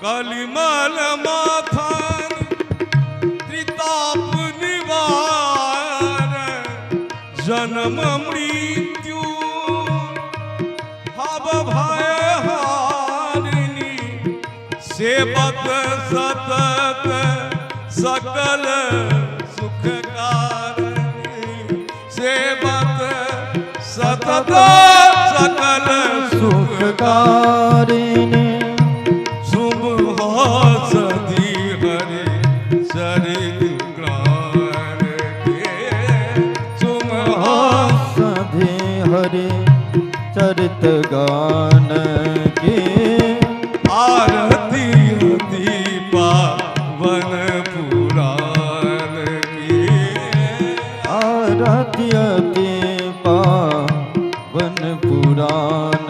कलिमल माथन त्रिताप निवार जन्म मृत्यु भव भय हारिणी सेवत सतत सकल सुख कारणी सेवत सतत सकल सुख सुखकारिणी। शुभ सदी हरि चरित ज्ञान के सुम सधि हरि चरित गान के। आरती अति पावन पुराण की। आरती अति पावन पुराण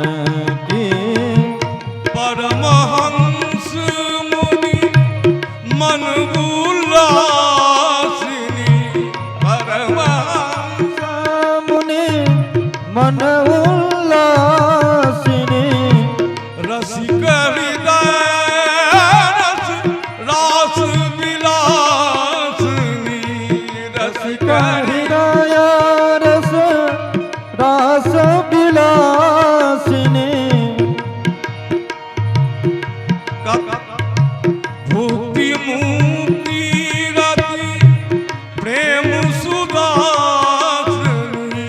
की। परमहंस मुनि मन उल्लासिनी परमहंस मुनि मन उल्लासिनी। रसिक हृदय रस रास विलासिनी रसिक हृदय रस रास विलासिनी। भुक्ति मुक्ति रति प्रेम सुदासनी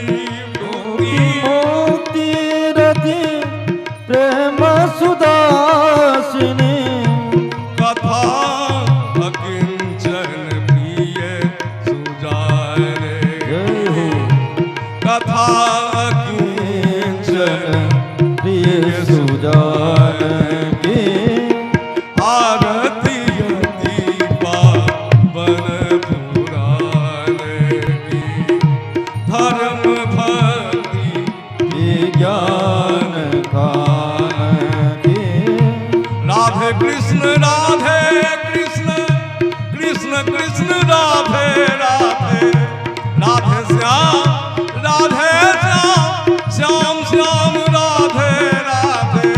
भुक्ति मुक्ति रति प्रेम सुदासिनी। कथा अकिंचन प्रिय सुजान जय हो। कथा अकिंचन प्रिय सुजान के। आरती अति पावन पुराण की धर्म भक्ति ज्ञान खान के। राधे कृष्ण कृष्ण कृष्ण राधे राधे राधे श्याम श्याम श्याम श्याम राधे राधे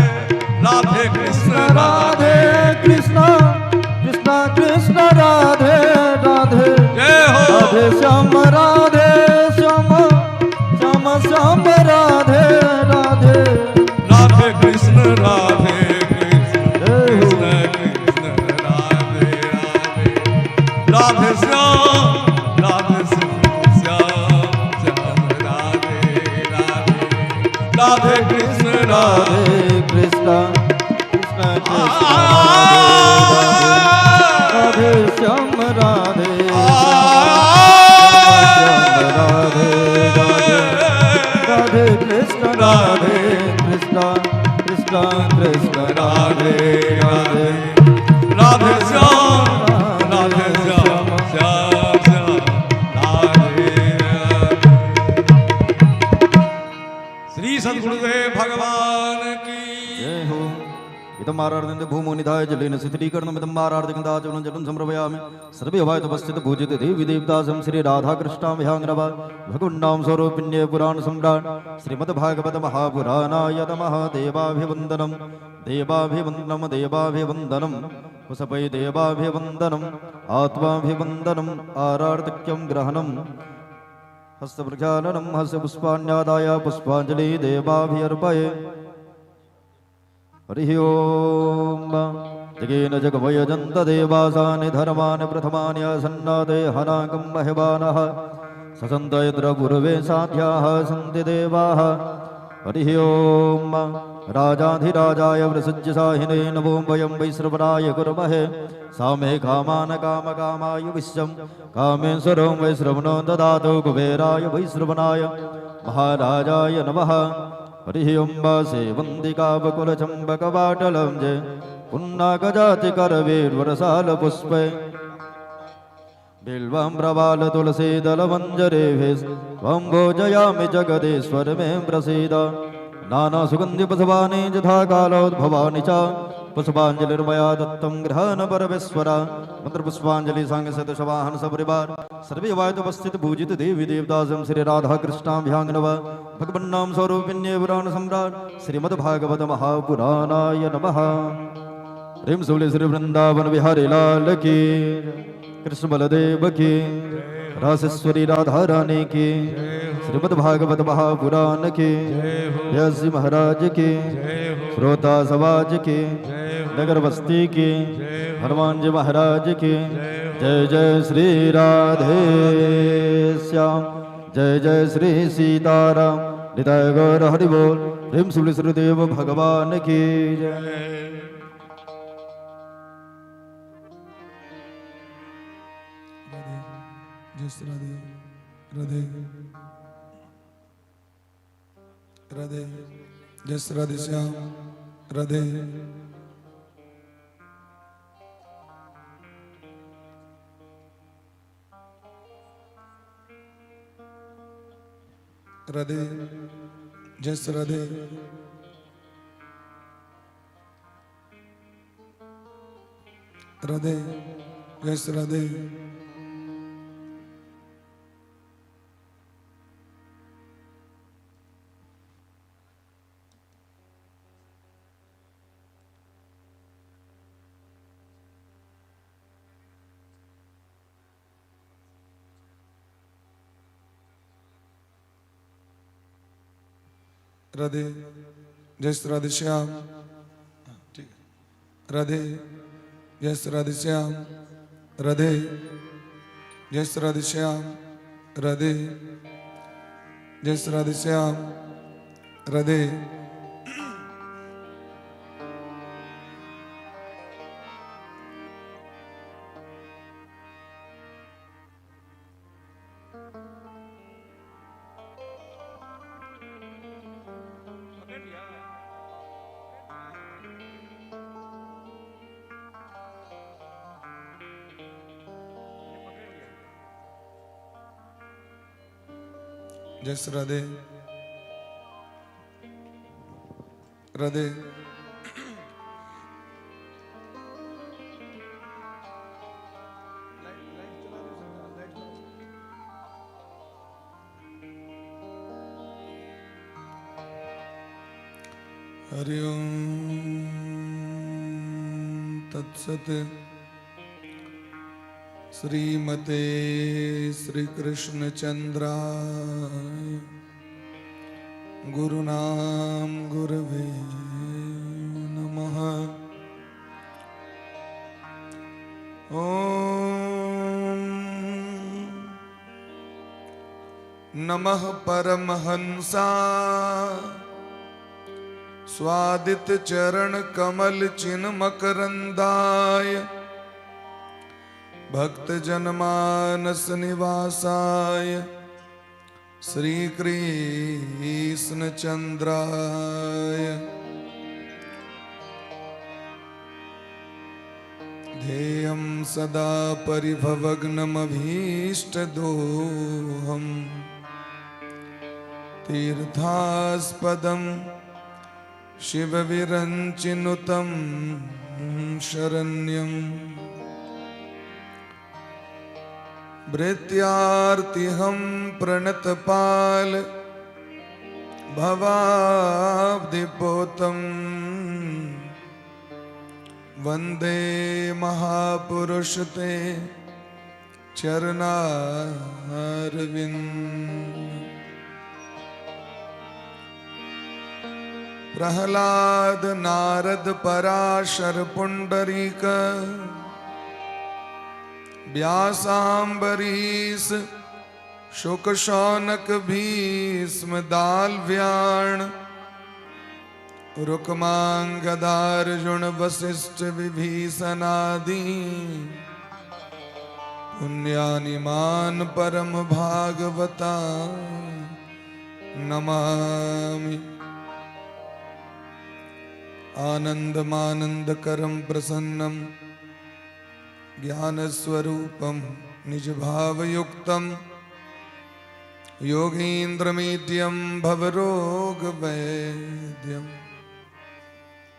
राधे कृष्ण राधे राधे कृष्ण कृष्ण कृष्ण राधे राधे जय हो। राधे श्याम श्याम श्याम राधे राधे राधे कृष्ण राधे कृष्ण जय हो। कृष्ण कृष्ण राधे राधे राधे श्याम श्याम श्याम राधे राधे राधे कृष्ण राधे राधे कृष्ण कृष्ण कृष्ण राधे राधे राधे श्याम राधे श्याम राधे राधे राधे कृष्ण कृष्ण कृष्ण राधे राधे राधे श्याम श्याम श्याम राधे राधे। श्री सद्गुरुदेव भगवान की जय हो। इदं आराधन्ते भूमौ निधाय जलेन शिथिलीकरणमिदं आरार्तिकन्दाचमनं जलं समर्पयामि। सर्वे वायुतपस्थित पूजित देवी देवतासं श्री राधाकृष्णाभ्याङ्गनव भगवन्नाम स्वरूपिण्ये पुराण सम्राट श्रीमद्भागवत महापुराणाय नमः। देवाभिवन्दनं देवाभिवन्दनं देवाभिवन्दनं कुसपै देवाभिवन्दनम् आत्माभिवन्दनम् आरार्तिक्यं ग्रहणम् हस्तप्रक्षालनं हस्तपुष्पाण्यादाय पुष्पाञ्जलि देवाभिर्पये। हरिः ओम। जगेन जगमयजन्त देवासानि धर्माणि प्रथमानि असन्नाते हनाकं महिमानः ससन्त यत्र गुरवे साध्याः सन्ति देवाः। हरिः ओम। राजाधिराजाय वृसज्यसाहिने नमो वयं वैश्रवणाय कुर्महे सामे कामान काम कामाय विश्वं कामेश्वरो वैश्रवणो ददातु कुबेराय वैश्रवणाय महाराजाय नमः। हरिः ओम। सेवन्तिकावकुलचम्बकवाटलं जय पुन्नागजातिकरवीर्वरसालपुष्पे बिल्वं प्रबालतुलसीदलमञ्जरेभिस्त्वं भोजयामि जगदीश्वर मे प्रसीद। नानासुगन्धिपुष्पाणि यथा कालोद्भवानि च पुष्पाञ्जलिर्मया दत्तं गृहाण परमेश्वर। मन्त्रपुष्पाञ्जलि साङ्गसदशवाहन सपरिवार सर्वे वायुपस्थित पूजित देवी देवतासं श्री राधा कृष्णाभ्यां नमः। भगवन्नाम स्वरूपिण्ये पुराण सम्राट श्रीमद्भागवत महापुराणाय नमः। प्रेम से श्री वृंदावन बिहारी लाल की, कृष्ण बलदेव की, रासेश्वरी राधा रानी की, श्रीमद् भागवत महापुराण की, व्यास जी महाराज की, श्रोता समाज की, नगर बस्ती की, हनुमान जी महाराज की जय। जय श्री राधे श्याम, जय जय श्री सीताराम। निताय गौर हरि बोल। प्रेम से श्री देव भगवान की जय। राधे, जय श्री राधे। राधे राधे, जय श्री राधे श्याम। राधे राधे, जय श्री राधे। राधे, जय श्री राधे। राधे, जय श्री राधे श्याम। हाँ, ठीक है। राधे, जय श्री राधे श्याम। राधे, जय श्री राधे श्याम। राधे, जय श्री राधे श्याम। राधे। जय श्री राधे। राधे। हरि ओम तत्सत। श्रीमते श्री कृष्ण चंद्राय गुरुनाम गुरवे नमः। ॐ नमः परमहंसा स्वादित चरण कमल चिन्ह मकरंदाय भक्त जनमानस निवासाय श्री कृष्ण चंद्राय। ध्येयं सदा परिभवग्नमभीष्टदोहं तीर्थास्पदं शिवविरञ्चिनुतं शरण्यम्। भृत्यार्तिहं प्रणतपाल भवाब्धिपोतं वंदे महापुरुष ते चरणारविंद। प्रहलाद नारद पराशर पुंडरीक व्यासाम्बरीश शुक शौनक भीष्म दालव्याण रुक्मांगदार्जुन वशिष्ठ विभीषणादि पुण्यानिमान परम भागवता नमामि। आनंदमानंदकरं प्रसन्नं ज्ञानस्वरूपं निजभावयुक्तं योगीन्द्रमीड्यं भवरोगवैद्यं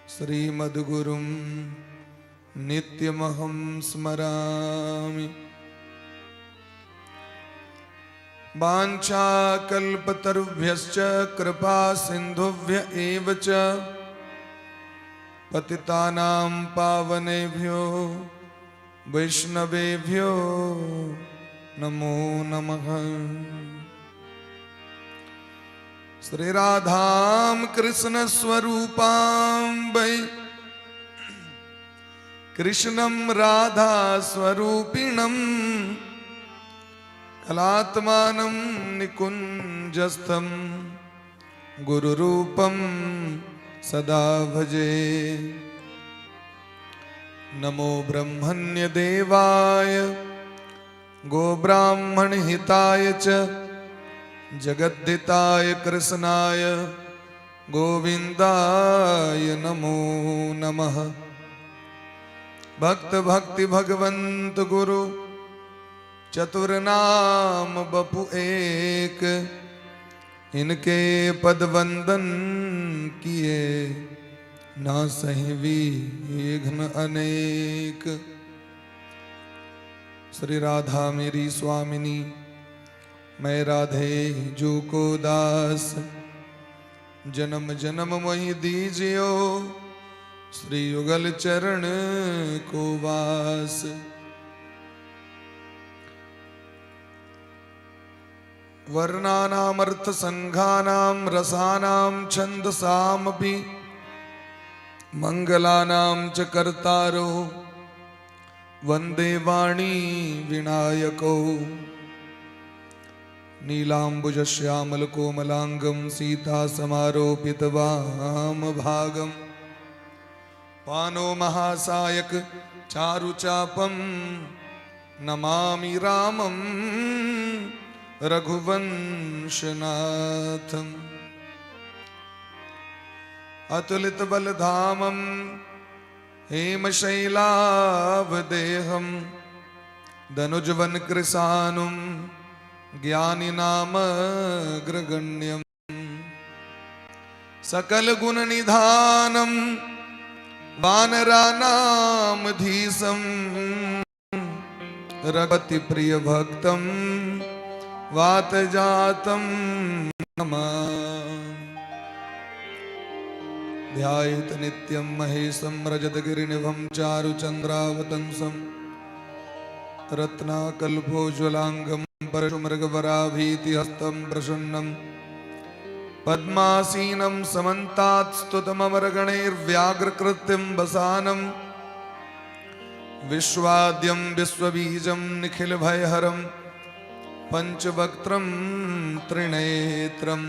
श्रीमद्गुरुं नित्यमहं स्मरामि। वाञ्छाकल्पतरुभ्यश्च कृपा सिन्धुभ्य एव च पतितानां पावनेभ्यो वैष्णवेभ्यो नमो नमः। श्री राधां कृष्ण स्वरूपां वै कृष्णं राधा स्वरूपिणं कलात्मानं निकुञ्जस्थं गुरुरूपं सदा भजे। नमो ब्रह्मण्यदेवाय गोब्राह्मणहिताय च जगद्धिताय कृष्णाय गोविन्दाय नमो नमः। भक्त भक्ति भगवंत गुरु चतुर नाम बपु एक, इनके पद वंदन किए ना सही विघ्न अनेक। श्री राधा मेरी स्वामिनी, मैं राधे जू को दास, जन्म जन्म मोहि दीजियो श्री युगल चरण को वास। वर्णानामर्थ संघानां रसानां छन्दसामपि मंगलानां च कर्तारो वंदे वाणी विनायकौ। नीलांबुज श्यामल कोमलांगं सीता समारोपित वाम भागं पानो महासायक चारुचापं नमामि रामं रघुवंशनाथम्। अतुलित बलधामं हेमशैलाभदेहं धनुजवनकृशानुं ज्ञानिनामग्रगण्यं सकलगुणनिधानं वानराणामधीशं रघुपतिप्रियभक्तं वातजातं नमामि। ध्यायेत नित्यं महेशं रजतगिरिनिभं चारुचन्द्रावतंसं रत्नाकल्पोज्ज्वलाङ्गं परशुमृगवराभीतिहस्तं प्रसन्नं पद्मासीनं समन्तात् स्तुतममरगणैर्व्याघ्रकृत्तिं वसानं विश्वाद्यं विश्वबीजं निखिलभयहरं पंचवक्त्रं त्रिनेत्रम्।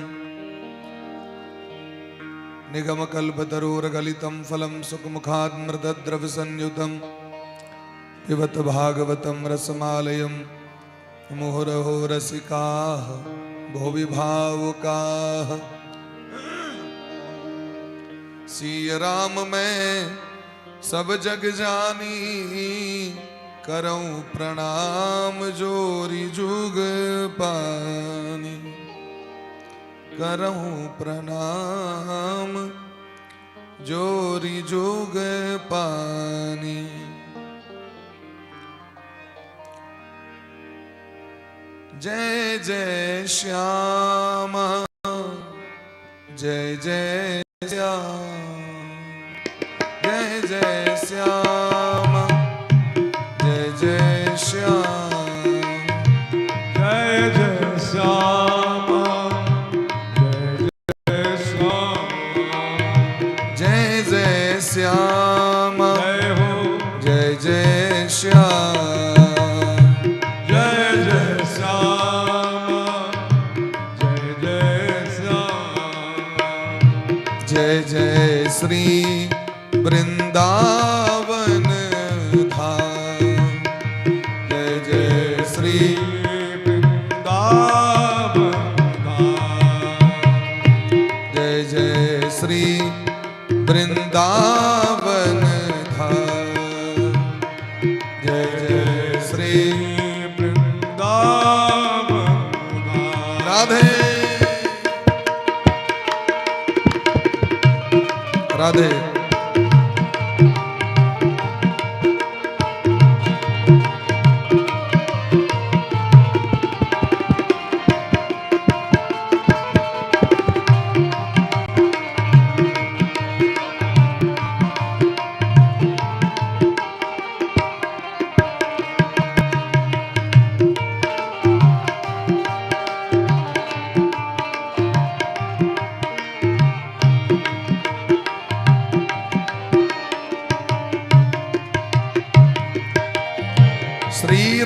निगमकल्पतरोर्गलितं फलं सुखमुखान्मृतद्रवसंयुतं पिबत भागवतं रसमालयं मुहुरहो रसिकाः भुवि भावुकाः। सिय राम मैं सब जग जानी, करऊं प्रणाम जोरी जुग पानी। करऊं प्रणाम जोरी जुग पानी। जय जय श्याम जय जय श्याम जय जय श्याम जय जय श्याम जय जय श्याम जय जय श्याम जय जय श्याम जय हो जय जय श्याम जय जय श्याम जय जय श्याम जय जय श्री वृंदावन धाम जय जय श्री वृंदावन धाम जय जय श्री वृंदावन धाम जय जय श्री वृंदावन धाम। राधे राधे।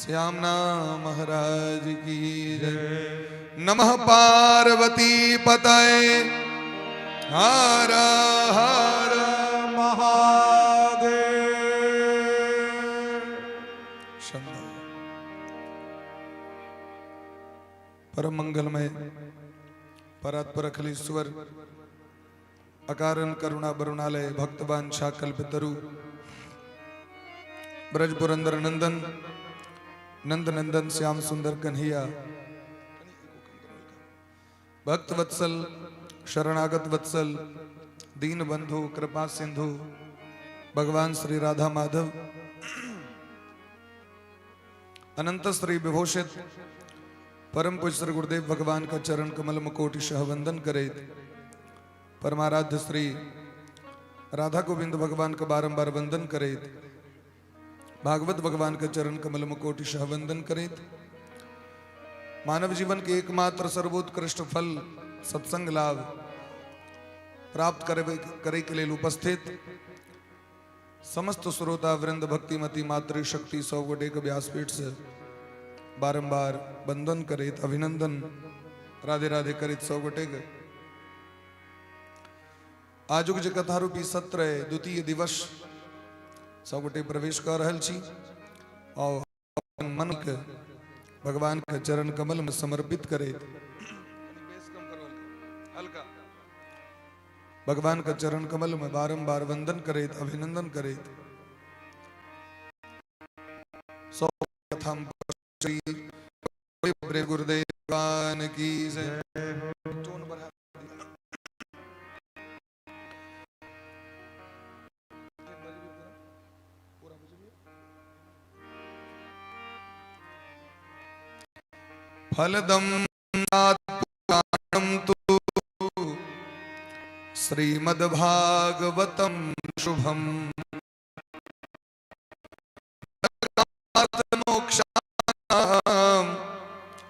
श्याम नाम महाराज की जय। नमः पार्वती पतये, हर हर महादेव। शंभो। परम मंगलमय परात्पर अखिलेश्वर अकारण करुणा बरुणालय भक्तवान कल्पतरु ब्रज पुरंदर नंदन नंद नंदन श्याम सुंदर कन्हैया, भक्त वत्सल शरणागत वत्सल दीन बंधु कृपा सिंधु भगवान श्री राधा माधव, अनंत श्री विभूषित परम पूज्य श्री गुरुदेव भगवान का चरण कमल मुकोटि शह वंदन करे, परमाराध्य श्री राधा गोविंद भगवान का बारंबार वंदन करे, भागवत भगवान का चरण कमल मुकोटि शह वंदन करे, मानव जीवन के एकमात्र सर्वोत्कृष्ट फल सत्संग लाभ प्राप्त करे के लिए उपस्थित समस्त श्रोता वृंद भक्तिमती मातृ शक्ति 100 गोटे के व्यासपीठ से बारंबार वंदन करेत अभिनंदन राधे राधे करेत 100 गोटे के आजुक जे कथा रूपी सत्र है द्वितीय दिवस सब गोटे प्रवेश कर रहल छी और अपन मन के भगवान के चरण कमल में समर्पित करेत भगवान के चरण कमल में बारंबार वंदन करेत अभिनंदन करेत सौ कथा श्री गुरुदेव भगवान की जय। टोन बढ़ा। फलदम पुराणम तु श्रीमद्भागवतम शुभम मोक्षाणां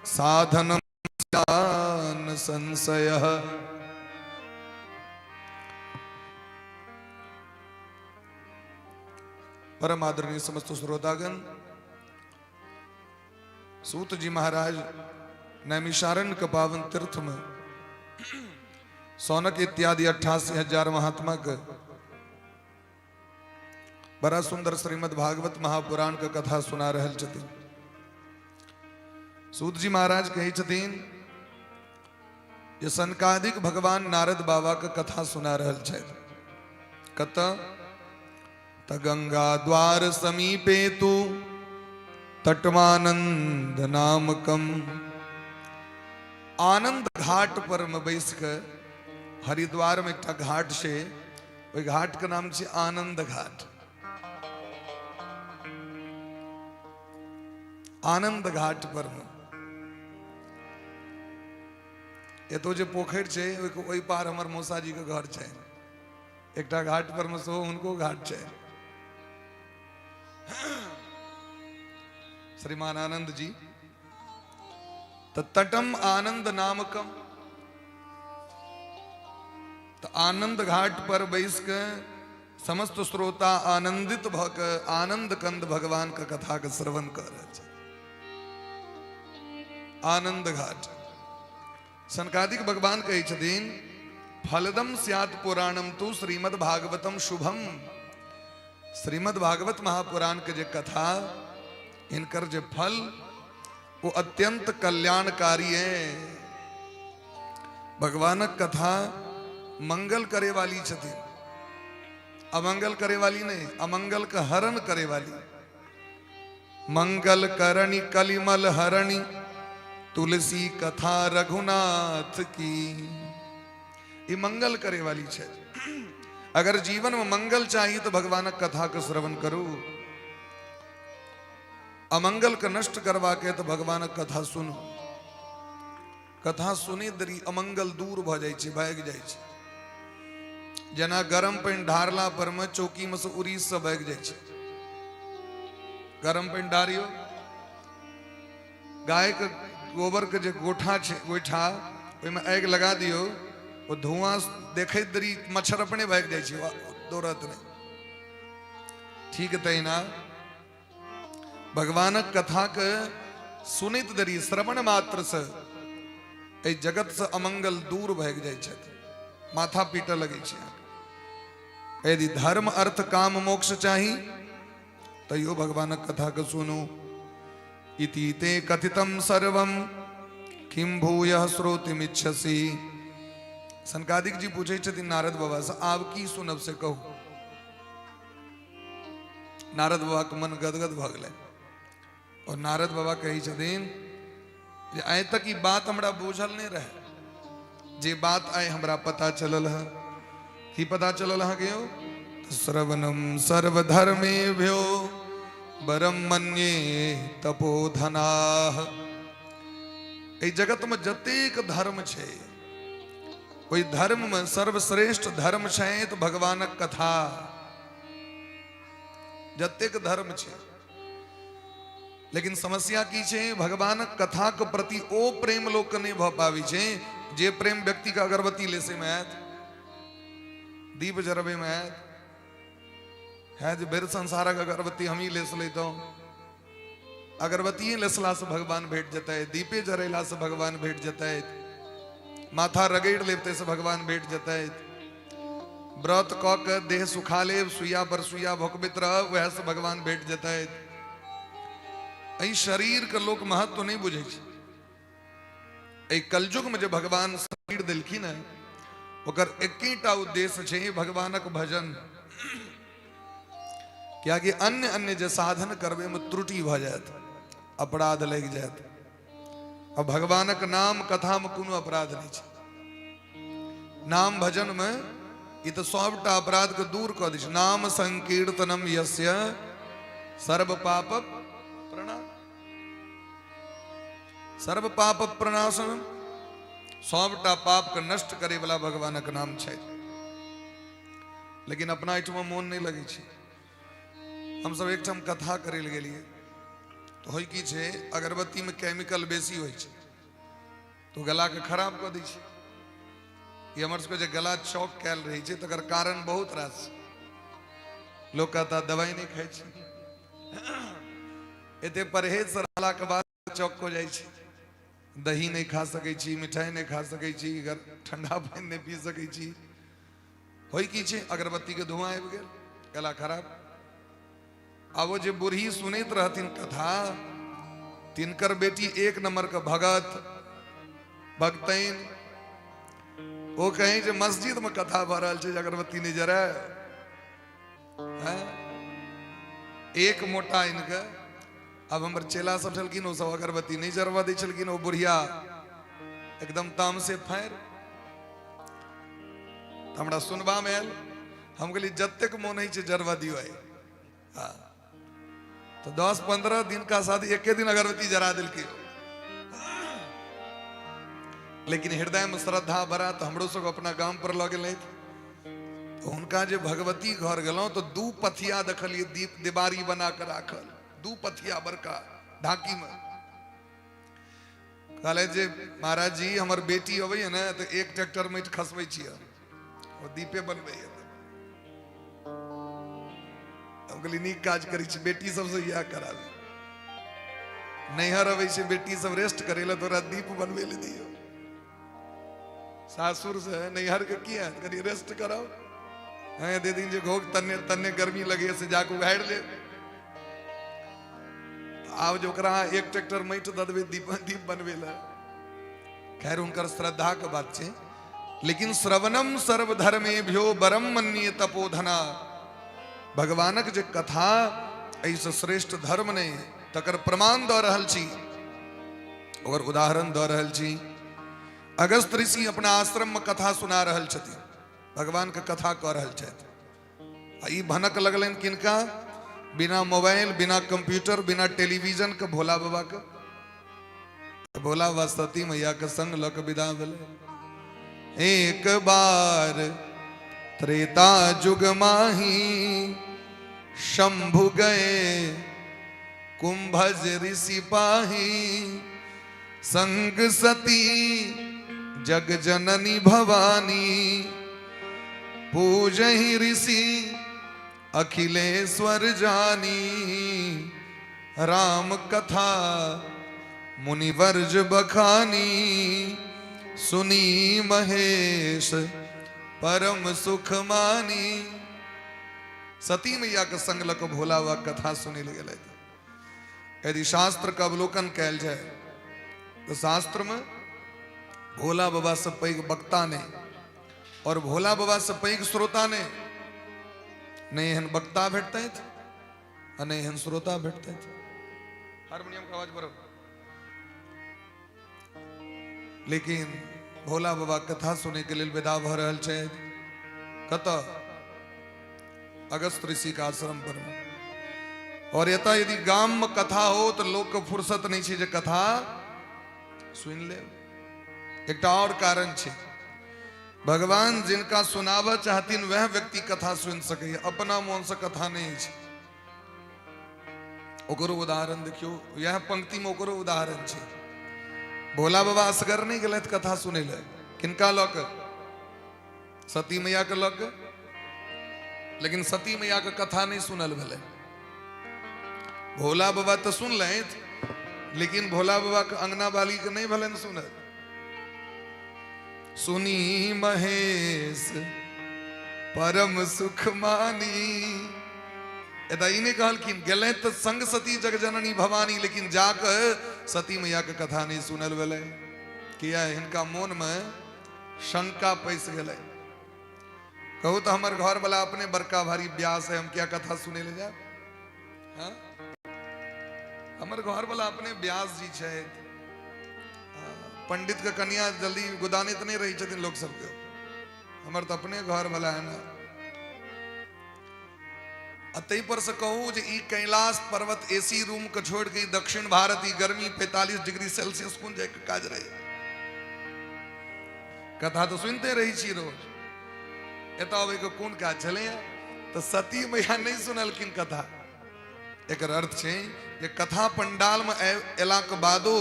साधनं स्यान् संशयः। परम आदरणीय समस्त श्रोतागण, सूत जी महाराज नैमिषारण्य के पावन तीर्थ में सौनक इत्यादि 88,000 महात्मा के बड़ा सुंदर श्रीमद् भागवत महापुराण के कथा सुना रहल छथिन। सूत जी महाराज कहै छथिन जे सनकादिक भगवान नारद बाबा के कथा सुना रहल छथि। कत त गंगा द्वार समीपे तु तटमानंद नामकम। आनंद घाट पर में बैस के, हरिद्वार में एकटा घाट छै, ओहि घाट के नाम छै आनंद घाट। आनंद घाट पर में एतो जे पोखरि छै ओहि पार हमर मौसाजी के घर छै, एकटा घाट पर में सेहो हुनको घाट छै। श्रीमान आनंद जी त तटम आनंद नामकम, त आनंद घाट पर बैस के समस्त श्रोता आनंदित भ के आनंद कंद भगवान के कथा के श्रवण कर रहल छै। आनंद घाट सनकादिक भगवान कहै छथिन फलदम स्यात् पुराणम तु श्रीमद् भागवतम शुभम। श्रीमद् भागवत महापुराण के जे कथा, इनकर जे फल वो अत्यंत कल्याणकारी है। भगवानक कथा मंगल करे वाली छथिन, अमंगल करे वाली नहीं, अमंगल का हरण करे वाली। मंगल करणी कलिमल हरणी तुलसी कथा रघुनाथ की। ये मंगल करे वाली छे। अगर जीवन में मंगल चाहिए तो भगवानक कथा के श्रवण करू, अमंगल के नष्ट करवा के तो भगवानक कथा सुनो। कथा सुने दरी अमंगल दूर भ जाइ छै, भागि जाइ छै। जेना गरम पानि ढारला पर में चौकी में से उड़ीस से भागि जाइ छै। गरम पानि ढारियो, गाय के गोबर के जे गोठा छै, गोइठा, ओहिमे आगि लगा दियो, ओ धुआं देखैत देरी मच्छर अपने भागि जाइ छै, दौड़त नहि। ठीक तहिना भगवानक कथाके सुनैत देरी श्रवण मात्रसँ एहि जगतसँ अमंगल दूर भागि जाइ छथि, माथा पीटऽ लगै छै। यदि धर्म अर्थ काम मोक्ष चाही तैयो भगवानक कथाके सुनू। इति ते कथितम सर्वम किम भूयः श्रोतिमिच्छसि। सनकादिक जी पूछै छथिन नारद बाबा से, आब की सुनब से कहू। नारद बाबा के मन गदगद भऽ गेलै और नारद बाबा कहै छथिन जे आइ तक ई बात हमरा बूझल नहि रहे, जे बात आइ हमरा पता चलल है। की पता चलल अहाँके यौ? श्रवणम सर्वधर्मेभ्यो वरम मन्ये तपोधनाः। एहि जगतमे जतेक धर्म छै ओहि धर्ममे सर्वश्रेष्ठ धर्म छै तऽ भगवानक कथा। जतेक धर्म छै, लेकिन समस्या की छै, भगवानक कथाक प्रति ओ प्रेम लोक नहि भऽ पाबै छै जे प्रेम व्यक्ति के अगरबत्ती लेसे में आयत, दीप जरबे में आयत। है जे भरि संसारक अगरबत्ती हमही लेस लैतहुँ, अगरबत्तिए लेसलासँ भगवान भेट जेतै, दीपे जरेलासँ भगवान भेट जेतै, माथा रगड़ि लेब ताहिसँ भगवान भेट जेतै, व्रत कऽ के देह सुखा लेब, सुइया पर सुइया भोकबैत रहब, वएहसँ भगवान भेट जेतै। एहि शरीरके लोक महत्व नहि बुझै छै। एहि कलयुगमे जे भगवान शरीर देलखिन हेँ ओकर एकेटा उद्देश्य छै भगवानक भजन। कियाकि अन्य अन्य जे साधन करबै मे त्रुटि भऽ जायत, अपराध लागि जायत। आ भगवानक नाम कथा मे कोनो अपराध नहि छै। नाम भजन मे ई तऽ सबटा अपराध के दूर कऽ दै छै। नाम संकीर्तनम यस्य सर्व पाप प्रणाम, सर्व पाप प्रणाशनम, सबटा पाप के नष्ट करे वाला भगवानक नाम छै। लेकिन अपना एहिठाम मोन नहि लगै छै। हमसब एकठाम कथा करै लए गेलियै तऽ होइ की छै, अगरबत्तीमे केमिकल बेसी होइ छै तऽ गलाके खराब कऽ दै छै। ई हमर सबके जे गला चौक कयल रहै छै तकर कारण बहुत रास छै। लोक कहता दवाइ नहि खाइ छै, एते परहेजसँ रहलाके बाद चौक हो जाइ छै। दही नहि खा सकै छी, मिठाइ नहि खा सकै छी, ठंडा पानि नहि पी सकै छी। होइ की छै, अगरबत्ती के धुआं आबि गेल, गला खराब। आब ओ जे बूढ़ी सुनैत रहथिन कथा, तिनकर बेटी एक नंबर के भगत भगतैन, ओ कहे जे मस्जिद में कथा भऽ रहल छै, अगरबत्ती नहि जराय। एक मोटा इनके अब हमर चेला सब छलखिन, ओ सब अगरबत्ती नहि जरबऽ दै छलखिन। ओ बुढ़िया एकदम ताम से फायर हमरा सुनबामे आयल। हम कहलियै जतेक मोन होइ छै जरबऽ दियौ आइ। हँ, तऽ 10-15 दिन का साथ एके दिन अगरबत्ती जरा देलकै। लेकिन हृदय में श्रद्धा बड़ा, तऽ हमरो सब अपना गाम पर लऽ गेलै। तऽ हुनका जे भगवती घर गेलहुँ तऽ 2 पथिया देखलियै दीप दिवारी बना कऽ राखल, 2 पथिया बड़का ढाकी में। कहले जे महाराज जी हमर बेटी अबैया ने तऽ 1 ट्रैक्टर माटि खसबै छियै, ओ दीपे बनबैया। हम कहलियै नीक काज करै छी, बेटी सबसँ इएह कराबी। नैहर अबै छै बेटी सब रेस्ट करै लए तऽ ओकरा दीप बनबै लए दियौ। सासुर से नैहर के की हैत, कनि रेस्ट कराउ। हँ, दे दिन जे घोघ तन्ने तन्ने गर्मी लगे से जाके उघाड़ि लेब। आब जे ओकरा 1 ट्रैक्टर माटि दऽ देबै दीप दीप बनबै लए। खैर हुनकर श्रद्धा के बात छै। लेकिन श्रवणम सर्वधर्मेभ्यो बरम मन्ये तपोधना, भगवानक जे कथा एहिसँ श्रेष्ठ धर्म नहि, तकर प्रमाण दऽ रहल छी, ओकर उदाहरण दऽ रहल छी। अगस्त ऋषि अपना आश्रम में कथा सुना रहल छथिन, भगवान के कथा कऽ रहल छथि। आ ई भनक लगलनि किनका, बिना मोबाइल बिना कंप्यूटर बिना टेलीविजन के भोला बाबा के। भोला बाबा सती मैया के संग लऽ के विदा भेलै। एक बार त्रेता युग माही शंभु गए कुंभज ऋषि पाही, संग सती जग जननी भवानी, पूजहि ऋषि अखिलेश्वर जानी। राम कथा मुनिवर्ज बखानी, सुनी महेश परम सुख मानी। सती मैया के संग लऽ कऽ भोला बाबा कथा सुनै लए गेलथि। यदि शास्त्र के अवलोकन कयल जाय तऽ शास्त्र में भोला बाबा से पैघ वक्ता नहि और भोला बाबा से पैघ श्रोता नहि, नहि एहन वक्ता भेटतथि आ नहि एहन श्रोता भेटतथि। हारमोनियम के आवाज बढ़ो। लेकिन भोला बाबा कथा सुनै के लेल विदा भऽ रहल छथि। कतऽ? अगस्त ऋषि के आश्रम पर। और एतऽ यदि गाम में कथा हो तऽ लोक के फुर्सत नहीं छै जे कथा सुनि ले। एकटा और कारण छै, भगवान जिनका सुनाबऽ चाहथिन वएह व्यक्ति कथा सुनि सकैए, अपना मोन से कथा नहीं छै। ओकरो उदाहरण देखियौ, इएह पंक्ति में ओकरो उदाहरण छै। भोला बाबा असगर नहीं गेलथि कथा सुनै लए, किनका लऽ कऽ? सती मैया के लऽ कऽ। लेकिन सती मैया के कथा नहीं सुनल भेलै। भोला बाबा तऽ सुनलथि, लेकिन भोला बाबा के अंगना बाली के नहीं भेलनि सुनल। सुनी महेश परम सुख मानी। एतऽ ई नहि कहलखिन गेलै तऽ संग सती जगजननी भवानी, लेकिन जाकऽ सती मैया के कथा नहीं सुनल भेलै। किया? हिनका मोन में शंका पैस गेलै। कहू तऽ हमर घर वाला अपने बड़का भारी व्यास है, हम क्या कथा सुनै ले जायब? हाँ? हमर घर वाला अपने व्यास जी छथि। पंडित के कन्या जल्दी गोदानित नहीं रही छथिन लोग सबके, हमर तऽ अपने घर वाला है ना। आ ताहि पर से कहू जे ई कैलाश पर्वत एसी रूम के छोड़ के दक्षिण भारत ई गर्मी 45 डिग्री सेल्सियस कोन जाय के काज रहे? कथा तो सुनते रही छी रोज, एतऽ अबै के कोन काज छलैया? तऽ सती मैया नहि सुनलखिन कथा। एकर अर्थ छै जे कथा पंडाल में एलाक बादो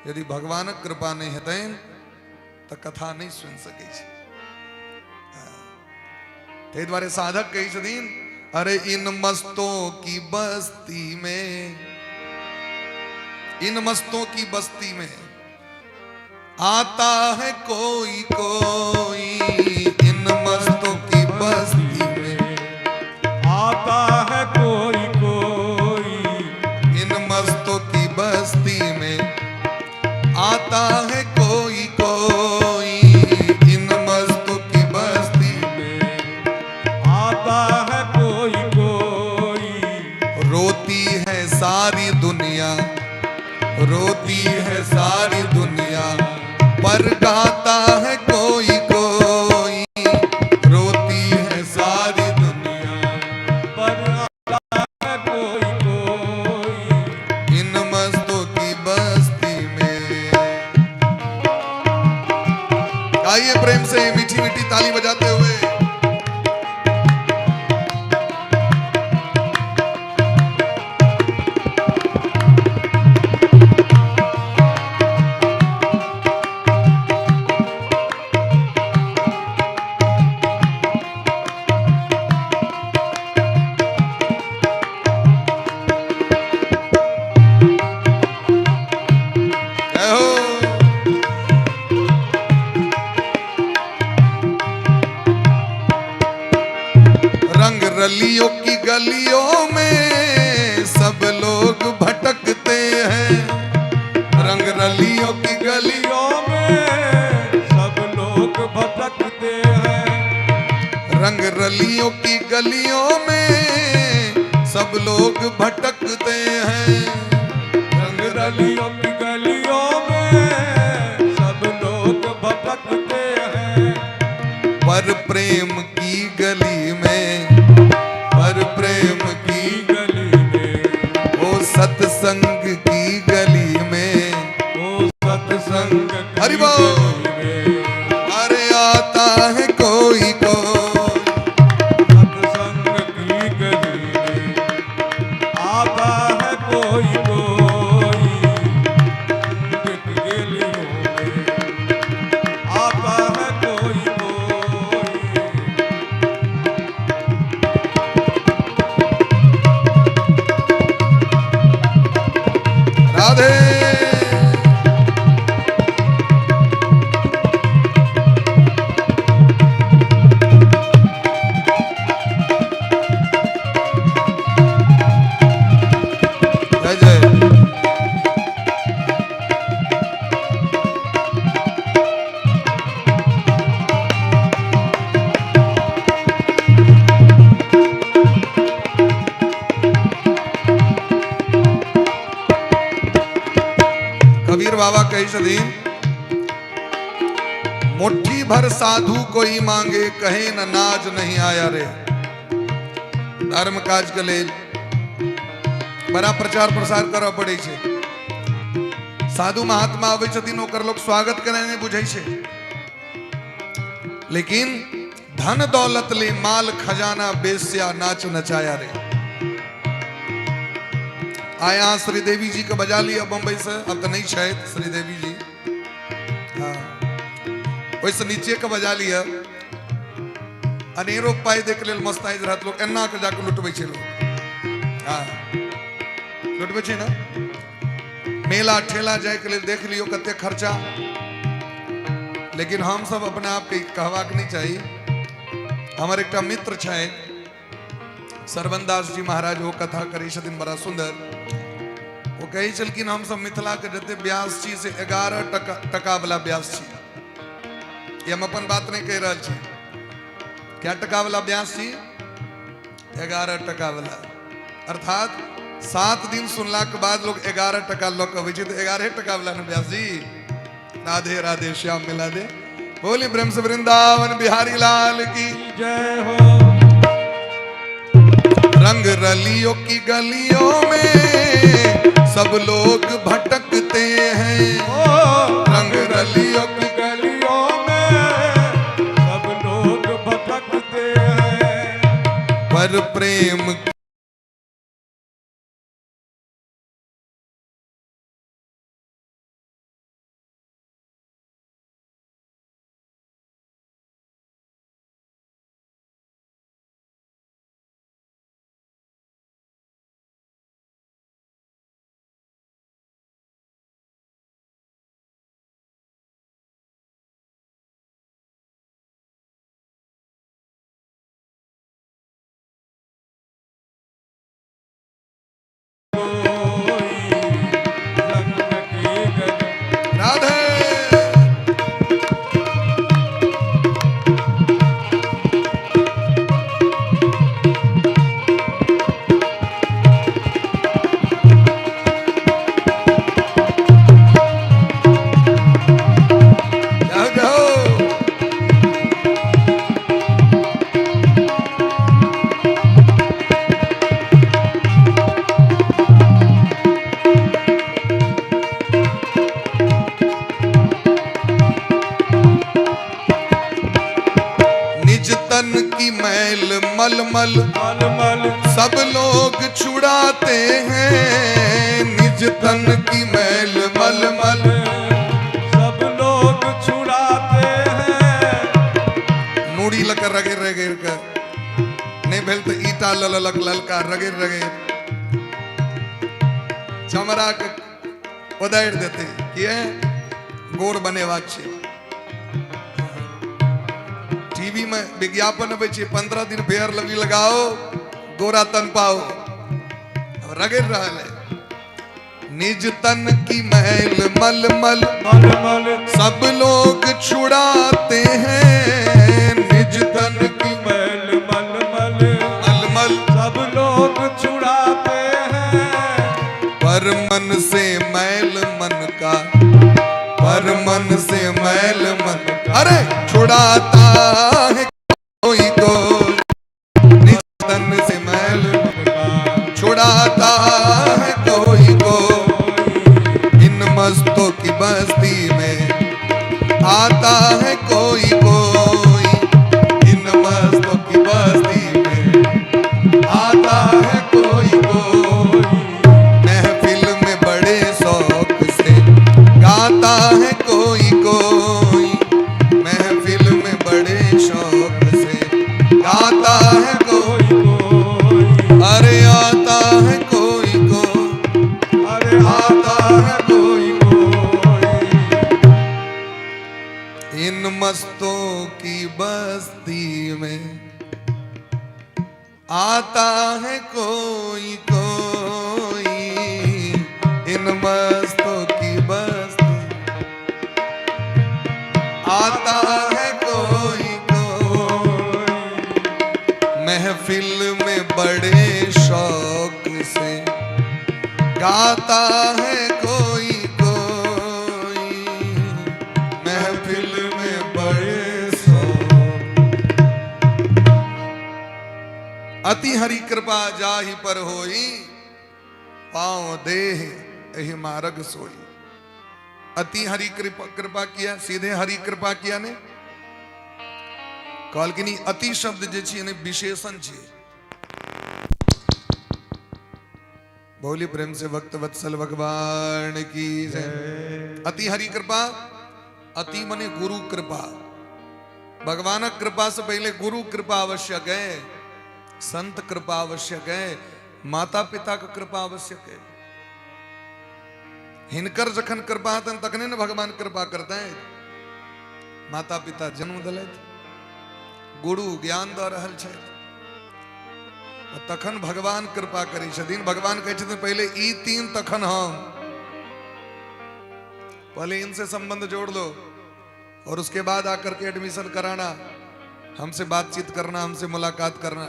यदि भगवानक कृपा नहि हेतनि तऽ कथा नहि सुनि सकै छै। ताहि दुआरे साधक कहै छथिन, अरे इन मस्तों की बस्ती में, इन मस्तों की बस्ती में आता है कोई कोई, इन मस्तों की बस्ती में आता है कोई कोई, इन मस्तों की बस्ती में आता है कोई कोई, इन मस्तों की बस्ती में आता है कोई कोई। रोती है सारी दुनिया, रोती है सारी दुनिया, पर गाता है कोई कोई, रोती है सारी दुनिया पर आता है कोई कोई, इन मस्तों की बस्ती में। आइए प्रेम से मीठी मीठी ताली बजाते हुए। जय हो। रंग रलियों की गलियों में सब लोग भटकते हैं, रंग रलियों की गलियों में सब लोग भटकते हैं, रंग रलियों की गलियों में सब लोग भटकते हैं, रंग रलियों की गलियों में सब लोग भटकते हैं, पर प्रेम की गली में, पर प्रेम की गली में, ओ सत्संग की गली में, ओ सत्संग की हरि बोल। गली में, अरे आता है कोई कोई, सत्संग की गली में आता है कोई कोई, गलियों में आता है कोई कोई। राधे। जय जय। कबीर बाबा कहै छथिन, मुट्ठी भर साधु कोई मांगे, कहे न नाज नहीं आया रे। धर्म काज के लेल बड़ा प्रचार प्रसार करऽ पड़ै छै। साधु महात्मा आबै छथिन, ओकर लोक स्वागत करै नहि बुझै छै, लेकिन धन दौलत ले माल खजाना बेस्या नाच नचाया रे। आइ अहाँ श्रीदेवी जी के बजा लिअ बम्बई से, अब तऽ नहि छथि श्रीदेवी जी, हाँ, ओहिसँ नीचे के बजा लिअ। अनेरो पाइ दै के लेल मस्ताइज रहत लोक, एना के जाके लुटबै छै लोक, हाँ लुटबै छै ने। मेला ठेला जायके लेल देख लियौ कते खर्चा। लेकिन हम सब अपना आपके कहबाक नहि चाही। हमर एकटा मित्र छै सरवन दास जी महाराज, ओ कथा करै छथिन बड़ा सुंदर। ओ कहै छलखिन, हम सब मिथिला के जते व्यास छी से 11 टका वाला व्यास छी। ई हम अपन बात नहीं कहि रहल छी। क्या टका वाला व्यास छी? 11 टका वाला। अर्थात 7 दिन सुनला के बाद लोग 11 टका लऽ के अबै छै, तऽ 11 टका वाला ने व्यास जी। राधे राधे श्याम मिला दे। बोली प्रेम से वृंदावन बिहारी लाल की जय हो। रंग रलियों की गलियों में सब लोग भटकते हैं। रंग रलियों की गलियों में सब लोग भटकते हैं, पर प्रेम राधे। जाओ जाओ। निज तन की मैल मलमल मलमल सब लोग छुड़ाते हैं। निज तन की मैल मलमल सब लोग छुड़ाते हैं। नूड़ी लकर रगड़ रगड़ के नहीं भेल तो ईटा ललक ललका रगड़ रगड़ चमड़ा के उदारि देते, किए गोर बनेबाक छै। टीवी में विज्ञापन अबै छै, 15 दिन फेयर लवली लगाओ गोरा तन पाओ। अब रगड़ रहल है। निज तन की मैल मलमल मलमल सब लोग छुड़ाते हैं। निज तन की मैल मलमल मलमल सब लोग छुड़ाते हैं। पर मन से मैल मन का, पर मन से मैल मन अरे छुड़ाता है कोई को। निज तन से मैल मन का छुड़ाता है कोई को। इन मस्तों की बस्ती में आता है कोई कोई। इन मस्तों की बस्ती में आता है कोई कोई। महफिल में बड़े शौक से गाता है कोई कोई। महफिल में बड़े शौक से गाता है कोई कोई। अरे आता है कोई को, अरे आता है आता है कोई कोई, महफिल में बड़े सो। अति हरि कृपा जाहि पर होई, पांव देह एहि मार्ग सोई। अति हरि कृपा, कृपा किया, सीधे हरि कृपा किया ने कहलखिन ई अति शब्द जे छै ने विशेषण छै। बोली प्रेम से भक्त वत्सल भगवान की जय। अति हरि कृपा, अति मने गुरु कृपा। भगवानक कृपा से पहले गुरु कृपा आवश्यक है, संत कृपा आवश्यक है, माता पिता के कृपा आवश्यक है। हिनकर जखन कृपा हेतनि तखने ने भगवान कृपा करते हैं। माता पिता जन्म दिलथि, गुरु ज्ञान दऽ रहल छथि, तखन भगवान कृपा करै छथिन। भगवान कहै छथिन पहिले ई तीन तखन हम। पहले इनसे संबंध जोड़ लो और उसके बाद आकर के एडमिशन कराना, हमसे बातचीत करना, हमसे मुलाकात करना।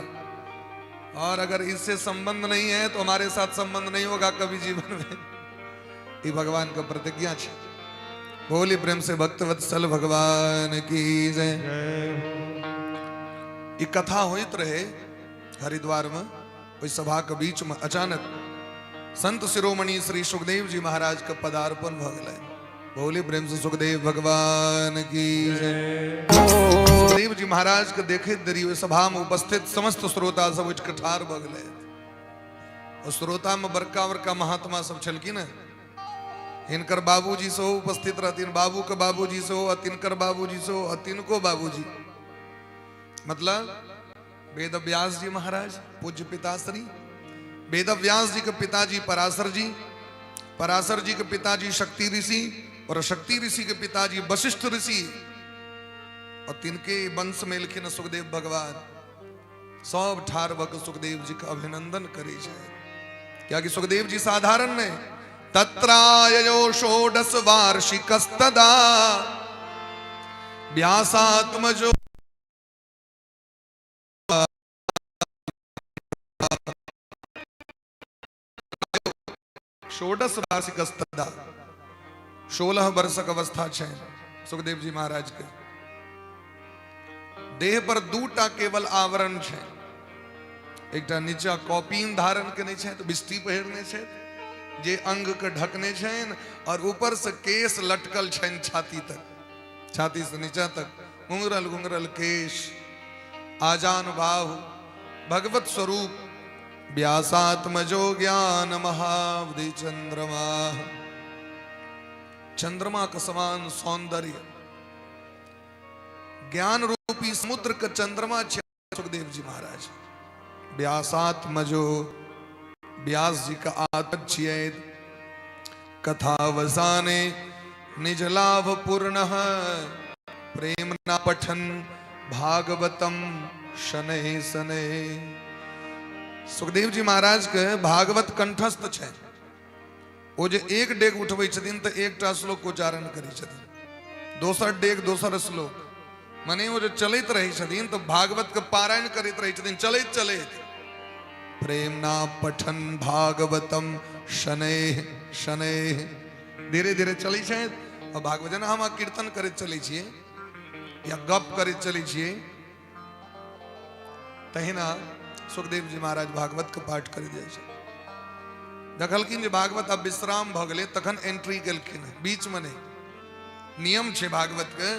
और अगर इससे संबंध नहीं है तो हमारे साथ संबंध नहीं होगा कभी जीवन में। ये भगवान का प्रतिज्ञा है। बोली प्रेम से भक्त वत्सल भगवान की जय। ये कथा होइत रहे हरिद्वार में, ओहि सभा के बीच में अचानक संत शिरोमणि श्री सुखदेव जी महाराज के पदार्पण भ गेलै। बोली प्रेम से सुखदेव भगवान की जय। सुखदेव जी महाराज के देखैत देरी ओहि सभा में उपस्थित समस्त श्रोता सब उठि के ठाढ़ भ गेलै। और श्रोता में बड़का बड़का महात्मा सब छलखिन है। हिनकर बाबूजी सेहो उपस्थित रहथिन, बाबू के बाबूजी सेहो, आ तिनकर बाबूजी सेहो, आ तिनको बाबूजी, मतलब वेद व्यास जी महाराज पूज्य पिताश्री, वेद व्यास जी के पिताजी पराशर जी, पराशर जी के पिताजी शक्ति ऋषि, और शक्ति ऋषि के पिताजी वशिष्ठ ऋषि, और तिनके वंश में एलखिन सुखदेव भगवान। सब ठाढ़ भऽ के सुखदेव जी के अभिनंदन करै छै, कियाकि सुखदेव जी साधारण नहीं। तत्राययो षोडश वार्षिकस्तदा व्यासात्मजो षोडश वार्षिकस्तदा, 16 वर्षक अवस्था छै सुखदेव जी महाराज के। देह पर दूटा केवल आवरण छै, एकटा नीचा कॉपीन धारण केने छै तऽ बिस्ती पहिरने छै जे अंग के ढकने छनि, और ऊपर से केश लटकल छनि छाती तक, छाती से नीचा तक घुंघरल घुंघरल केश, आजान बाहु भगवत स्वरूप व्यासात्मजो ज्ञान महावधि चंद्रमा, चंद्रमा के समान सौंदर्य, ज्ञान रूपी समुद्र के चंद्रमा छै सुखदेव जी महाराज। व्यासात्मजो, व्यास जी का आत्मज छियै। कथावसाने निज लाभ पूर्ण प्रेम ना पठन भागवतम शनै शनै। सुखदेव जी महाराज के भागवत कंठस्थ छै। ओ जे एक डेग उठबै छथिन तऽ एकटा श्लोक उच्चारण करै छथिन, दोसर डेग दोसर श्लोक, मने ओ जे चलैत रहै छथिन तऽ भागवत के पारायण करैत रहै छथिन चलैत चलैत। प्रेम ना पठन भागवतम शनैः शनैः, धीरे धीरे चलै छथि और भागवत, जेना हम कीर्तन करैत चलै छियै या गप करैत चलै छियै, तहिना सुखदेव जी महाराज भागवत के पाठ करि जाइ छै। देखलखिन जे भागवत आब विश्राम भऽ गेलै तखन एंट्री केलखिन, बीच में नहि। नियम छै भागवत के,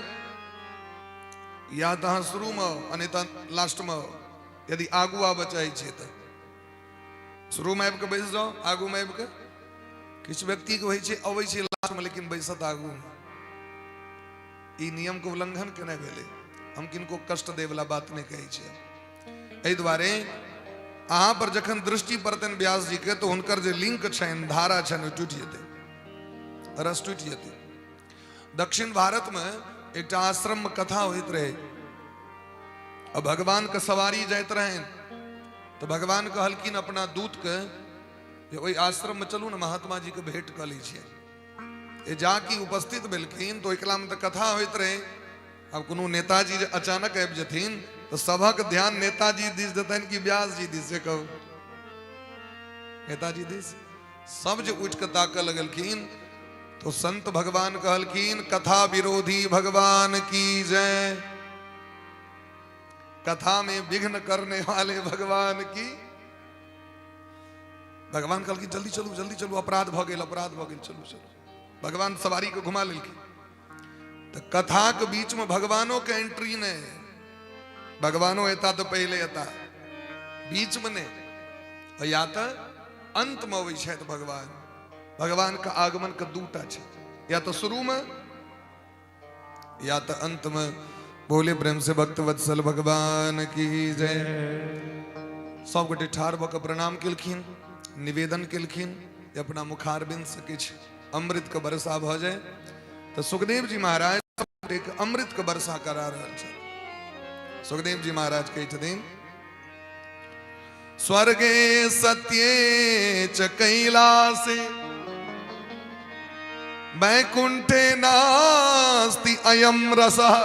या तऽ अहाँ शुरूमे आउ आ नहि तऽ लास्टमे आउ। यदि आगू आबऽ चाहै छियै तऽ शुरूमे आबि कऽ बैस जाउ, आगूमे आबि कऽ। किछु व्यक्तिके होइ छै अबै छै लास्टमे लेकिन बैसत आगूमे। ई नियमके उल्लंघन केनाइ भेलै। हम किनको कष्ट दै वला बात नहि कहै छियै। एहि दुआरे अहाँ पर जखन दृष्टि पड़तनि व्यास जी के तऽ हुनकर जे लिंक छनि, धारा छनि, ओ टूटि जेतै, रस टूटि जेतै। दक्षिण भारतमे एकटा आश्रम में कथा होइत रहे आ भगवान के सवारी जाइत रहनि, तऽ भगवान कहलखिन अपना दूत के जे ओहि आश्रम में चलू ने, महात्मा जी के भेंट कऽ लै छियै। ए जाकि उपस्थित भेलखिन तऽ ओहि कालमे तऽ कथा होइत रहे। आब कोनो नेताजी जे अचानक आबि जेथिन तऽ सभक ध्यान नेताजी दिस देतनि कि व्यास जी दिस, से कहू? नेताजी दिस। सब जे उठि कऽ ताकऽ लगलखिन तो संत भगवान कहलखिन, कथा विरोधी भगवान की जय, कथा में विघ्न करने वाले भगवान की। भगवान कहलखिन जल्दी चलू जल्दी चलू, अपराध भऽ गेल, अपराध भऽ गेल, चलू चलू। भगवान सवारी के घुमा लेलखिन। तऽ कथाक बीच में भगवानों के एंट्री नहीं, भगवानो एता तो पहले एता, बीच में नहीं, या तऽ अंत में अबै छथि भगवान। भगवान के आगमन के दूटा छै, या तो शुरू में या तो अंत में। बोले प्रेम से भक्त वत्सल भगवान की जय। सब गोटे ठाढ़ भऽ कऽ प्रणाम केलखिन, निवेदन केलखिन जे अपना मुखारबिंद से किछु अमृत के वर्षा भऽ जाय। तऽ सुखदेव जी महाराज सब गोटे के अमृत के वर्षा करा रहल छथि। सुखदेव जी महाराज कहै छथिन, स्वर्गे सत्ये च कैलासे वैकुंठे नास्ति अयम रसः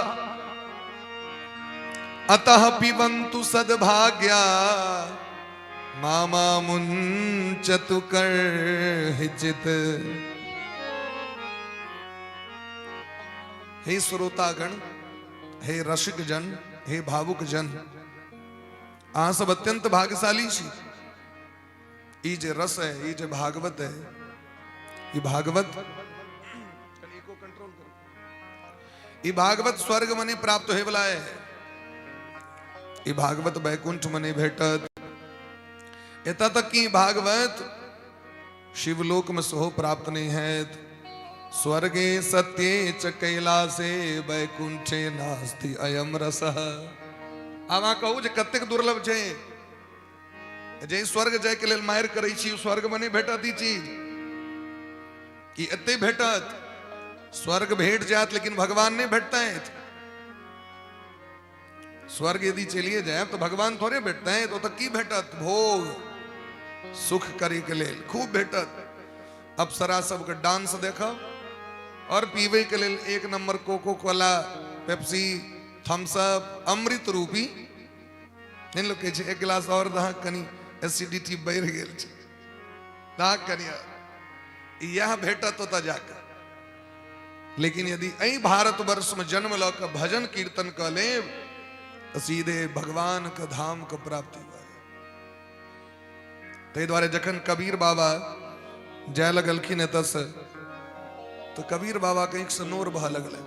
अतः पिबन्तु सद्भाग्या मामा मुंचतु कर्हिचित। हे श्रोतागण, हे रसिक जन, हे भावुक जन, अहाँ सब अत्यंत भाग्यशाली छी। ई जे रस है, ई जे भागवत है, ई भागवत ई भागवत स्वर्ग मने प्राप्त होय वाला है, ई भागवत वैकुंठ मने भेटत। एतऽ तक कि भागवत शिवलोक में सेहो प्राप्त नहीं हैत। स्वर्गे सत्ये च कैलासे वैकुंठे नास्ति अयम रसः। आब अहाँ कहू जे कतेक दुर्लभ छै, जे स्वर्ग जाय के लेल मारि करै छी, स्वर्ग में नहि भेटत ई चीज, कि एते भेटत? स्वर्ग भेट जायत लेकिन भगवान नहीं भेटतैथ। स्वर्ग यदि चलिए जाए तो भगवान थोड़े भेटते हैं, तो की भेटत? भोग सुख करे के लेल खूब भेटत। अप्सरा सबके डांस देखब और पीवे के लेल एक number Coca Cola, Pepsi, Thums Up, अमृत रूपी नहीं लोग कहै छै, एक गिलास और दहा, कनी एसिडिटी बढ़ि गेल छै, दहा कनी, इएह भेटत ओतऽ जाकऽ। लेकिन यदि एहि भारतवर्ष में जन्म लऽ कऽ भजन कीर्तन कऽ लेब तऽ सीधे भगवान के धाम के प्राप्ति भऽ जायत। ताहि दुआरे जखन कबीर बाबा जाय लगलखिन एतऽसँ तऽ कबीर बाबा के आँखिसँ नोर बहऽ लगलै,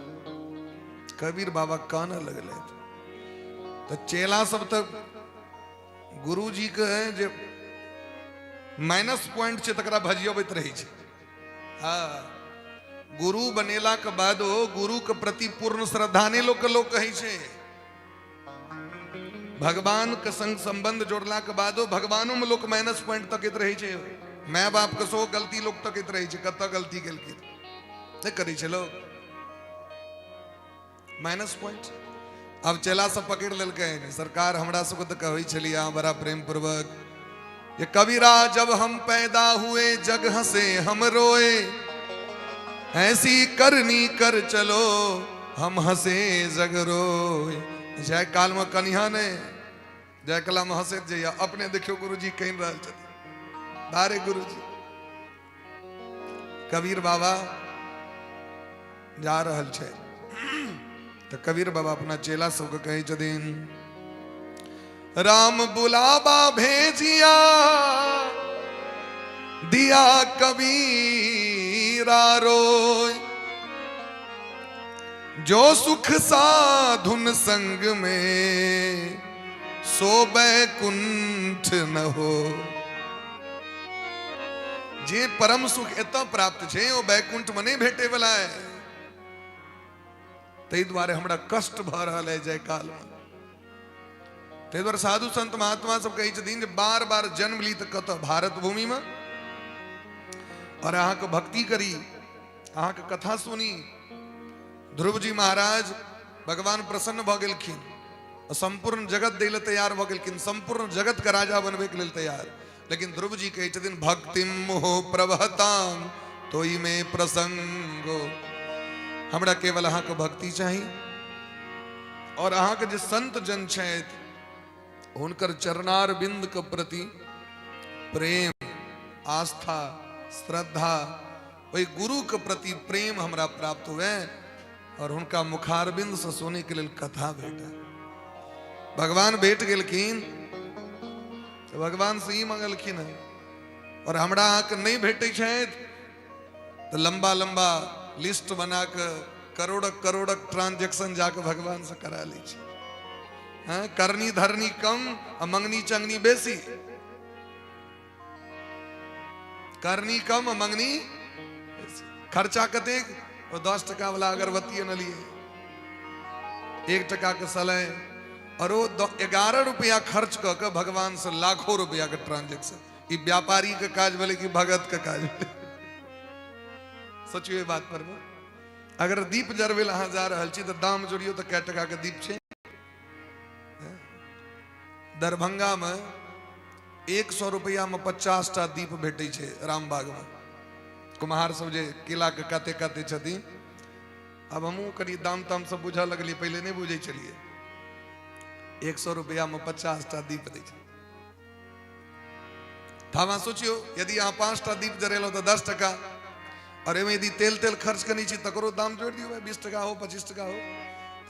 कबीर बाबा कानऽ लगलै। तऽ चेला सब तऽ गुरुजी के जे माइनस पॉइंट छै तकरा भजियबैत रहै छै। हाँ, गुरु बनेला के बादो गुरु के प्रति पूर्ण श्रद्धा नहीं लोग के लोग कहै छै। भगवान के संग संबंध जोड़ला के बादो भगवानों में लोग माइनस पॉइंट तकैत रहै छै। My बाप के सेहो गलती लोग तकैत रहै छै, कतऽ गलती केलखिन, नहि करै छै लोग माइनस पॉइंट। अब चेला सब पकड़ लेलकै, सरकार हमरा सबके तऽ कहै छलियै अहाँ बड़ा प्रेम पूर्वक ये कबीरा, जब हम पैदा हुए जग हंसे हम रोए, ऐसी करनी कर चलो हम हंसे जग रोए। जय काल में कनिहा ने जय कला में हंसैत जइया, अपने देखियो गुरुजी कहि रहल छथिन, धारे गुरुजी। कबीर बाबा जा रहल छै तऽ कबीर बाबा अपना चेला सबके कहै छथिन, राम बुलावा भेजिया दिया कबीरा रोय, जो सुख साधुन संग में सो बैकुंठ न हो। जे परम सुख एतऽ प्राप्त छै ओ बैकुंठ में नहीं भेटे वाला है। ताहि दुआरे हमरा कष्ट भऽ रहल है जय काल में। ताहि दुआरे साधु संत महात्मा सब कहै छथिन जे बार बार जन्म ली तऽ कतऽ? भारत भूमि में, और अहाँके भक्ति करी, अहाँके कथा सुनी। ध्रुव जी महाराज भगवान प्रसन्न भऽ गेलखिन, संपूर्ण जगत दै लए तैयार भऽ गेलखिन, संपूर्ण जगत के राजा बनबै के लेल तैयार। लेकिन ध्रुव जी कहै छथिन, भक्तिम मोह प्रवहताम तोई में प्रसंगो, हमरा केवल अहाँके भक्ति चाही और अहाँके जे संत जन छथि हुनकर चरणार बिंद के प्रति प्रेम, आस्था, श्रद्धा, ओहि गुरुके प्रति प्रेम हमरा प्राप्त हुए और हुनका मुखारबिंद से सुनैके लेल कथा भेटल। भगवान भेट गेलखिन तऽ भगवान से ई मंगलखिन हँ, और हमरा अहाँके नहि भेटै छथि तऽ लंबा लंबा लिस्ट बना कऽ करोड़क करोड़क ट्रांजेक्शन जाके भगवान से करा लै छी। हाँ, करनी धरनी कम आ मंगनी चंगनी बेसी। करनी कम आ मंगनी बेसी। खर्चा कतेक? ओ 10 टका वाला अगरबत्ती अनलियै, 1 टका के सलाइ, और ओ 11 रुपया खर्च कऽ के भगवान से लाखों रुपया के ट्रांजेक्शन। ई व्यापारी के काज भेलै कि भगत के काज भेलै? सोचियो बात पर में। अगर दीप जरबै लए अहाँ जा रहल छी तऽ दाम जोड़ियौ तऽ कै टका के दीप छै? दरभंगा में 100 रुपया में 50 टा दीप भेटै छै रामबाग में। कुम्हार सब जे केला के काते काते छथिन। आब हमहूँ कनि दाम ताम सब बुझऽ लगलियै, पहिले नहि बुझै छलियै। 100 रुपया में 50 टा दीप दै छै। तऽ अहाँ सोचियौ, यदि अहाँ 5 टा दीप जरेलहुँ तऽ 10 टका, और एहिमे यदि तेल तेल खर्च करै छी तकरो दाम जोड़ि दियौ, 20 टका हो 25 टका हो,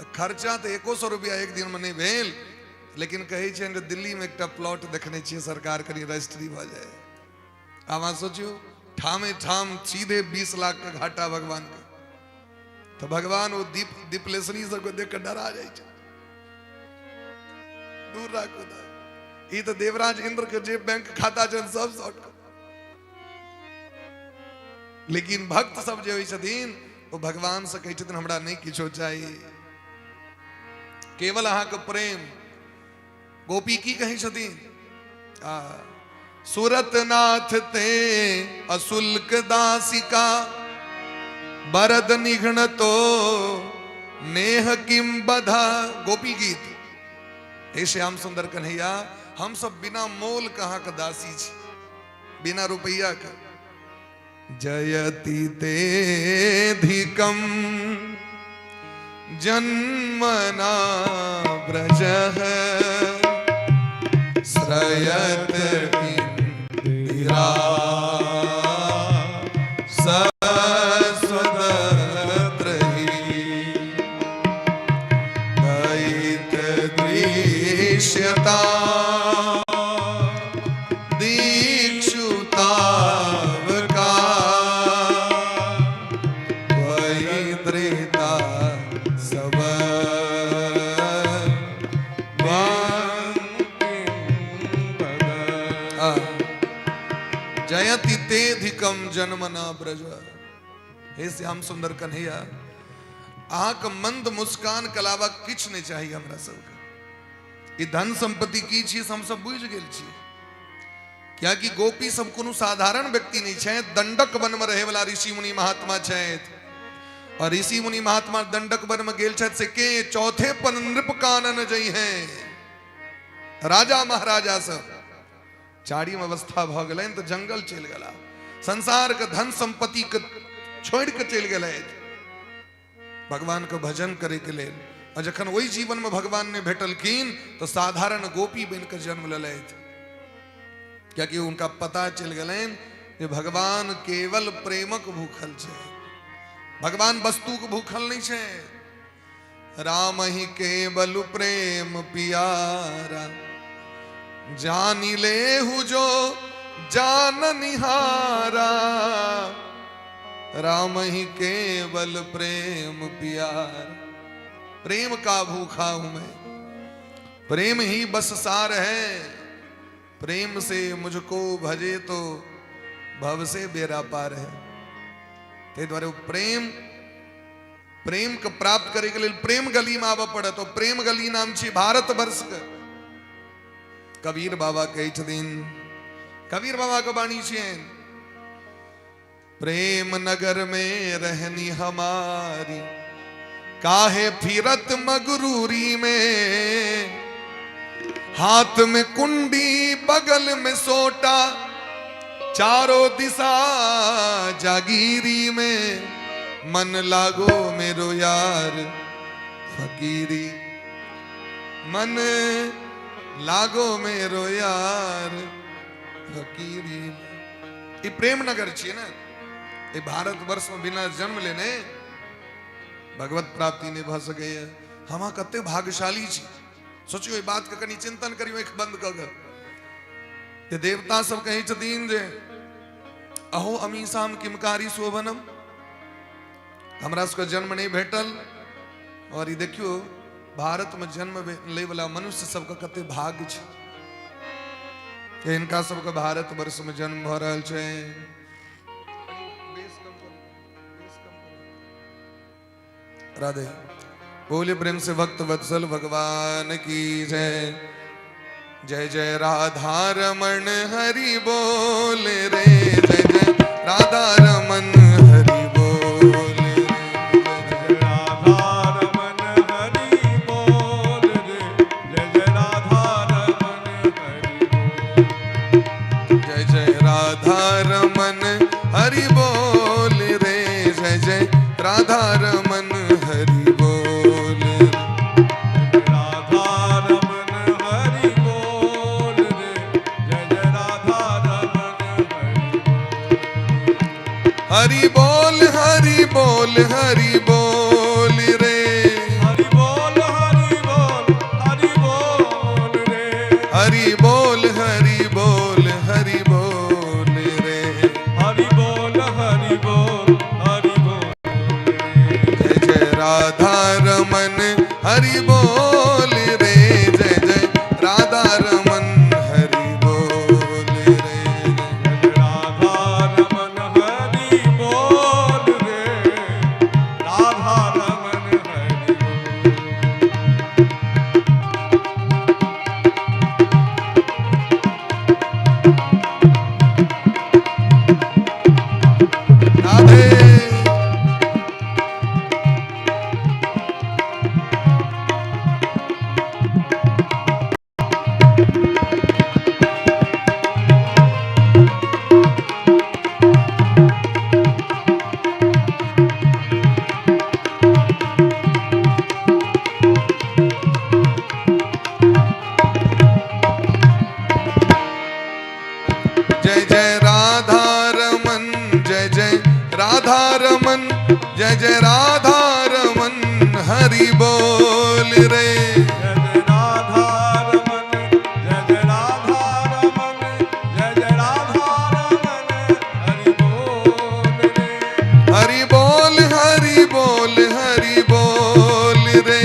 तऽ खर्चा तऽ 100 रुपया एक दिनमे नहि भेल। लेकिन कहै छियनि जे दिल्लीमे एकटा प्लॉट देखने छियै, सरकार कनि रजिस्ट्री भऽ जाय। आब अहाँ सोचियौ, ठामे ठाम सीधे 20 लाख के घाटा भगवान के। तऽ भगवान ओ दीप दीपलेसनी सबके देख कऽ डरा जाइ छै, दूर राखू। तऽ ई तऽ देवराज इंद्र के जे बैंक खाता छनि सब शॉर्ट कऽ। लेकिन भक्त सब जे होइ छथिन ओ भगवान से कहै छथिन हमरा नहि किछो चाही, केवल अहाँके प्रेम। गोपी की कहै छथिन? आ सूरत नाथ ते अशुल्क दासिका, बरद निघ्न तो नेह किम बधा। गोपी गीत। हे श्याम सुंदर कन्हैया, हम सब बिना मोल के अहाँके दासी छी, बिना रुपैया के। जयति ते धिकम जन्मना ब्रजः श्रयत इंदिरा सस्वदत्र हि दयित दृश्यता दीक्षुतावका त्वयि धृता सब जयति तेधिकम जन्मना ब्रज। हे श्याम सुंदर कन्हैया, अहाँके मंद मुस्कान के अलावा किछु नहि चाही हमरा सबके। ई धन संपत्ति की छी हम सब बुझि गेल छी, कियाकि गोपी सब कोनो साधारण व्यक्ति नहीं छथि, दंडक वन में रहे वाला ऋषि मुनि महात्मा छथि। और ऋषि मुनि महात्मा दंडक वन में गेल छथि से के चौथे पन नृप कानन जई हैं, राजा महाराजा सब। चारिम अवस्था भऽ गेलनि तऽ जंगल चलि गेला, संसार के धन संपत्ति के छोड़ि के चलि गेलथि भगवान के भजन करे के लेल। और जखन ओहि जीवन में भगवान ने भेटलखिन तो साधारण गोपी बन के जन्म लेलथि, कियाकि उनका पता चलि गेलनि जे भगवान केवल प्रेमक भूखल छै, भगवान वस्तु के भूखल नहीं छै। राम ही केवल प्रेम पियारा, जानी लेहु जो जान निहारा। राम ही केवल प्रेम प्यार, प्रेम का भूखा हूं मैं, प्रेम ही बस सार है, प्रेम से मुझको भजे तो भव से बेरा पार है। ताहि दुआरे प्रेम प्रेम के प्राप्त करे के लेल प्रेम गली में आबऽ पड़त। और प्रेम गली नाम छी भारत वर्ष के। कबीर बाबा कहै छथिन, कबीर बाबा के वाणी छियनि, प्रेम नगर में रहनी हमारी, काहे फिरत मगरूरी में, हाथ में कुंडी बगल में सोटा, चारों दिशा जागीरी में, मन लागो मेरो यार फकीरी, मन लागो मेरो यार फकीरी में। ई प्रेमनगर छियै ने। ई भारतवर्ष में बिना जन्म लेने भगवत प्राप्ति नहि भऽ सकैए। हम कते भाग्यशाली छी। सोचियो, ई बात के कनि चिंतन करियो आँखि बंद कऽ के। जे देवता सब कहै छथिन जे अहो अमीषाम किमकारी शोभनम, हमरा सबके जन्म नहि भेटल। और ई देखियो, भारत में जन्म लै वाला मनुष्य सबके कते भाग्य छै कि हिनका सबके भारत वर्ष में जन्म भऽ रहल छै। राधे बोले प्रेम से भक्त वत्सल भगवान की जय। जय जय राधा रमण हरि बोल रे, जय जय राधा रमण हरि बोल रे, जय राधा रमन हरि बोल रे, जय जय राधा रमन हरि बोल। जय जय राधा रमन हरि बोल रे, जय जय राधा रमन हरि बोल रे। राधा रमन हरि बोल रे, जय जय राधा रमन हरि हरि बोल हरि बोल हरि बोल रे, हरि बोल हरि बोल हरि बोल रे, हरि बोल हरि बोल हरि बोल रे, हरि बोल हरि बोल हरि बोल रे। जय जय राधा रमन हरि बोल रे, जय जय राधा रमन हरि बोल रे। जय राधा रमन हरि बोल रे, राधा रमन हरि बोल। राधे जय जय राधा रमन, जय जय राधा रमन, जय जय राधा रमन हरि बोल रे। जय जय राधा रमन, जय जय राधा रमन, जय जय राधा रमन हरि बोल रे। हरि बोल हरि बोल हरि बोल रे,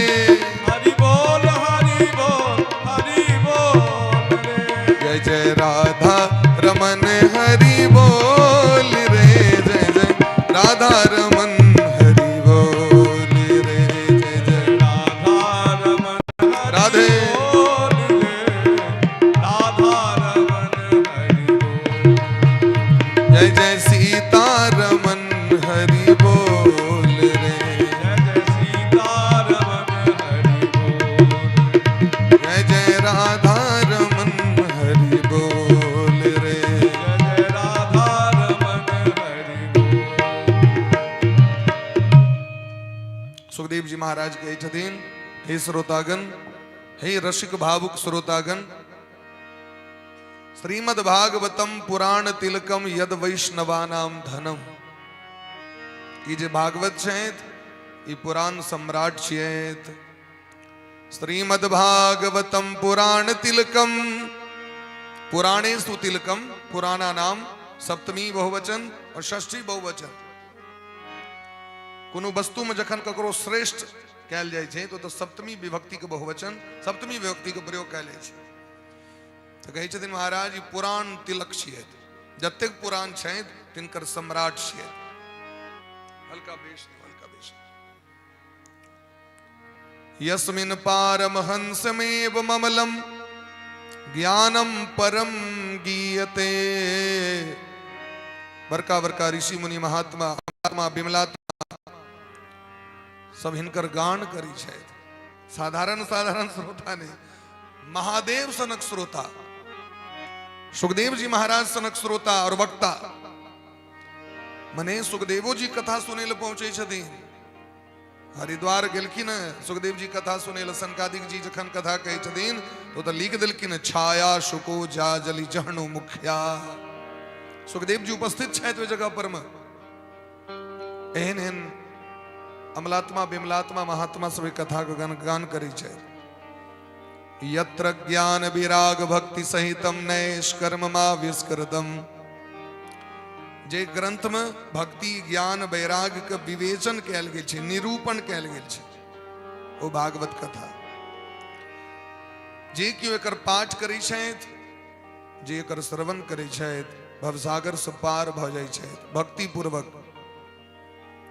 हरि बोल हरि बोल हरि बोल रे। जय जय राधा रमन हरि बोल रे, जय जय राधा रमन हरि बोल रे, जय जय राधा रमन हरि राधे। बोल रे, राधा रमन हरि बोल। जय जय सीता रमन हरि बोल रे, जय जय सीता रमन हरि बोल। जय जय राधा रमन हरि बोल रे। जय जय राधा रमन हरि बोल। सुखदेव जी महाराज कहै छथिन, हे श्रोतागण, हे रसिक भावुक श्रोतागण, श्रीमद् भागवतम पुराण तिलकम यद वैष्णवानाम धनम। ई जे भागवत छथि, ई पुराण सम्राट छियथि। श्रीमद् भागवतम पुराण तिलकम, पुराणेषु तिलकम, पुराणा नाम सप्तमी बहुवचन और षष्ठी बहुवचन। कोनो वस्तु में जखन ककरो श्रेष्ठ कयल जाइ छै तो सप्तमी विभक्ति के बहुवचन, सप्तमी विभक्ति के प्रयोग कयल जाइ छै। तो कहै छथिन महाराज, ई पुराण तिलक छियथि, जतेक पुराण छथि तिनकर सम्राट छियथि। हल्का बेश, हल्का बेश। यस्मिन् पारमहंसमेव ममलम ज्ञानम परम गीयते। बड़का बड़का ऋषि मुनि महात्मा आत्मा विमलात्मा सब हिनकर गान करी छथि। साधारण साधारण श्रोता नहीं, महादेव सनक श्रोता, सुखदेव जी महाराज सनक श्रोता और वक्ता। मने सुखदेवो जी कथा सुनै लए पहुंचे छथिन। हरिद्वार गेलखिन सुखदेव जी कथा सुनै लए, सनकादिक जी जखन कथा कहै छथिन तो लिख देलखिन, छाया शुको जाजलि जहनु मुखिया। सुखदेव जी उपस्थित छथि ओहि जगह पर में। एहन एहन अमलात्मा विमलात्मा महात्मा सब कथा के गान करै छथि। यत्र ज्ञान विराग भक्ति सहितम नैष्कर्म मा विस्कृतम। जे ग्रंथ में भक्ति ज्ञान वैराग के विवेचन कयल गेल छै, निरूपण कयल गेल छै, ओ भागवत कथा। जे केओ एकर पाठ करै छथि, जे एकर श्रवण करै छथि, भवसागर से पार भऽ जाइ छथि भक्तिपूर्वक।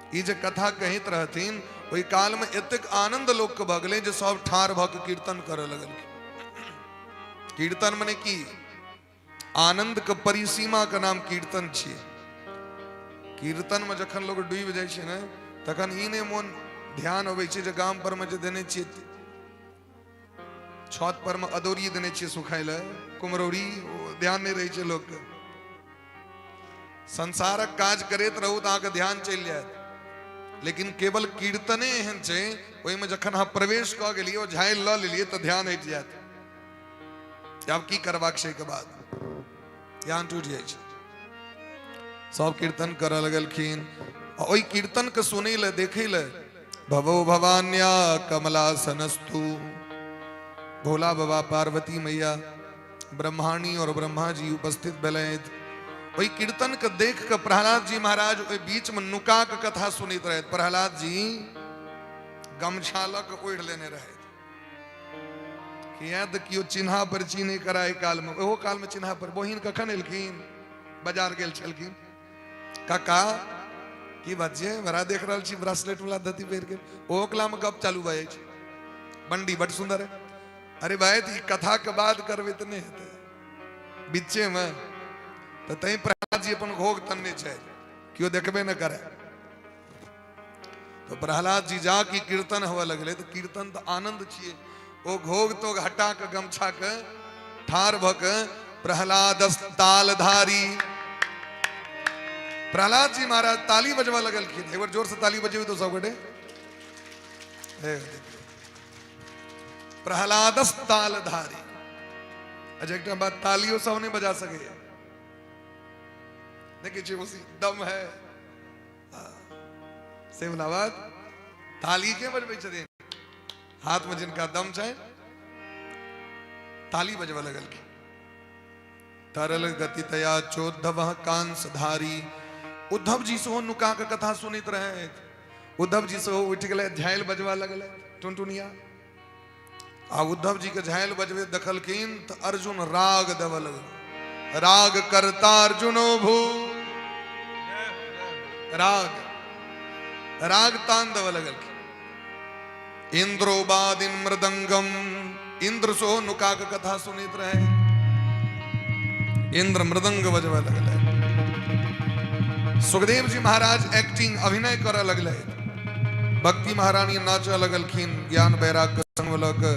ई जे कथा कहैत रहथिन ओहि काल में एतेक आनंद लोक के भऽ गेलै जे सब ठाढ़ भऽ के कीर्तन करऽ लगलखिन। कीर्तन मने की? आनंद के परिसीमा के नाम कीर्तन छियै। कीर्तन में जखन लोग डूबि जाइ छै ने, तखन ई नहि मोन ध्यान अबै छै जे गाम पर में जे देने छियै, छत पर में अदौरी देने छियै सुखाय लए, कुम्हरौरी, ध्यान नहि रहै छै लोकके। संसारक काज करैत रहू तऽ अहाँके ध्यान चलि जायत, लेकिन केवल कीर्तने एहन छै ओहिमे जखन अहाँ प्रवेश कऽ गेलियै, ओ झालि लऽ लेलियै, तऽ ध्यान हटि जायत। आब की करबाक छै के बाद ध्यान टूटि जाइ छै। सब कीर्तन करऽ लगलखिन। आ ओहि कीर्तन के सुनै लए, देखै लए भवो भवान्या कमलासनस्तु, भोला बाबा, पार्वती मैया, ब्रह्माणी और ब्रह्मा जी उपस्थित भेलथि। ओहि कीर्तन के देख के प्रहलाद जी महाराज ओहि बीच में नुका के कथा सुनैत रहथि। प्रहलाद जी गमछा लऽ के ओढ़ि लेने रहथि, किया तऽ केओ चिन्हा परिची नहि कराय काल में। ओहो काल में चिन्हा पर बहिन कखन एलखिन, बाजार गेल छलखिन, काका की बात छै, बड़ा देख रहल छी ब्रासलेट वाला धोती पहिर के। ओहो कला में गप चालू भऽ जाइ छै, बंडी बड सुंदर है। अरे भाई, तऽ ई कथा के बाद करबै तऽ नहि हेतै बीचे में। तऽ तैं प्रहलाद जी अपन घोघ तनने छथि, केओ देखबे नहि करे। तो प्रहलाद जी जा की कीर्तन हुआ लगले, तो कीर्तन तो आनंद छिए। ओ घोघ तो हटा के गमछा के ठार भ के प्रहलाद तालधारी, प्रहलाद जी महाराज ताली बजवा लगलखिन। एक बार जोर से ताली बजेबी तो सब गोटे। प्रहलाद तालधारी। अच्छा एकटा बात, तालियो सब नहीं बजा सकैया, देखै छियै उसी दम है से वाला बात। ताली के बजबै छथिन, हाथ में जिनका दम छै ताली बजबऽ लगलखिन। तरल गति तया चोद्धव कांसधारी। उद्धव जी सेहो नुका के कथा सुनैत रहे। उद्धव जी सेहो उठि गेलै, झालि बजबऽ लगलै टुनटुनिया। आ उद्धव जी के झालि बजबे देखलखिन तऽ अर्जुन राग देबऽ लगल। राग करता अर्जुनो भू, राग राग तान देबऽ लगलखिन। इंद्रोबादिन मृदंगम, इंद्र सेहो नुका के कथा सुनैत रहे, इंद्र मृदंग बजबऽ लगलै। सुखदेव जी महाराज एक्टिंग अभिनय करऽ लगलै। भक्ति महारानी नाचऽ लगलखिन ज्ञान वैराग के संग लऽ के।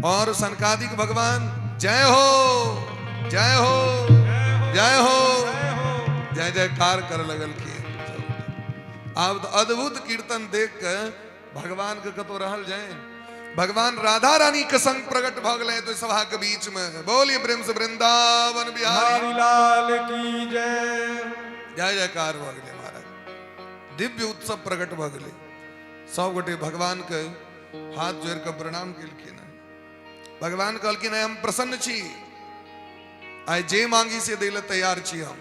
और सनकादिक भगवान जय हो जय हो जय हो जय जयकार कर लगलखिन। आब तऽ अद्भुत कीर्तन देख के भगवान के कतौ रहल जाय। भगवान राधा रानी के संग प्रकट भऽ गेलै तो सभा के बीच में। बोलिए प्रेम से वृंदावन बिहारी लाल की जय। जय जयकार भऽ गेलै महाराज। दिव्य उत्सव प्रकट भऽ गेलै। सब गोटे भगवान के हाथ जोड़ के प्रणाम केलखिन। भगवान कहलखिन हम प्रसन्न छी, आइ जे मांगी से दै लए तैयार छी हम।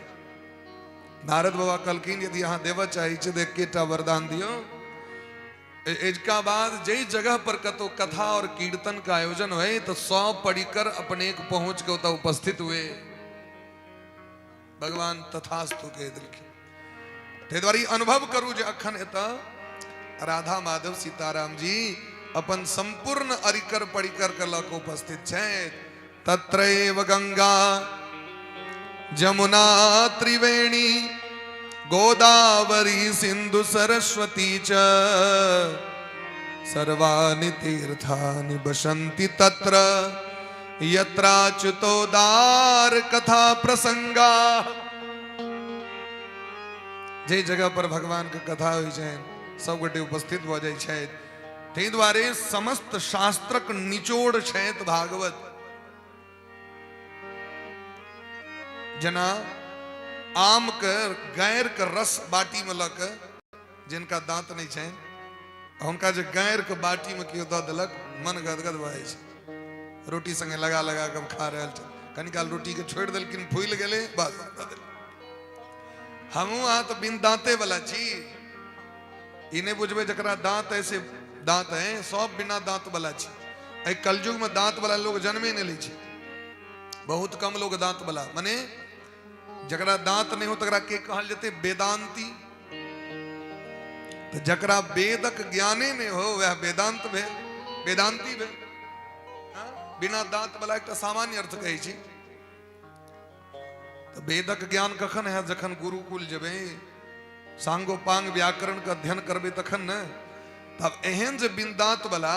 नारद बाबा कहलखिन यदि अहाँ देबऽ चाहै छी तऽ एकेटा वरदान दियौ, एजका बाद जै जगह पर कतौ कथा और कीर्तन का आयोजन होए तो 100 परिकर अपने पहुंच के ओतऽ उपस्थित हुए। भगवान तथास्तु कहि देलखिन। ताहि दुआरे ई अनुभव करू जे अखन एतऽ राधा माधव सीताराम जी अपन संपूर्ण अरिकर परिकर के लऽ कऽ उपस्थित छथि। तत्रैव गंगा जमुना त्रिवेणी गोदावरी सिंधु सरस्वती च सर्वाणि तीर्थानि बसन्ति तत्र यत्राच्युतोदार कथा प्रसंगा। जे जगह पर भगवान के कथा होइ छनि सब गोटे उपस्थित भऽ जाइ छथि। ताहि दुआरे समस्त शास्त्रक निचोड़ छथि भागवत। जेना आमके गाड़िके रस बाटीमे लऽ कऽ, जिनका दाँत नहि छनि हुनका जे गाड़िके बाटीमे केओ दऽ देलक, मन गदगद भऽ जाइ छै। रोटी संगे लगा लगा कऽ खा रहल छै, कनी काल रोटीके छोड़ि देलखिन, फूलि गेलै, बस दऽ देलखिन। हमहूँ अहाँ तऽ बिन दाँते वाला छी। ई नहि बुझबै जकरा दाँत है से दाँत है, सब बिना दाँत वाला छी। एहि कलयुगमे दाँत वाला लोग जन्मे नहि लै छै, बहुत कम लोग दाँत वाला। मने जकरा दाँत नहि हो तकरा के कहल जेतै? वेदांती। तऽ जकरा वेदक ज्ञाने नहि हो वएह वेदांत भेल, वेदांती भेल। हाँ? बिना दाँत वाला एकटा सामान्य अर्थ कहै छी। तऽ वेदक ज्ञान कखन हैत? जखन गुरुकुल जेबै, सांगोपांग व्याकरण के अध्ययन करबै तखन ने। तब एहन जे बिन दाँत वाला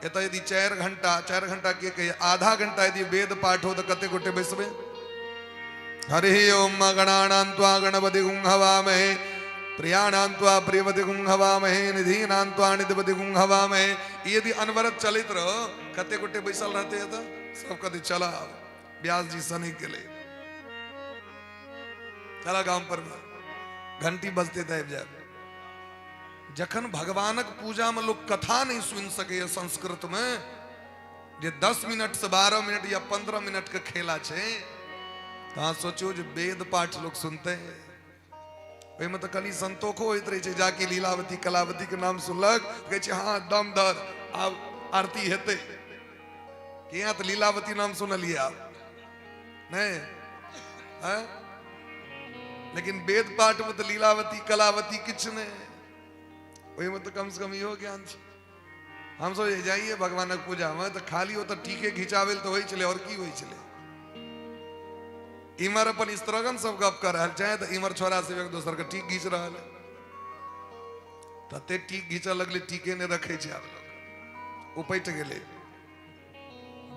एतऽ यदि 4 घंटा, 4 घंटा के कहिए, आधा घंटा यदि वेद पाठ हो तऽ कते गोटे बैसबै? हरि ओम गणानां त्वा गणपति गुं हवामहे, प्रियाणां त्वा प्रियवति गुं हवामहे, निधीनां त्वा निधिपति गुं हवामहे। ई यदि अनवरत चलैत रहो, कते गोटे बैसल रहते? एतऽ सब कहते चला व्यास जी सनी गेलै, चला गाम पर में घंटी बजते तऽ आबि जायब। जखन भगवानक पूजा में लोग कथा नहीं सुन सकैए संस्कृत में, जे 10 मिनट से 12 मिनट या 15 मिनट के खेला छै, तऽ अहाँ सोचू जे वेद पाठ लोग सुनते। ओहिमे तऽ कनि संतोखो होइत रहै छै। जाकि लीलावती कलावती के नाम सुनलक, कहै छै हँ दम धर, आब आरती हेतै। किया तऽ लीलावती नाम सुनलियै आब नहि हैं? लेकिन वेद पाठ में तऽ लीलावती कलावती किछु नहि, ओहिमे तऽ कम से कम इहो ज्ञान छै। हमसब जे जाइए भगवानक पूजामे तऽ खाली ओतऽ टीके घिचाबै लए तऽ होइ छलै, आओर की होइ छलै? इम्हर अपन स्त्रीगण सब गप कऽ रहल छै तऽ इम्हर छोरा सब एक दोसर के टीक घीच रहल है। तते टीक घीचऽ लगलै, टीके नहि रखै छै आब लोक, उपटि गेलै,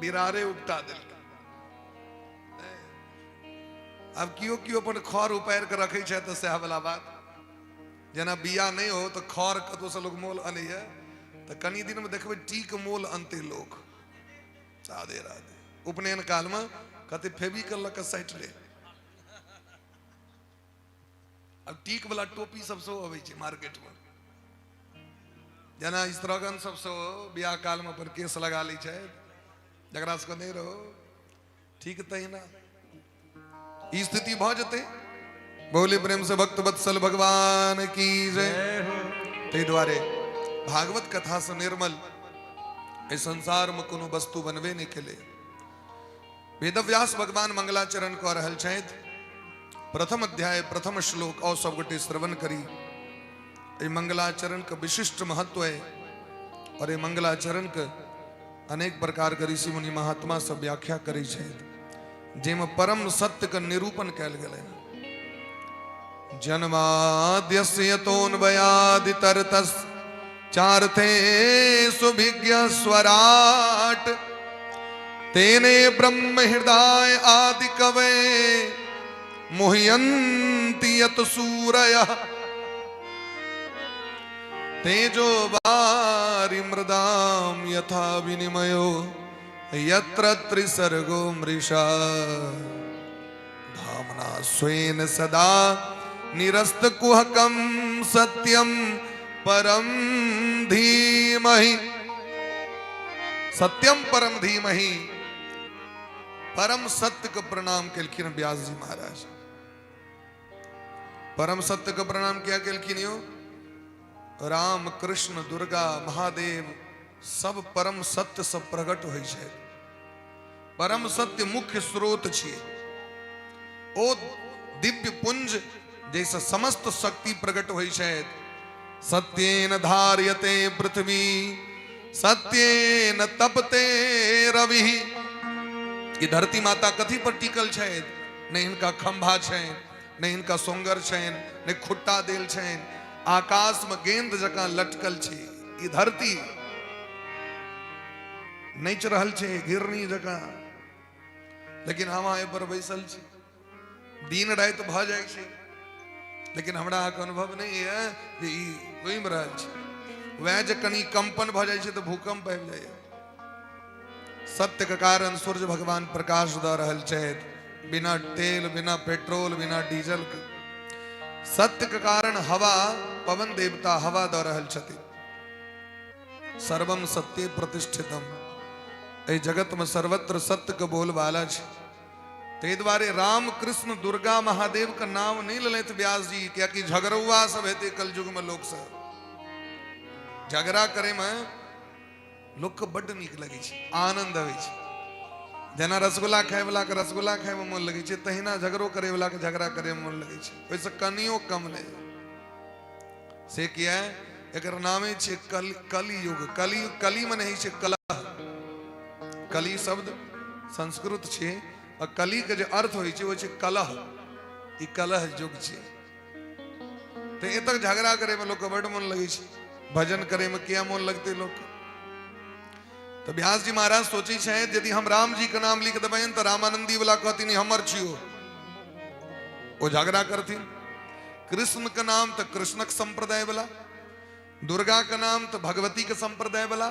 बिरारे उपटा देलकै। आब केओ केओ अपन खर उपारि कऽ रखै छै तऽ सएह वाला बात। जेना बिया नहि हो तऽ खर कतहुसँ लोक मोल अनैया, तऽ कनि दिनमे देखबै टीक मोल अनतै लोक। राधे राधे। उपनयन कालमे कते फेविकल लऽ कऽ साटि ले। आब टीक वाला टोपी सब सेहो अबै छै मार्केटमे, जेना स्त्रीगण सब सेहो बियाह कालमे अपन केश लगा लै छै, जकरा सबके नहि रहो, ठीक तहिना ई स्थिति भऽ जेतै। बोले प्रेम से भक्त वत्सल भगवान की जय। ताहि दुआरे भागवत कथा से निर्मल एहि संसार में कोनो वस्तु बनबे नहि केलै। वेदव्यास भगवान मंगलाचरण कऽ रहल छथि। प्रथम अध्याय प्रथम श्लोक और सब गोटे श्रवण करी। एहि मंगलाचरण के विशिष्ट महत्व है और एहि मंगलाचरण के अनेक प्रकार के ऋषि मुनि महात्मा सब व्याख्या करै छथि, जाहिमे परम सत्य के निरूपण कयल गेलै। जन्माद्यस्य यतोऽन्वयादितरतस् चार्थे सुभिज्ञ स्वराट तेने ब्रह्म हृदय आदि कवे मुह्यन्ति यत सूरयः तेजो वारि मृदां यथा विनिमयो यत्र त्रिसर्गो मृषा धाम्ना स्वेन सदा निरस्त कुहकं सत्यम परम धीमहि। सत्यम परम धीमहि, परम सत्य के प्रणाम केलखिन व्यास जी महाराज। परम सत्य के प्रणाम किया केलखिन यो? राम कृष्ण दुर्गा महादेव सब परम सत्य सब प्रकट होइ छै। परम सत्य मुख्य स्रोत छियै, ओ दिव्य पुंज जैसे समस्त शक्ति प्रकट होइ छै। सत्येन धार्यते पृथ्वी सत्येन तपते रवि। ई धरती माता कथी पर टिकल छै? नहि हिनका खंभा छनि, नहि हिनका सोंगर छनि, नहि खुट्टा देल छनि, आकाश में गेंद जकाँ लटकल छै ई धरती, नाचि रहल छै घिरनी जकाँ। लेकिन हम अहाँ पर बैसल छी, दिन राति भऽ जाइ छै, लेकिन हमरा अहाँके अनुभव नहि यऽ जे ई घुमि रहल छै। वएह जे कनि कंपन भऽ जाइ छै तऽ भूकंप आबि जाइए। सत्य के कारण सूर्य भगवान प्रकाश दऽ रहल छथि। बिना तेल, बिना पेट्रोल, बिना डीजल के। सत्य के कारण हवा, पवन देवता हवा दऽ रहल छथिन। सर्वम सत्य प्रतिष्ठितम, एहि जगत में सर्वत्र सत्य के बोलबाला छै। ताहि दुआरे राम कृष्ण दुर्गा महादेव के नाम नहीं लेलथि व्यास जी, कियाकि झगड़ुआ सब हेतै कलयुग में। लोक सब झगड़ा करे में लोक के बड्ड नीक लगै छै, आनंद अबै छै। जेना रसगुल्ला खाय वाला के रसगुल्ला खाय में मोन लगै छै, तहिना झगड़ो करे वाला के झगड़ा करे में मोन लगै छै, ओहिसँ कनियो कम नहि। से किया? एकर नामे छै कल कलयुग। कलि कली मने होइ छै कलह। कली शब्द संस्कृत छै आ कली के जे अर्थ होइ छै ओ छै कलह। ई कलह युग छै, तऽ एतक झगड़ा करे में लोक के बड्ड मोन लगै छै, भजन करे में किया मोन लगतै लोक? तऽ व्यास जी महाराज सोचै छथि, यदि हम राम जी के नाम लिख देबनि तऽ रामानंदी वाला कहथिन हमर छियो, ओ झगड़ा करथिन। कृष्ण के नाम तऽ कृष्णक संप्रदाय वाला, दुर्गा के नाम तऽ भगवती के संप्रदाय वाला,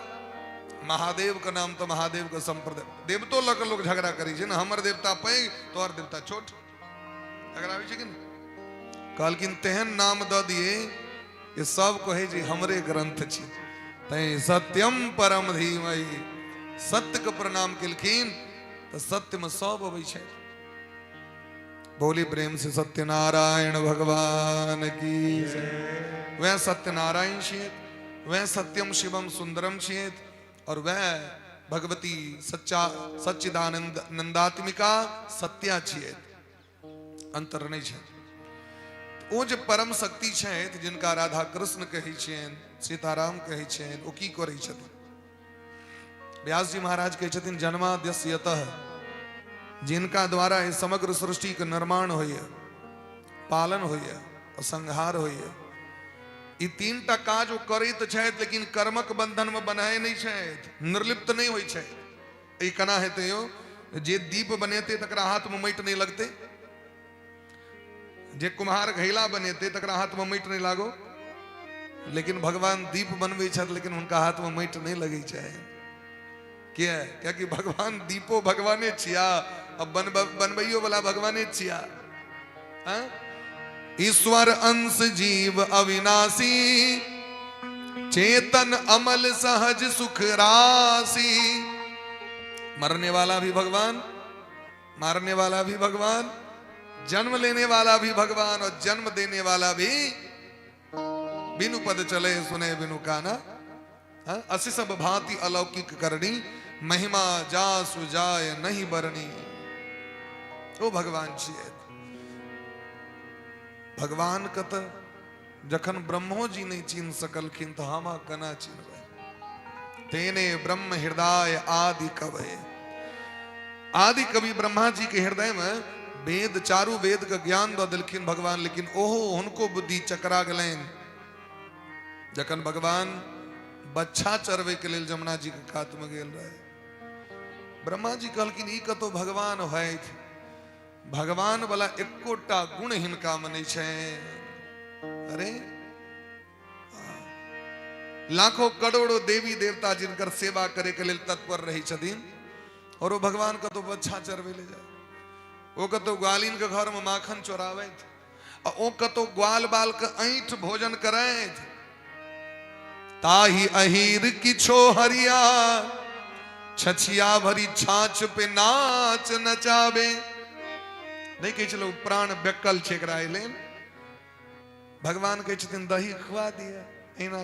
महादेव के नाम तऽ महादेव के संप्रदाय। देवतो लऽ कऽ लोक झगड़ा करै छै ने, हमर देवता पैघ, तोहर देवता छोट, झगड़ा होइ छै कि नहि? कहलखिन तेहन नाम दऽ दिए कि सब कहै जे हमरे ग्रंथ छी। तैं सत्यम परम धीमहि, सत्य के प्रणाम केलखिन तऽ सत्य में सब अबै छै। बोली प्रेम से सत्यनारायण भगवान की। वह सत्यनारायण छियैत, वह सत्यम शिवम सुंदरम छियैत और वह भगवती सच्चा सच्चिदानंद नंदात्मिका सत्या छियैत, अंतर नहि छै। ओ जे परम शक्ति छथि, जिनका राधा कृष्ण कहै छियनि, सीताराम कहै छियनि, ओ की करै छथिन? व्यास जी महाराज कहै छथिन जन्माद्यस्य यतः, जिनका द्वारा ई समग्र सृष्टि के निर्माण होइए, पालन होइए और संहार होइए। ई तीन टा काज ओ करैत छथि, लेकिन कर्मक बंधन में बन्हाय नहि छथि, निर्लिप्त नहि होइ छथि। ई केना हेतै यौ? जे दीप बनेतै तकरा हाथ में माटि नहि लगतै, जे कुम्हार घैला बनेतै तकरा हाथ में माटि नहि लागो, लेकिन भगवान दीप बनबै छथि लेकिन हुनका हाथ में माटि नहि लगै छै। किया? कियाकि भगवान दीपो भगवाने छिया आ बनबैयो वाला भगवाने छिया। हाँ? ईश्वर अंश जीव अविनाशी, चेतन अमल सहज सुख राशि। मरने वाला भी भगवान, मारने वाला भी भगवान, जन्म लेने वाला भी भगवान और जन्म देने वाला भी। बिनु पद चले सुने बिनु काना। हाँ? असि सब भांति अलौकिक करनी, महिमा जासु जाय नहीं बरनी। ओ भगवान छियै। भगवान के तऽ जखन ब्रह्मो जी नहि चिन्ह सकलखिन तऽ हम केना चिन्हबै? तेने ब्रह्म हृदय आदि कवय। आदि कवि ब्रह्मा जी के हृदय में वेद, चारू वेद के ज्ञान दऽ देलखिन भगवान, लेकिन ओहो हुनको बुद्धि चकरा गेलनि जखन भगवान बच्छा चरबै के लेल जमुना जी के कात में गेल रहे। ब्रह्मा जी कहलखिन ई कतौ भगवान होथि, भगवान वाला एकोटा गुण हिनका में नहीं छै। अरे, लाखों करोड़ों देवी देवता जिनकर सेवा करे के लेल तत्पर रहै छथिन और ओ भगवान कतौ बच्छा चरबै ले जाय, ओ कतौ ग्वालिन के घर में माखन चोराबैत आ ओ कतौ ग्वाल बाल के ऐंठ भोजन करैत। ताही अहीर किछो हरिया, छछिया भरी छाछ पे नाच नचाबे। नहि कहै छै लोक प्राण बेकल छै एकरा एहि लेल। भगवान कहै छथिन दही खुआ दिया एना।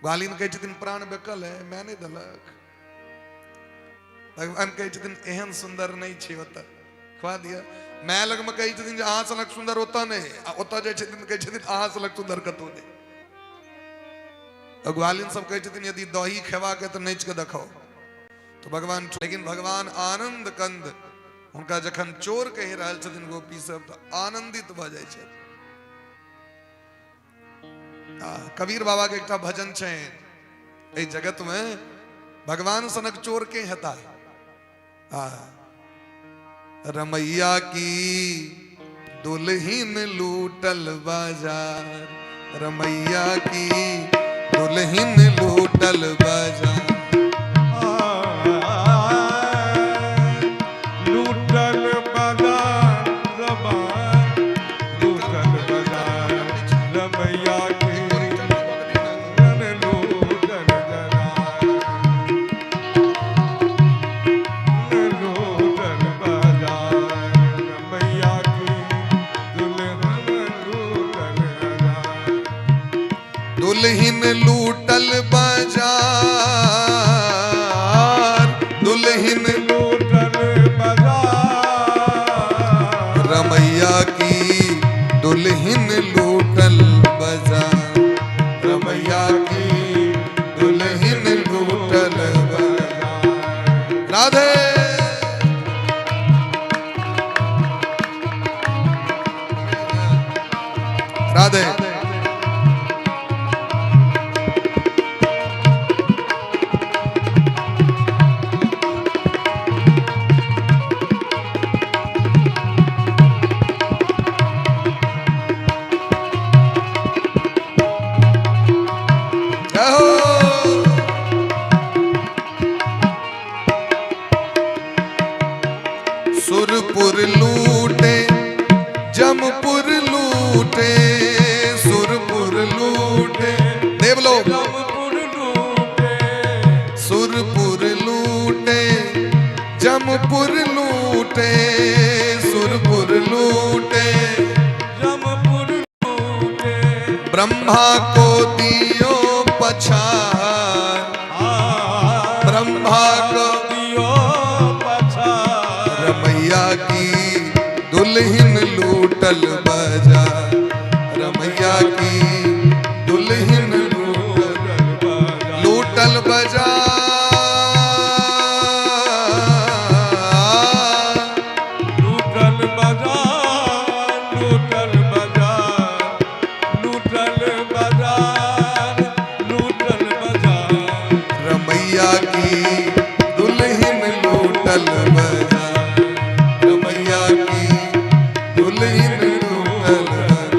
ग्वालिन कहै छथिन प्राण बेकल है, मैं नहि देलक। भगवान कहै छथिन एहन सुंदर नहि छै ओतऽ, खुआ दिया। माय लगमे कहै छथिन जे अहाँ सनक सुंदर ओतऽ नहि, आ ओतऽ जाइ छथिन कहै छथिन अहाँ सनक सुंदर कतौ नहि। ग्वालिन सब कहै छथिन यदि दही खेबाक है तऽ नाचि कऽ देखाउ। तऽ भगवान, लेकिन भगवान आनंद कंद, हुनका जखन चोर कहि रहल छथिन गोपी सब तऽ आनंदित भऽ जाइ छथि। कबीर बाबा के एकटा भजन छै, एहि जगत में भगवान सनक चोर के हेता? आ रमैया की दुल्हिन लूटल बाजार, रमैया की दुल्हिन लूटल बाजार। लूटल बाजार। दुल्हन लूटल बाजार, दुल्हन लूटल बाजार, रमैया की दुल्हन लूटल बाजार, रमैया की दुल्हन लूटल बाजार। राधे। राधे। जय हो। सुरपुर लूटे जमपुर लूटे, सुरपुर लूटे देवलोक, जमपुर लूटे, सुरपुर लूटे जमपुर लूटे, सुरपुर लूटे जमपुर लूटे, ब्रह्मा को दियो पछार, ब्रह्मा को दियो पछार, रमैया की दुल्हन लूटल बाजार, रमैया की दुल्हन लूटल लूटल बाजार, लूटल बाजार, लूटल बाजार, लूटल बाजार, लूटल बाजार, रमैया की दुल्हन लूटल बाजार, रमैया की दुल्हन लूटल बाजार,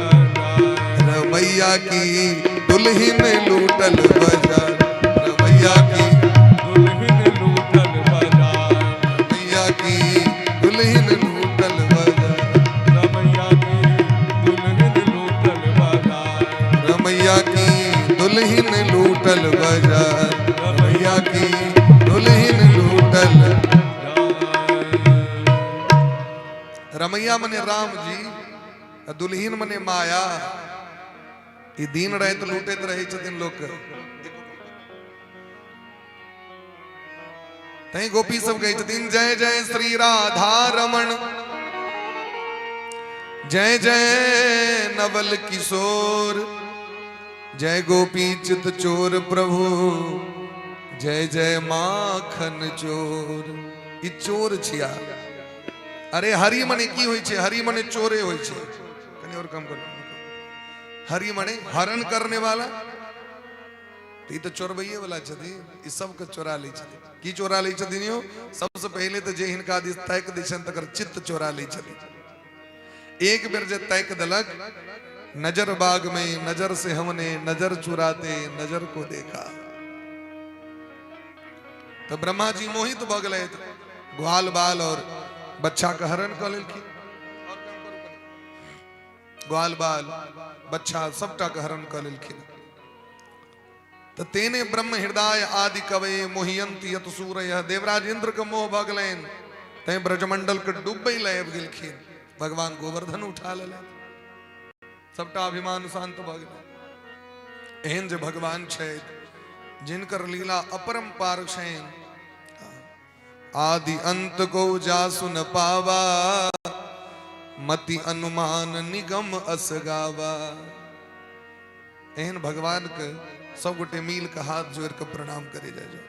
रमैया की दुल्हन लूटल बाजार, रमैया की दुल्हन लूटल बाजार, रमैया की दुल्हन लूटल बाजार, रमैया की दुल्हन लूटल बाजार, रमैया की दुल्हन लूटल बाजार, रमैया की दुल्हन लूटल। रमैया मने राम जी आ दुल्हन मने माया। ई दिन राति लूटैत रहै छथिन लोक। तैं गोपी सब कहै छथिन जय जय श्री राधा रमण, जय जय नवल किशोर, जय गोपी चित चोर प्रभु, जय जय माखन चोर। ई चोर छिया। अरे हरि मने की होइ छै? हरि मने चोरे होइ छै। कनि और कम करू। हरि मने हरण करने वाला, तऽ ई तऽ चोरबैये वाला छथिन। ई सबके चोरा लै छथिन। की चोरा लै छथिन यौ? सबसँ पहिले तऽ जे हिनका दिस ताकि दै छनि तकर चित्त चोरा लै छथिन। एक बेर जे ताकि देलक, नजर बाग में नजर से हमने नजर चुराते नजर को देखा, तऽ ब्रह्मा जी मोहित भऽ गेलथि। ग्वाल बाल और बच्चा के हरण कऽ लेलखिन। ग्वाल बाल बच्चा सबटा के हरण कऽ लेलखिन। तऽ तेने ब्रह्म हृदय आदि कवे मोहियंती यत सूरय, देवराज इंद्र के मोह भऽ गेलनि, तैं ब्रजमंडल के डूबे लए आबि गेलखिन। भगवान गोवर्धन उठा लेलथि, सबटा अभिमान शांत भऽ गेल। एहन जे भगवान छथि जिनकर लीला अपरंपार छनि, आदि अंत को जासु न पावा, मति अनुमान निगम अस गावा। एहन भगवान के सब गोटे मिल के हाथ जोड़ के प्रणाम करे जाय जाओ।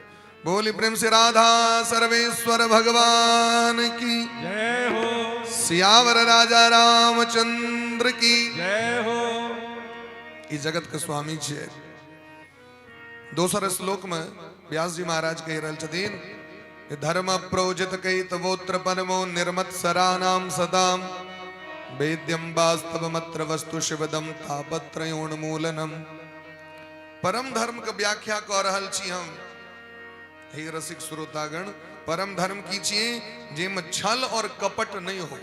बोली प्रेम से राधा सर्वेश्वर भगवान की जय हो। सियावर राजा रामचंद्र की जय हो। ई जगत के स्वामी छियै। दोसर श्लोक में व्यास जी महाराज कहि रहल छथिन, धर्म प्रोजित कैतवोत्र परमो निर्मत्सराणाम सदाम वेद्यम वास्तवमत्र वस्तु शिवदम तापत्रयोन्मूलनम। परम धर्म के व्याख्या कऽ रहल छी हम। हे रसिक श्रोतागण, परम धर्म की छियै? जाहिमे छल और कपट नहीं हो।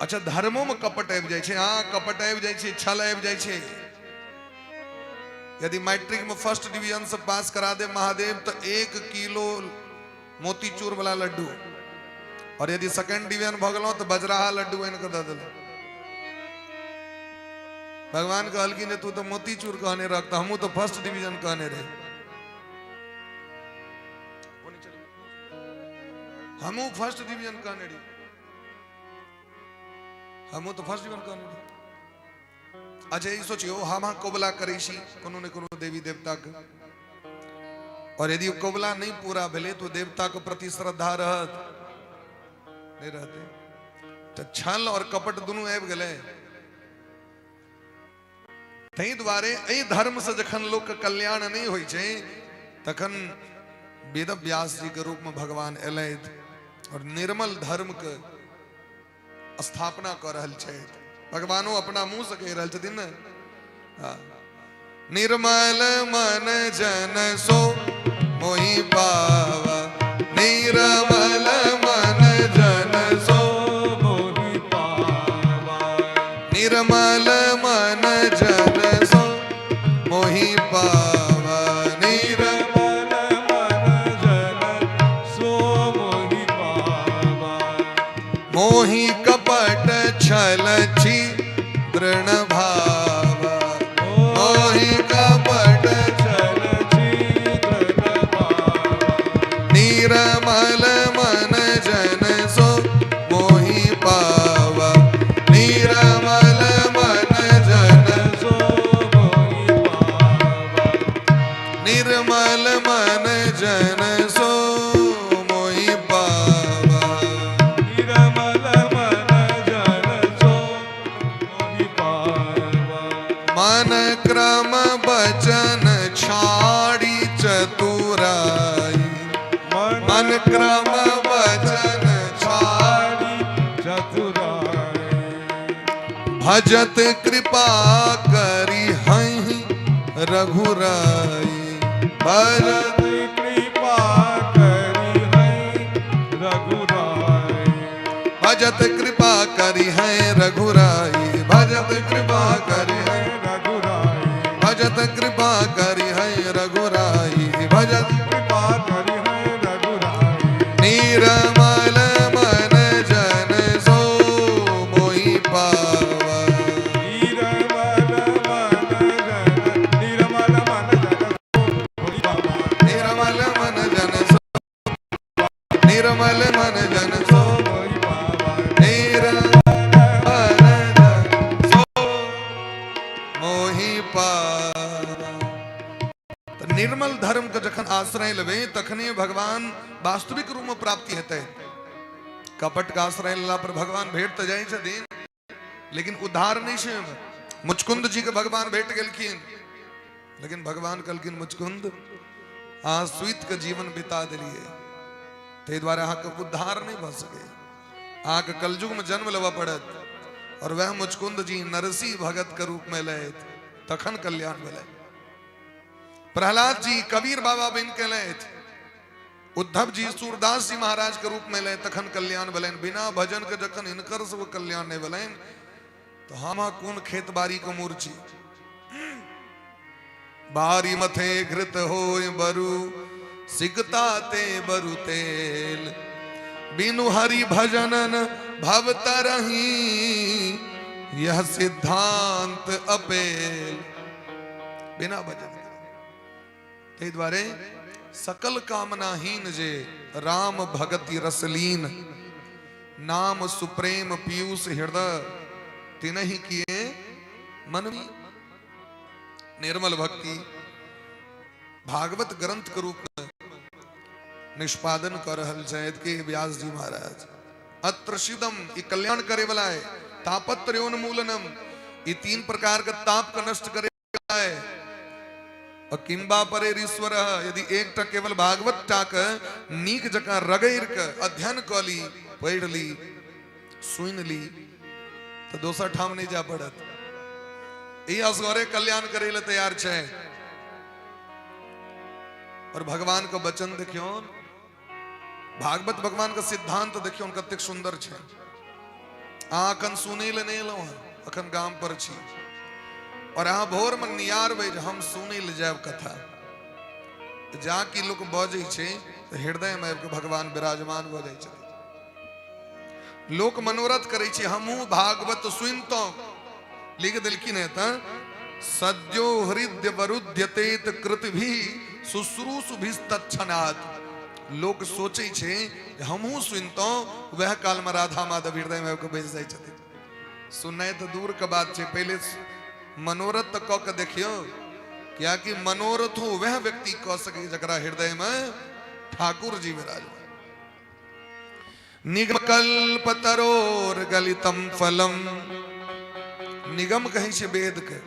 अच्छा, धर्मो में कपट आबि जाइ छै? हाँ, कपट आबि जाइ छै, छल आबि जाइ छै। यदि मैट्रिक में फर्स्ट डिवीजन से पास करा दे महादेव तो 1 किलो मोतीचूर वाला लड्डू, और यदि सेकंड डिवीजन भऽ गेलहुँ तऽ बजराहा लड्डू आनि कऽ दऽ देलहुँ। भगवान कहलखिन जे तू तऽ मोतीचूर कहने रह, तऽ हमहूँ तऽ फर्स्ट डिवीजन कहने रही। हमहूँ फर्स्ट डिवीजन कहने रही, हमहूँ तऽ फर्स्ट डिवीजन कहने रही। अच्छा ई सोचियौ, हम अहाँ कबुला करै छी कोनो ने कोनो देवी देवताके, और यदि कबुला नहीं पूरा भेलै तो देवता के प्रति श्रद्धा रहत नहीं रहते, तो छल और कपट दुनू आबि गेलै। ताहि दुआरे एहि धर्म से जखन लोक के कल्याण नहीं होइ छै तखन वेद व्यास जी के रूप में भगवान एलथि और निर्मल धर्म के स्थापना कऽ रहल छथि। भगवानो अपना मुंह से कहि रहल छथिन ने, हाँ। निर्मल मन जन सो मोहि पावा, निर्मल मन जन सो मोहि पावा, निर्मल मन जन सो मोहि पावा, निर्मल मन जन सो मोहि पावा, मोहि कपट छल छी दृढ़ भावा, मोहि कपट छल छी दृढ़ भावा, निर्मल मन जन सो मोहि पावा, निर्मल मन जन सो मोहि पावा, निर्मल मन जन सो मोहि पावा, निर्मल मन जन सो मोहि पावा, मन क्रम बचन छाड़ी चतुराई, मन क्रम बचन छाड़ी चतुराई, भजत कृपा करी हहि रघुराई, भजत कृपा करी है रघुराई, भजत कृपा करी है रघुराई, भजत कृपा करी है रघुराई, भजत कृपा करी है रघुराई, भजत कृपा करी है रघुराई, निर्मल मन जन सो मोहि पावा, निर्मल मन जन, निर्मल मन जन मोहि पावा, निर्मल मन जन सो, निर्मल मन जन सो मोहि पावा, निर्मल जन सो मोहि पावा। तऽ निर्मल धर्म के जखन आश्रय लेबै तखने भगवान वास्तविक रूप में प्राप्ति हेतै। कपट के आश्रय लेला पर भगवान भेट तऽ जाइ छथिन लेकिन उद्धार नहि छै ओहिमे। मुचकुंद जी के भगवान भेट गेलखिन, लेकिन भगवान कहलखिन मुचकुंद अहाँ सुति के जीवन बिता देलियै, ताहि दुआरे अहाँके उद्धार नहि भऽ सकैए, अहाँके कलयुग में जन्म लेबऽ पड़त। और वएह मुचकुंद जी नरसिंह भगत के रूप में एलथि तखन कल्याण भेलै। प्रहलाद जी कबीर बाबा बनि के एलथि, उद्धव जी सूरदास जी महाराज के रूप में एलथि तखन कल्याण भेलनि। बिना भजन के जखन हिनकर सब कल्याण नहि भेलनि तो हम कोन खेत बाड़ी के मूर छी। बारी मथे घृत होय बरु सिगता ते बरु तेल, बिनु हरि भजनन भव तरही यह सिद्धांत अपेल। बिना भजन के। ताहि दुआरे सकल कामनाहीन जे राम भगति रसलीन, नाम सुप्रेम पीयूष हृदय तिनहि किए मन में। निर्मल भक्ति भागवत ग्रंथ के रूप में निष्पादन कर रहल छथि के व्यास जी महाराज। अत्र शिदम ई कल्याण करे वाला है, तापत्रयोन्मूलनम ई तीन प्रकार के ताप के नष्ट करे वाला है। और किंबा परे ईश्वर, यदि एकटा केवल भागवत टा के नीक जकाँ रगड़ि के अध्ययन कऽ ली, पढ़ि ली, सुनि ली, तऽ दोसर ठाम नहि जाय पड़त। ई असगरे कल्याण करे लए तैयार छै। और भगवान के वचन देखियौ, भागवत भगवान के सिद्धांत देखियौ कतेक सुंदर छै। अहाँ अखन सुनै लए नहि एलहुँ हँ, अखन गाम पर छी और अहाँ भोर में नियारबै जे हम सुनै लए जायब कथा। जा कि लोक बजै छै तऽ हृदय में आबि कऽ भगवान विराजमान भऽ जाइ छथिन। लोक मनोरथ करै छै हमहूँ भागवत सुनितहुँ, लिख देलखिन है तऽ सद्यो हृदय वरुध्यतेत कृतभि शुश्रूषुभिस्तक्षणात्। लोक सोचै छै जे हमहूँ सुनितहुँ, वएह कालमे राधा माधव हृदयमे आबि कऽ बैस जाइ छथिन। सुननाइ तऽ दूर के बात छै, पहिले मनोरथ तऽ कऽ के देखियौ, कियाकि मनोरथो वएह व्यक्ति कऽ सकै जकरा हृदयमे ठाकुर जी विराजमान। निगमकल्प तरोर गलितम फलम, निगम कहै छै वेद के,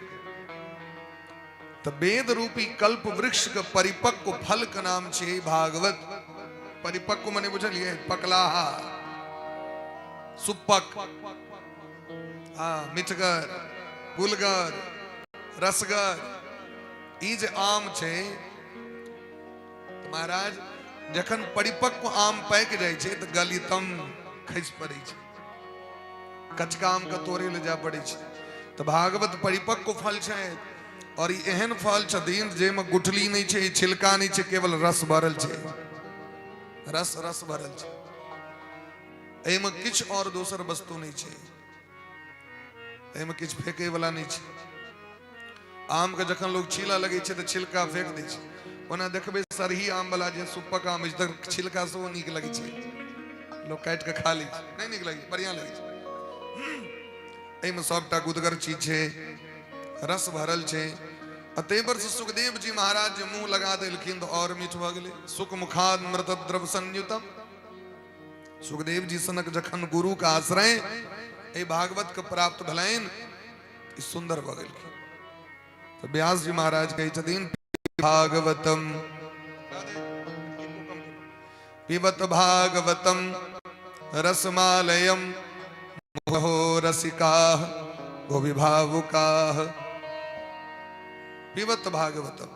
तऽ वेद रूपी कल्प वृक्ष के परिपक्व फल के नाम छै भागवत। परिपक्व मने बुझलियै, पकलाहा, सुपक, हाँ, मिठगर, गुलगर, रसगर। ई जे आम छै महाराज, जखन परिपक्व आम पाकि जाइ छै तऽ गलितम खसि पड़ै छै, कचका आमके तोड़े लए जाय पड़ै छै। तऽ भागवत परिपक्व फल छै, और ई एहन फल छथिन जाहिमे गुठली नहि छै, छिलका नहि छै, केवल रस भरल छै, रस रस भरल छै, एहिमे किछु और दोसर वस्तु नहि छै, एहिमे किछु फेकै वाला नहि छै। आमके जखन लोग छीलऽ लगै छै तऽ छिलका फेंक दै छै। ओना देखबै सरही आम वाला जे सुपक आम अछि, तऽ छिलका सेहो नीक लगै छै, लोग काटि कऽ खा लै छै, नहि नीक लगै छै, बढ़िआँ लगै छै। एहिमे सबटा गुदगर चीज छै, रस भरल छै। आ ताहि पर से सुखदेव जी महाराज जे मुँह लगा देलखिन तऽ आओर मीठ भऽ गेलै। सुख मुखामृत द्रव संयुतम। सुखदेव जी सनक जखन गुरु के आश्रय एहि भागवत के प्राप्त भेलनि, ई सुन्दर भऽ गेलखिन। तऽ व्यास जी महाराज कहै छथिन, भागवतम पिबत भागवतम रसमालयम मुहो रसिकाः भुवि भावुकाः। पिबत भागवतम,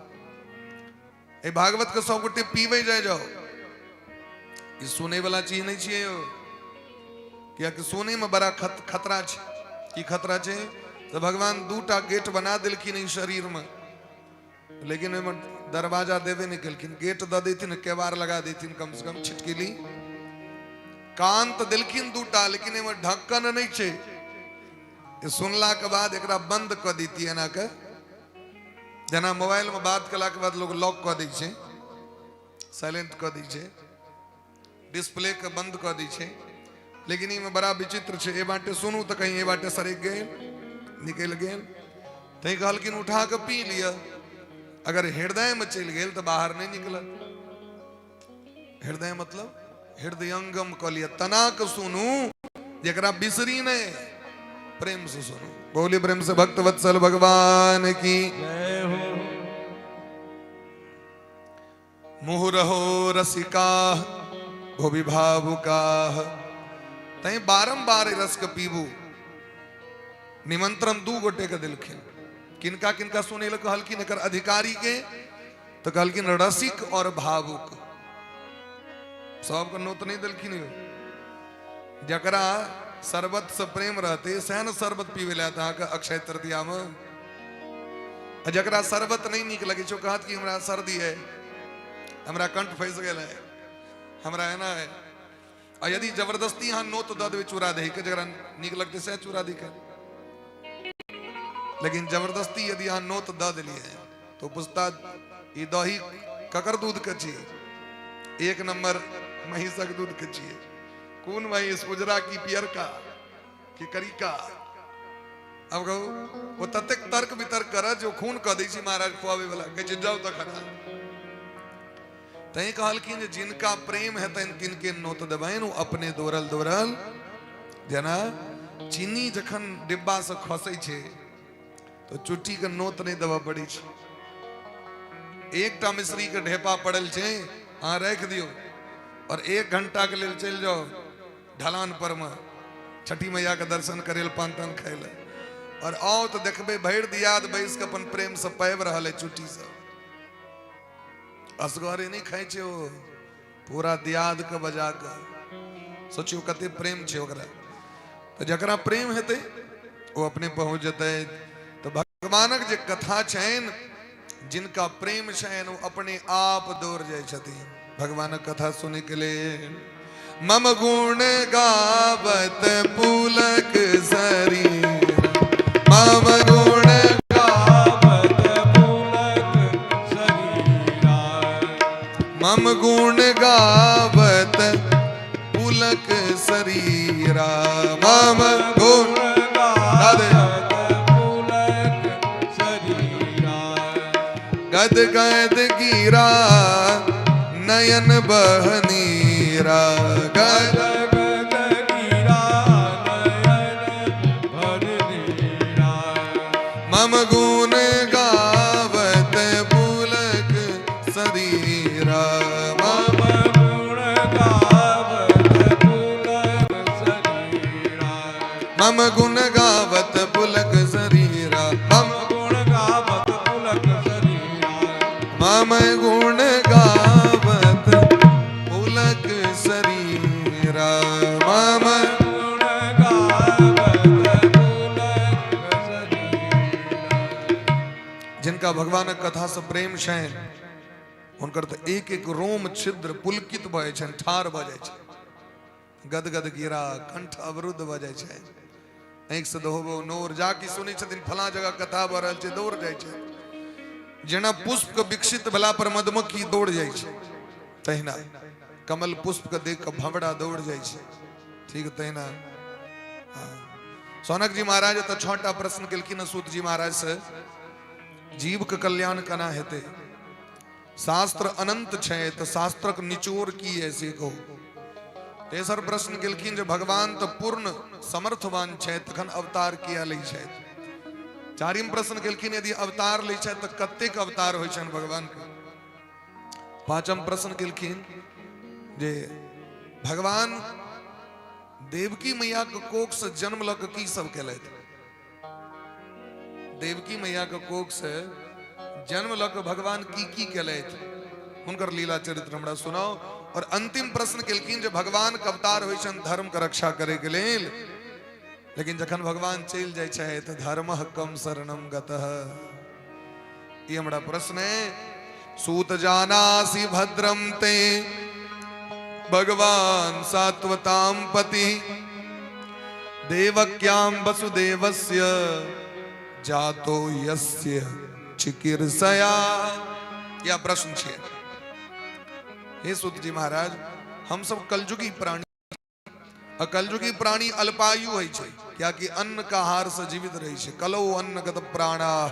एहि भागवत के सब गोटे पीबै जाय जाओ। ई सुनै वाला चीज नहि छियै यौ, कियाकि सुनै में बड़ा खतरा छै। की खतरा छै? तऽ भगवान दूटा गेट बना देलखिन एहि शरीर में, लेकिन ओहिमे दरवाजा देबे नहि केलखिन। गेट दऽ देथिन, केवाड़ लगा देथिन, कम से कम छिटकिली। कान तऽ देलखिन दूटा, लेकिन एहिमे ढक्कन नहि छै। सुनला के बाद एकरा बंद कऽ देती एना के, जेना मोबाइल में बात केला के बाद लोग लॉक कऽ दै छै, साइलेंट कऽ दै छै, डिस्प्ले के बंद कऽ दै छै। लेकिन एहिमे बड़ा विचित्र छै, ए बाटे सुनू तऽ कहीं ए बाटे सड़कि गेल, निकलि गेल। तैं कहलखिन उठा कऽ पी लिअ, अगर हृदय में चलि गेल तऽ बाहर नहि निकलत। हृदय मतलब हृदयंगम कऽ लिअ, तना कऽ सुनू जकरा बिसरी नहि, प्रेम से सुनू। बोली प्रेम से भक्त वत्सल भगवान की जय हो। मुह रहो रसिका भुवि भावुकाह। तैं बारंबार रस के पीबू। निमंत्रण दू गोटे के देलखिन, किनका किनका सुनै लए कहलखिन एकर अधिकारी के, तऽ कहलखिन रसिक और भावुक। सबके नोत नहि देलखिन यौ। जकरा शरबत से प्रेम रहते सएह ने शरबत पीबै लए अहाँके अक्षय तृतीया में। आ जकरा शरबत नहि नीक लगै छै, ओ कहत कि हमरा सर्दी है, हमरा कंठ फंसि गेल है, हमरा एना है। आ यदि जबरदस्ती अहाँ नोत दऽ देबै चूड़ा दही के, जकरा नीक लगतै सएह चूड़ा दही के, लेकिन जबरदस्ती यदि अहाँ नोत दऽ देलियै तो पुछता ई दही ककर दूध के छियै? एक नंबर महींसक दूध के छियै। कोन महींस, उजरा की पियरका की करिका? अब कहू, ओ ततेक तर्क वितर्क करत जे ओ खून कऽ दै छै महाराज खुआबै वाला, कहै छै जाउ तखन। तैं कहलखिन जे जिनका प्रेम हेतनि तिनके नोत देबनि, ओ अपने दौड़ल दौड़ल, जेना चीनी जखन डिब्बा से खसै छै तऽ चुट्टी के नोत नहि देबऽ पड़ै छै। एकटा मिश्री के ढेपा पड़ल छै, अहाँ राखि दियौ और 1 घंटा के लेल चलि जाउ ढलान पर में छठी मैया के दर्शन करे लए, पान तान खाय लए, और आओ तऽ देखबै भरि दियाद बैस के अपन प्रेम से पाबि रहल है चुट्टी सब। असगरे नहि खाइ छै ओ, पूरा दियाद के बजा के। सोचियौ कते प्रेम छै ओकरा। तऽ जकरा प्रेम हेतै ओ अपने पहुँच जेतै। तऽ भगवानक जे कथा छनि, जिनका प्रेम छनि ओ अपने आप दौड़ जाइ छथिन भगवानक कथा सुनै के लेल। मम गुण गावत पुलक शरीर, मम गुण गावत पुलक शरीरा। मम गुण गावत पुलक शरीरा। मम गुण गावत पुलक शरीरा। गद गद गिरा नयन बहनीरा। गद गद गिरा नयन भर नीरा। मम गुण गावत पुलक शरीरा। मम मम गुण गावत पुलक शरीरा। मम गुण गावत पुलक शरीरा। मम गुण गावत पुलक शरीरा। मम गुण गावत पुलक शरीरा। मम गुण गावत पुलक शरीरा। जिनका भगवानक कथा से प्रेम छनि, हुनकर तऽ एक एक रोम छिद्र पुलकित भऽ जाइ छनि, ठाढ़ भऽ जाइ छनि, गदगद गिरा, कंठ अवरुद्ध भऽ जाइ छनि, आँखि से दहोबो नोर। जाकि सुनै छथिन फलां जगह कथा भऽ रहल छै, दौड़ जाइ छै। जेना पुष्प के विकसित भेला पर मधुमक्खी दौड़ जाइ छै, तहिना कमल पुष्प के देख कऽ भंवरा दौड़ जाइ छै, ठीक तहिना। हाँ। सौनक जी महाराज तऽ 6टा प्रश्न केलखिन सूत जी महाराज से, जीव के कल्याण केना हेतै, शास्त्र अनंत छै तऽ शास्त्रक निचोड़ की है से कहू। तेसर प्रश्न केलखिन जे भगवान तऽ पूर्ण समर्थवान छै, तखन अवतार किया लै छथि। चारिम प्रश्न केलखिन यदि अवतार लै छथि तऽ कतेक अवतार होइ छनि भगवान के। पांचम प्रश्न केलखिन जे भगवान देवकी मैया के कोख से जन्म लऽ कऽ की सब केलथि। देवकी मैया के कोख से जन्म लऽ कऽ भगवान की की केलथि, हुनकर लीला चरित्र हमरा सुनाउ। और अंतिम प्रश्न केलखिन जे भगवान के अवतार होइ छनि धर्म के रक्षा करे के लेल, लेकिन जखन भगवान चलि जाइ छै तऽ धर्मः कम शरणम गतः। ई हमरा प्रश्न है। सूत जानासि भद्रम ते भगवान सात्वताम पति देवक्याम वसुदेवस्य जातो यस्य चिकीर्षया। यह प्रश्न छे। हे सूत जी महाराज, हम सब कलयुगी प्राणी, आ कलयुगी प्राणी अल्पायु होइ छै, कियाकि अन्न का आहार से जीवित रहै छै। कलौ अन्नगत प्राणाः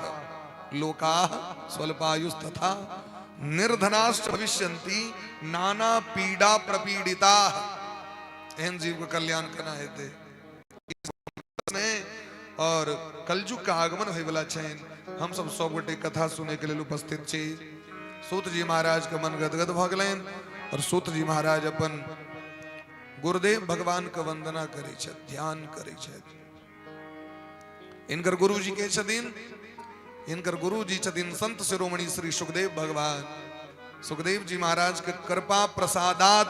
लोकाः स्वल्पायुस्तथा निर्धनाश्च भविष्यन्ति नाना पीड़ा प्रपीड़िताः। एहन जीव के कल्याण केना हेतै। और कलयुग का आगमन होय वाला छनि, हम सब सब गोटे कथा सुने के लेल उपस्थित छी। सूत जी महाराज के मन गदगद भऽ गेलनि और सूत जी महाराज अपन गुरुदेव भगवान के वंदना करै छथि, ध्यान करै छथि। इनकर गुरुजी के छथिन? इनकर गुरुजी छथिन संत शिरोमणि श्री सुखदेव भगवान। सुखदेव जी महाराज के कृपा प्रसादात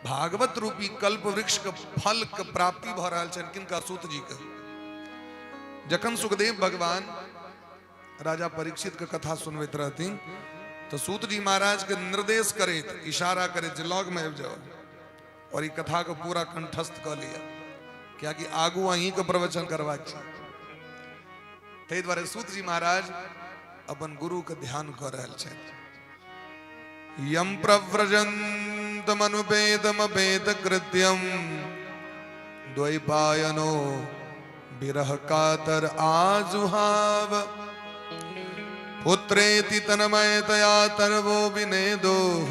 भागवत रूपी कल्प वृक्ष के फल के प्राप्ति भऽ रहल छनि। किनका? सूत जी के। जखन सुखदेव भगवान राजा परीक्षित के कथा सुनबैत रहथिन तो सूत जी महाराज के निर्देश करैत, इशारा करैत जे लग में आबि जाओ और ई कथा के पूरा कंठस्थ कऽ लिअ, कियाकि आगू अहीं के प्रवचन करबाक छै। ताहि दुआरे सूत जी महाराज अपन गुरु के ध्यान कऽ रहल छथि। यम प्रव्रजन्तमनुपेतमपेत कृत्यम द्वैपायनो विरह कातर आजुहाव पुत्रेति तन्मयतया तर्वो विनेदोः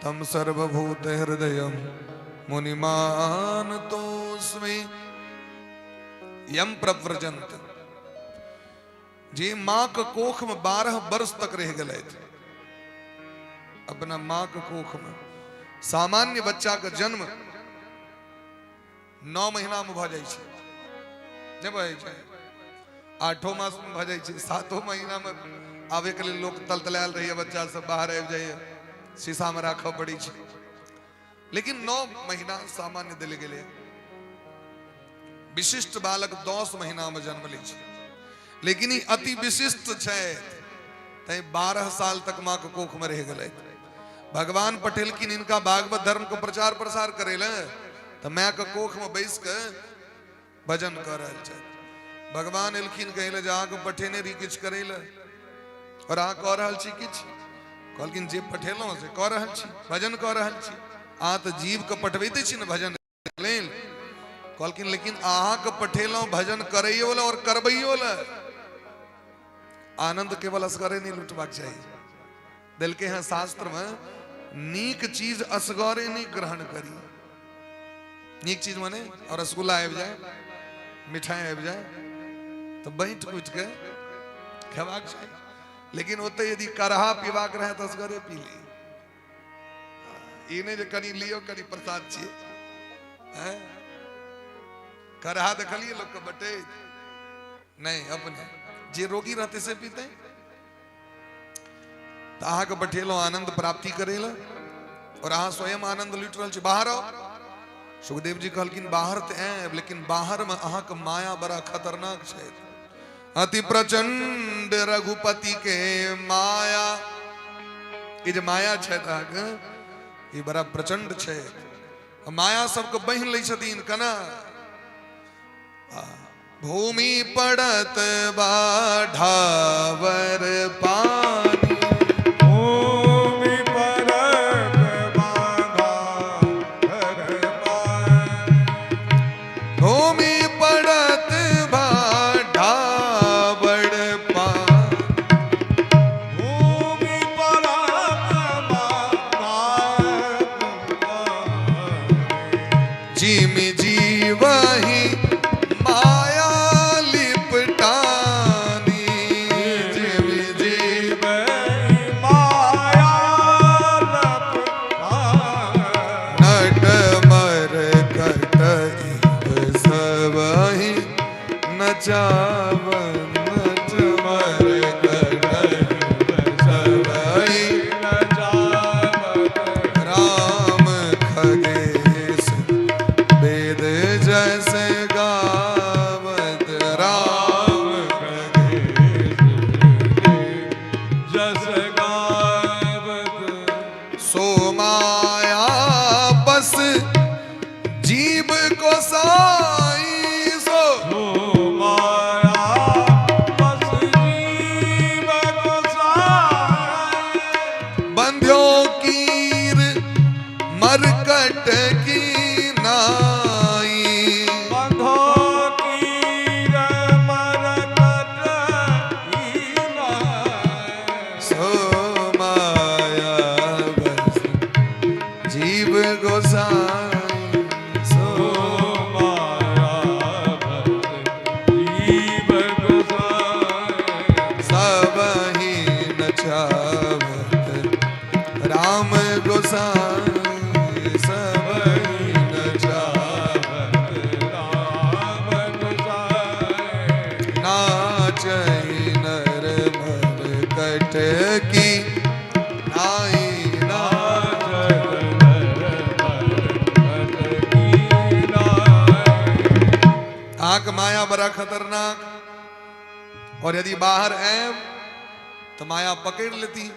तम सर्वभूत हृदयम मुनिमानतोऽस्मि। यम प्रव्रजंत, जे माँ के कोख में 12 वर्ष तक रह गेलथि। अपना माँ के कोख में सामान्य बच्चा के जन्म 9 महीना में भऽ जाइ छै, नहि भऽ जाइ छै? 8 मास में भऽ जाइ छै, 7 महीना में आबे के लेल लोक तलतलायल रहैया, बच्चा सब बाहर आबि जाइए, शीशा में राखऽ पड़ै छै। लेकिन 9 महीना सामान्य देल गेलै। विशिष्ट बालक 10 महीना में जन्म लै छै, लेकिन ई अति विशिष्ट छै, तैं 12 साल तक माँ के कोख में रह गेलै। भगवान पठेलखिन इनका भागवत धर्म के प्रचार प्रसार करे ले, तऽ माय के कोख में बैस के भजन कर रहल छथि। भगवान एलखिन कहै लए जे अहाँके पठेने रही किछु करै लए और अहाँ कऽ रहल छी किछु। कहलखिन जे पठेलहुँ से कऽ रहल छी, भजन कऽ रहल छी। अहाँ तऽ जीवके पठबैते छी ने भजन लेल। कहलखिन लेकिन अहाँके पठेलहुँ भजन करैयो लए और करबैयो लए। आनंद केवल असगरे नहि लुटबाक चाही। देलकै हैं शास्त्र में नीक चीज असगरे नहीं ग्रहण करी। नीक चीज माने और रसगुल्ला आबि जाए, मिठाई आबि जाए तो बाँटि कुटि के खेबाक चाही। लेकिन ओतऽ यदि करहा पीबाक रहे तऽ असगरे पी ली। ई नहि जे कनि लियौ कनि प्रसाद छियै। करहा देखलियै लोकके बटैत नहि, अपने जे रोगी रहतै से पीतै। तऽ अहाँके बठेलहुँ आनंद प्राप्ति करै लए और अहाँ स्वयं आनंद लूटि रहल छी। बाहर आउ। सुखदेव जी कहलखिन बाहर तऽ आयब, लेकिन बाहर में अहाँके माया बड़ा खतरनाक छै। अति प्रचंड रघुपति के माया, ई जे माया छै अहाँके ई बड़ा प्रचंड छै। माया सबके बहिन लै छथिन केना। भूमि पड़त बाढ़ावर पानी, भूमि पड़त बाढ़ावर पानी, भूमि पड़त बाढ़ावर पानी, भूमि पड़त बाढ़ावर पानी। जिमि जीवहि माया लिपटानी, जिमि जीव माया लपटानी। नट मर कट इव सबहि नचावन, नट मर कट इव सबहि नचावन। राम खगेश वेद जैसे गावत, राम जस गावत। सो माया बस जीव को साई, सो सो माया बस जीव गोसाई। बंध्यो कीर मरकट की नाई, बंधो कीर मरकट की नाई। सो माया बस जीव गोसाई, सो माया बस जीव गोसाई। सबहि नचावत राम गोसाई, सबहि नचावत राम गोसाई। नाचहि नर मर कट की नाई, नाच आंख माया बड़ा खतरनाक, और यदि बाहर आयब तो माया पकड़ लेती।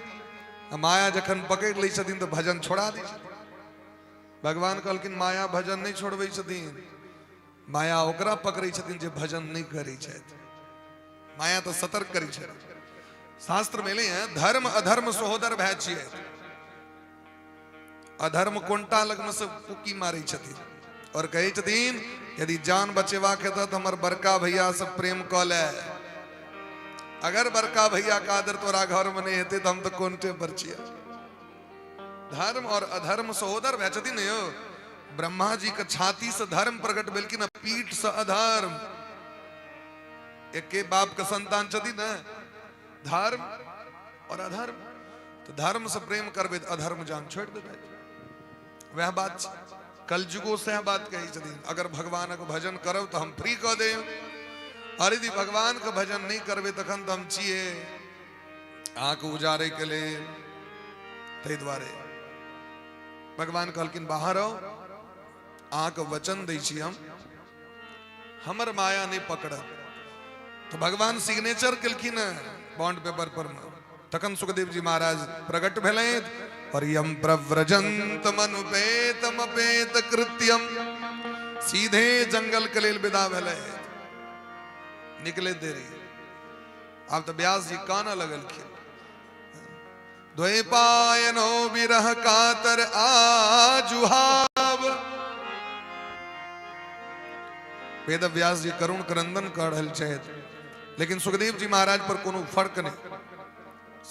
माया जखन पकड़ लै छथिन तो भजन छोड़ा दै छथिन। भगवान कहलखिन माया भजन नहीं छोड़बै छथिन, माया ओकरा पकड़ै छथिन जे भजन नहीं करै छथि। माया तो सतर्क करै छथि। शास्त्र में एलै हैं धर्म अधर्म सहोदर भाय छियै। अधर्म कोनटा लगमे से कुकी मारै छथिन और कहै छथिन यदि जान बचेबाक हेतै तऽ हमर बड़का भैया से प्रेम कऽ ले। अगर बड़का भैया के आदर तोरा घर में नहीं हेतै तऽ हम तऽ कोनटे पर छियै। धर्म और अधर्म सहोदर भाय छथिन ने यौ। ब्रह्मा जी के छाती से धर्म प्रकट भेलखिन, पीठ से अधर्म। एके बाप के संतान छथिन ने, धर्म और अधर्म। तो धर्म से प्रेम करबै तऽ अधर्म जान छोड़ि देबै। वएह बात छै, कलयुगो सएह बात कहै छथिन। अगर भगवानक भजन करब तऽ हम फ्री कऽ देब, और यदि भगवान के भजन नहीं करबै तखन तऽ हम छियै अहाँके उजाड़ै के लेल। ताहि दुआरे भगवान कहलखिन बाहर आउ, अहाँके वचन दै छी हम, हमर माया नहीं पकड़त। तो भगवान सिग्नेचर केलखिन बॉन्ड पेपर पर में। तखन सुखदेव जी महाराज प्रकट भेलथि और यम प्रव्रजंत मनुपेतम अपेत कृत्यम, सीधे जंगल के लेल विदा भेलथि। निकले देरी। आब तऽ व्यास जी कानऽ लगलखिन। द्वैपायनो विरह कातर आजुहाब। वेद व्यास जी करुण क्रंदन कऽ रहल छथि, लेकिन सुखदेव जी महाराज पर कोनो फर्क नहि।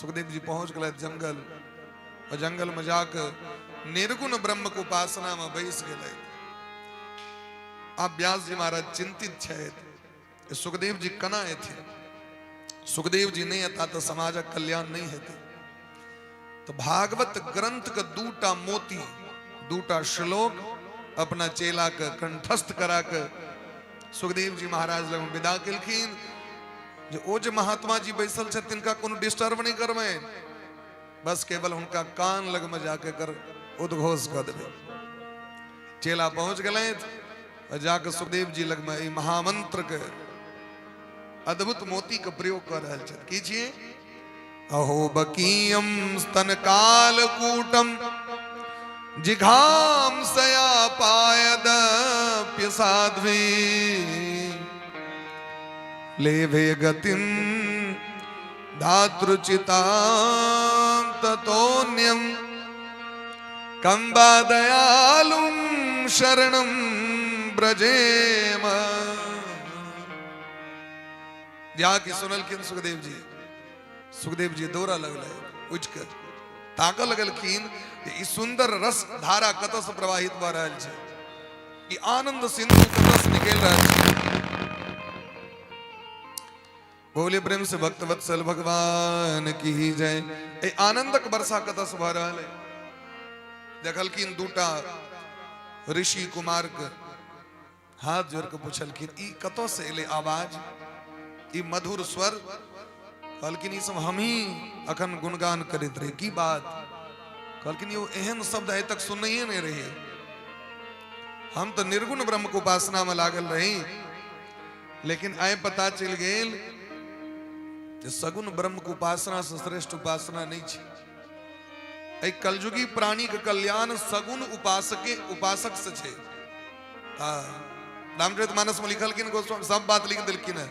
सुखदेव जी पहुंच गेलथि जंगल, और जंगल में जाके निर्गुण ब्रह्म के उपासना में बैस गेलथि। आब व्यास जी महाराज चिंतित छथि, सुखदेव जी केना एथिन? सुखदेव जी नहीं एता तऽ समाजक कल्याण नहीं हेतै। तो भागवत ग्रंथ के दूटा मोती, दूटा श्लोक अपना चेला के कंठस्थ करा के सुखदेव जी महाराज लग विदा केलखिन जे ओ जे महात्मा जी बैसल छथि तिनका कोनो डिस्टर्ब नहीं करबै, बस केवल हुनका कान लग में जाके कर उद्घोष कऽ देबै। चेला पहुंच गेलथि, जाके सुखदेव जी लग में ई महामंत्र के अद्भुत मोती के प्रयोग कर रहल छथि। की छियै? अहो बकीयम स्तन काल कूटम जिघाम सया पायदप्य साध्वी लेभे गतिम धातृचितां ततोन्यम कंबा दयालुं शरणं ब्रजेम। जाके सुनलखिन सुखदेव जी, सुखदेव जी दौड़ा लगलै, उठि कऽ ताकऽ लगलखिन जे ई सुंदर रस धारा कतऽ से प्रवाहित भऽ रहल छै, ई आनंद सिंधु कतऽ से निकलि रहल छै। बोले प्रेम से भक्त वत्सल भगवान की जय। ए आनंदक वर्षा कतऽ से भऽ रहल है? देखलखिन दूटा ऋषि कुमार के, हाथ जोड़ के पूछलखिन ई कतऽ से एलै आवाज, ई मधुर स्वर? कहलखिन ई सब हमही अखन गुणगान करैत रही। की बात? कहलखिन यौ एहन शब्द आइ तक सुनैये नहि रहियै, हम तऽ निर्गुण ब्रह्म के उपासना में लागल रही, लेकिन आइ पता चलि गेल जे सगुण ब्रह्म के उपासना से श्रेष्ठ उपासना नहीं छै। एहि कलयुगी प्राणी के कल्याण सगुण उपासके उपासक से छै। रामचरित मानस में लिखलखिन गोस्वामी, सब बात लिख देलखिन है।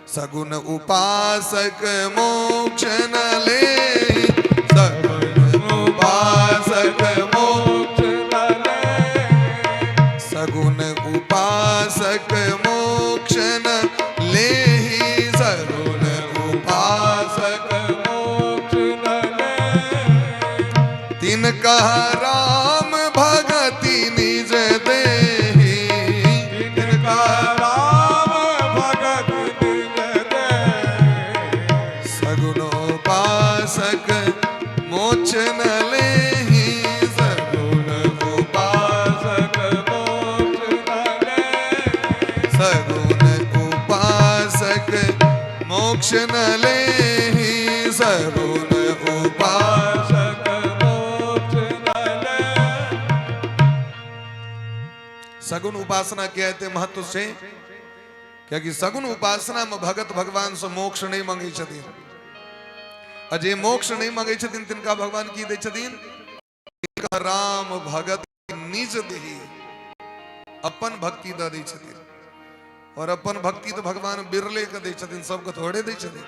सगुण उपासक मोक्ष न ले, सगुण उपासक मोक्ष न ले, सगुण उपासक मोक्ष न ले, सगुण उपासक मोक्ष न ले, तिन कहा राम भगति निज देहि, तिन का राम भगत निज दे, सगुणोपासक मोक्ष न लेहि, सगुण उपासक मोक्ष न ले, सगुण उपासक मोक्ष न लेहि, सगुण उपासक उपासक मोक्ष न ले। सगुण उपासना के एते महत्व छै, कियाकि सगुण उपासना में भगत भगवान से मोक्ष नहीं मंगै छथिन, आ जे मोक्ष नहीं मंगै छथिन तिनका भगवान की दै छथिन? राम भगत निज देही, अपन भक्ति दऽ दै छथिन। और अपन भक्ति तो भगवान बिरले के दै छथिन, सबके थोड़े दै छथिन।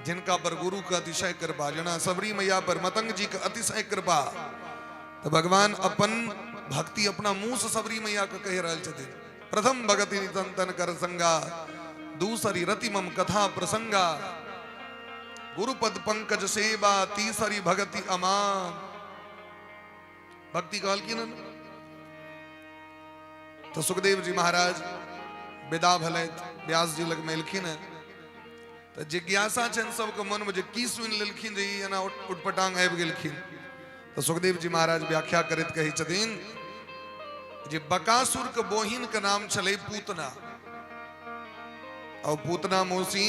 जिनका पर गुरु के अतिशय कृपा, जेना सबरी मैया पर मतंग जी के अतिशय कृपा, तो भगवान अपन भक्ति अपना मुंह से सबरी मैया के कहि रहल छथिन। प्रथम भगति संतन कर संगा, दूसरी रति मम कथा प्रसंगा, गुरुपद पंकज सेवा, तीसरी भगति अमान। भक्ति कहलखिन हन। तो सुखदेव जी महाराज विदा भेलथि, व्यास जी लग में एलखिन हन। तऽ जिज्ञासा छनि सबके मनमे जे की सुनि लेलखिन जे ई एना उटपटांग आबि गेलखिन। तऽ सुखदेव जी महाराज व्याख्या करैत कहै छथिन जे बकासुर के बोहिन के नाम छलै पूतना, और पूतना मौसी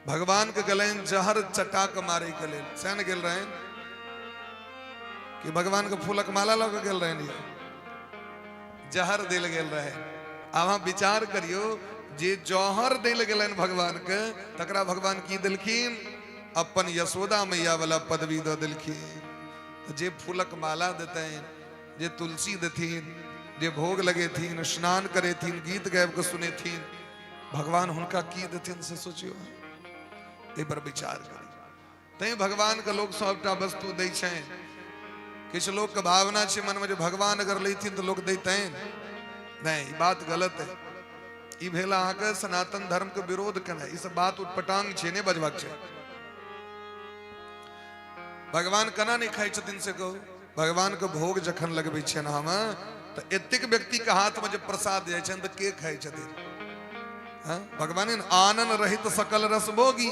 भगवान के गेलनि जहर चटा के मारे के लेल। सएह ने गेल रहनि कि भगवान के फूलक माला लऽ के गेल रहनि, जहर देल गेल रहे। आब अहाँ विचार करियौ जे जहर देल गेलनि भगवान के, तकरा भगवान की देलखिन? अपन यशोदा मैया वाला पदवी दऽ देलखिन। तऽ जे फूलक माला देतनि, जे तुलसी देथिन, जे भोग लगेथिन, स्नान करेथिन, गीत गाबि कऽ सुनेथिन, भगवान हुनका की देथिन से सोचियो। एहि पर विचार करी। तैं भगवान के लोग सबटा वस्तु दै छनि। किछु लोक के भावना छै मन में जे भगवान अगर लेथिन तऽ लोक दैतनि नहीं, ई बात गलत है। ई भेल अहाँके सनातन धर्म के विरोध केनाइ। ई सब बात उटपटांग छै, नहि बजबाक छै। भगवान केना नहि खाइ छथिन से कहू? भगवान के भोग जखन लगबै छियनि हम तऽ एतेक व्यक्ति के हाथ में जे प्रसाद जाइ छनि तऽ के खाइ छथिन? हाँ? भगवान आनन रहित सकल रस भोगी।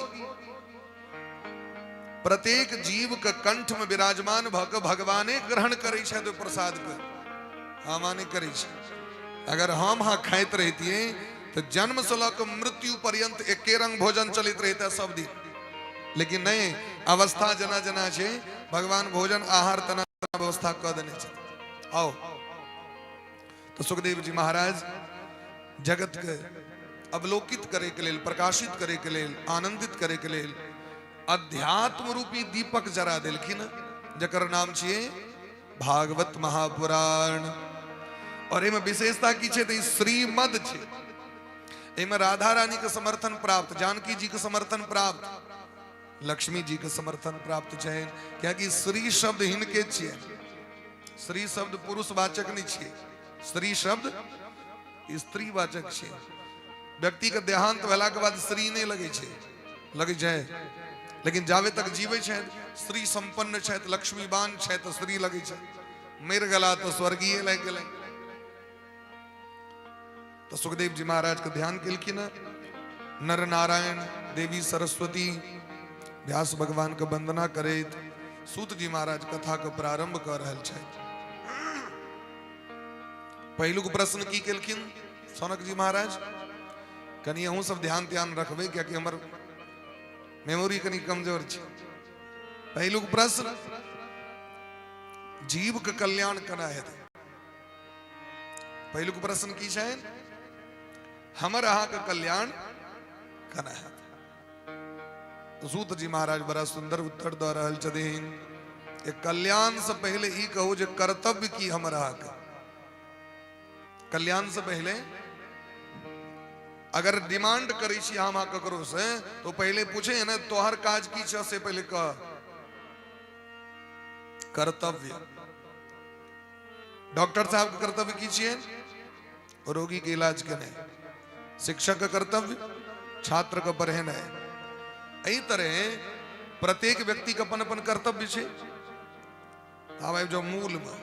प्रत्येक जीव के कंठ में विराजमान भऽ के भगवाने ग्रहण करै छथि ओहि प्रसाद के, हम नहि करै छी। अगर हम हाँ खाइत रहितियै तऽ जन्म से लऽ कऽ मृत्यु पर्यंत एके रंग भोजन चलैत रहिता सब दिन। लेकिन नहीं, अवस्था जना जना छै भगवान भोजन आहार तना तना व्यवस्था कऽ देने छथिन। आओ तो सुखदेव जी महाराज जगत के अवलोकित करे के लेल, प्रकाशित करे के लेल, आनंदित करे के लेल अध्यात्म रूपी दीपक जरा देलखिन, जकर नाम छियै भागवत महापुराण। और एहिमे विशेषता की छै तऽ ई श्रीमद छै। एहिमे राधा रानी के समर्थन प्राप्त, जानकी जी के समर्थन प्राप्त, लक्ष्मी जी के समर्थन प्राप्त छै, कियाकि श्री शब्द हिनके छियै। श्री शब्द पुरुषवाचक नहि छियै, श्री शब्द स्त्रीवाचक छियै। व्यक्ति के देहांत भेला के बाद श्री नहि लगै छै, लगै छै, लेकिन जाबे तक जीवे छै स्त्री संपन्न छथि, लक्ष्मीवान छथि, तऽ श्री लगै छै। मरि गेला तऽ स्वर्गीय लागि गेलै। तो सुखदेव जी महाराज के ध्यान केलखिन, नर नारायण देवी सरस्वती व्यास भगवान के वंदना करैत सूत जी महाराज कथा के प्रारंभ कर रहल छथि। पहिलुक प्रश्न की केलखिन सनक जी महाराज? कनि अहूँ सब ध्यान ध्यान रखबै, कियाकि हमर मेमोरी कनि कमजोर छै। पहिलुक प्रश्न, जीव के कल्याण केना हेतै? पहिलुक प्रश्न की छै? हमर अहाँके कल्याण केना हेतै? सूत जी महाराज बड़ा सुंदर उत्तर दऽ रहल छथिन। कल्याण से पहले ई कहू जे कर्तव्य की हमर अहाँके। कल्याण से पहले अगर डिमांड करै छी हम अहाँ ककरो से, तो पहले पूछे ने तोहर काज की छ, से पहले कह। कर्तव्य, डॉक्टर साहब के कर्तव्य की छियै? रोगी के इलाज केनाइ। शिक्षक के कर्तव्य छात्र के पढ़ेनाइ। एहि तरह प्रत्येक व्यक्ति के अपन अपन कर्तव्य छै। आब आबि जाउ मूल में।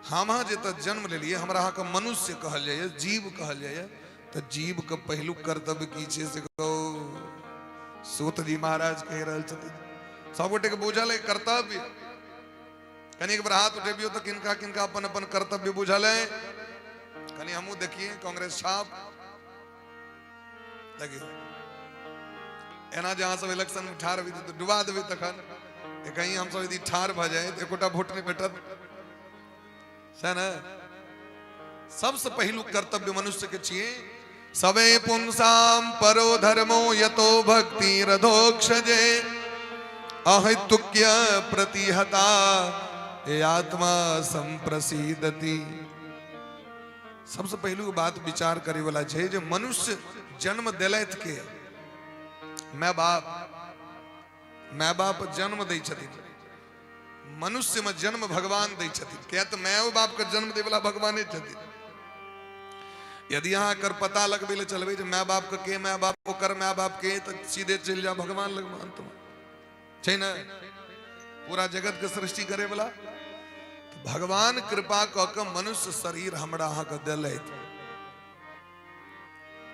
हम अहाँ जतऽ जन्म लेलियै, हमरा अहाँके मनुष्य कहल जाइए, जीव कहल जाइए, तऽ जीव के पहिलुक कर्तव्य की छै से कहू? सूत जी महाराज कहि रहल छथिन, सब गोटे के बुझल है कर्तव्य? कनि एक बार हाथ उठेबियो तऽ किनका किनका अपन अपन कर्तव्य बुझल है? कनि हमहूँ देखिए। कांग्रेस छाप देखियौ, एना जे अहाँ सब इलेक्शन में ठाढ़ हेबै तऽ डुबा देबै। तखन कहीं हमसब यदि ठाढ़ भऽ जाए तऽ एकोटा वोट नहि भेटत, सएह ने? सबसे पहिलुक कर्तव्य मनुष्य के छियै, सबे पुंसाम परो धर्मो यतो भक्ति रधोक्षजे अहैतुक्य प्रतिहता ये आत्मा संप्रसीदति। सबसे पहिलुक बात विचार करे वाला छै जे मनुष्य जन्म देलथि के? माय बाप। माय बाप जन्म दै छथिन, मनुष्य में जन्म भगवान दै छथिन, किया तऽ मायो बाप के जन्म दै वाला भगवाने छथिन। यदि अहाँ एकर पता लगबै लए चलबै जे माय बाप के के, माय बाप ओकर माय बाप के, तऽ सीधे चलि जाउ भगवान लग। अंत में छै ने पूरा जगत के सृष्टि करे वाला? भगवान कृपा कऽ के मनुष्य शरीर हमरा अहाँके देलथि,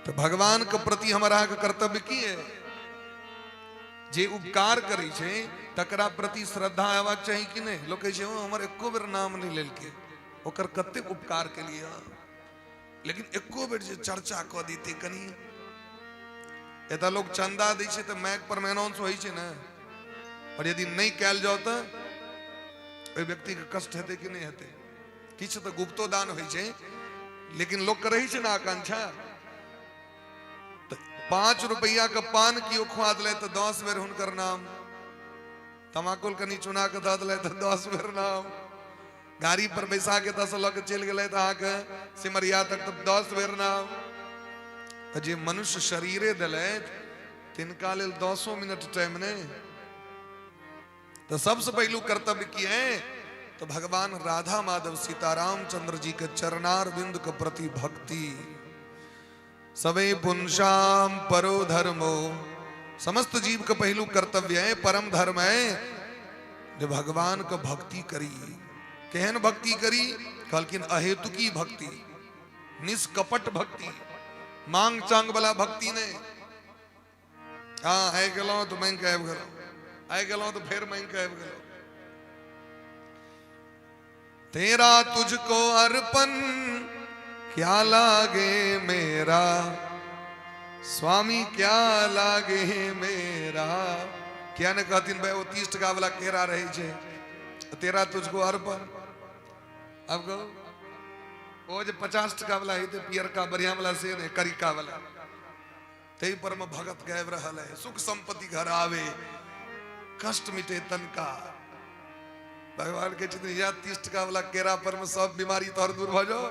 तऽ भगवान के प्रति हमरा अहाँके कर्तव्य की है? जे उपकार करै छै तकरा प्रति श्रद्धा हेबाक चाही कि नहि? लोक कहै छै, ओ हमर एको बेर नाम नहि लेलकै, ओकर कतेक उपकार केलियै, लेकिन एको बेर जे चर्चा कऽ दितै कनि। एतऽ लोक चंदा दै छै तऽ माइक पर अनाउंस होइ छै ने, और यदि नहि कयल जाओ तऽ ओहि व्यक्तिके कष्ट हेतै कि नहि हेतै? किछु तऽ गुप्तो दान होइ छै, लेकिन लोकके रहै छै ने आकांक्षा। तऽ 5 रुपैआ के पान केओ खुआ देलै तऽ 10 बेर हुनकर नाम, तमाकुल कनि चुना के दऽ देलै तऽ 10 बेर नाम। गाड़ी पर बैसा के एतऽसँ लऽ के चलि गेलथि अहाँके सिमरिया तक, तऽ 10 बेर नाम। तऽ जे मनुष्य शरीरे देलथि तिनका लेल 10 मिनट टाइम नहि। तऽ सबसँ पहिलू कर्तव्य की है? तो भगवान राधा माधव सीताराम चंद्र जी के चरणार बिंद के प्रति भक्ति। सवे पुंसाम परो धर्मो, समस्त जीव के पहलू कर्तव्य है, परम धर्म है जो भगवान के भक्ति करी। केहन भक्ति करी? कहलखिन अहेतुकी भक्ति, निष्कपट भक्ति, मांग चांग वाला भक्ति नहीं। हाँ, आइ गेलहुँ तऽ मांगि कऽ आबि गेलहुँ, आइ गेलहुँ तऽ फेर मांगि कऽ आबि गेलहुँ। तेरा तुझको अर्पण क्या लागे मेरा स्वामी, क्या लागे मेरा। किया ने कहथिन भाई ओ 30 टका वाला केरा रहै छै, तेरा तुझको अर्पण। अब कहू ओ जे 50 टका वाला हेतै पियरका बढ़िया वाला से नहि, करिका वाला। ताहि पर में भगत गाबि रहल है, सुख संपत्ति घर आवे कष्ट मिटे तनका। भगवान के छथिन या 30 टका वाला केरा पर में सब बीमारी तोहर दूर भऽ जाओ।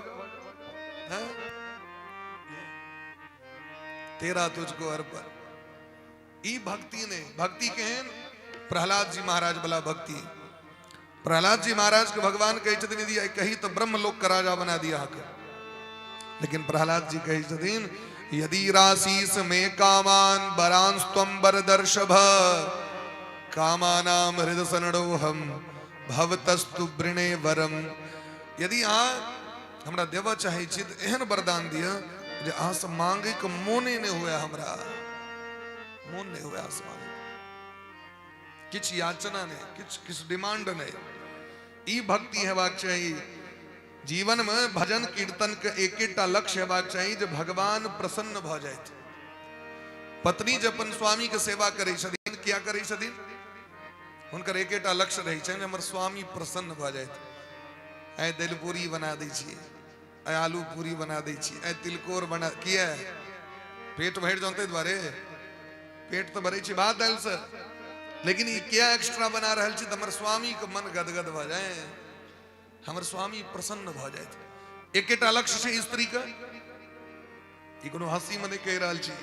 तेरा तुझको अर्पण। ई भक्ति ने भक्ति केहन? प्रहलाद जी महाराज वाला भक्ति। प्रहलाद जी महाराज के भगवान कहै छथिन यदि आइ कही तऽ ब्रह्मलोक के राजा बना दिया अहाँके। लेकिन प्रहलाद जी कहै छथिन यदि राशीष में कामान बरांस्त्वं वरदर्शभ कामानाम हृदय सनडोहम भवतस्तु वृणे वरम। यदि अहाँ हमरा देबऽ चाहै छी तऽ एहन वरदान दिअ जे अहाँसँ मांगैके मोने नहि हुए, हमरा मोन नहि हुए अहाँसँ मांगैके, किछु याचना नहि, किछु किछु डिमांड नहि। ई भक्ति हेबाक चाही। जीवन में भजन कीर्तन के एकेटा लक्ष्य हेबाक चाही जे भगवान प्रसन्न भऽ जाइत। पत्नी जे अपन स्वामी के सेवा करै छथिन, किया करै छथिन? हुनकर एकेटा लक्ष्य रहै छनि हमर स्वामी प्रसन्न भऽ जाइत। आइ दालि पूरी बना दै छियै, आइ आलू पूरी बना दै छियै, आइ तिलकोर बना, किया? पेट भरि जाउ ताहि दुआरे। पेट तऽ भरै छै भात दालि से, लेकिन ई किया एक्स्ट्रा बना रहल छी? तऽ हमर स्वामी के मन गदगद भऽ जाय, हमर स्वामी प्रसन्न भऽ जाइत। एकेटा लक्ष्य छै स्त्री के। ई कोनो हंसी में नहि कहि रहल छी,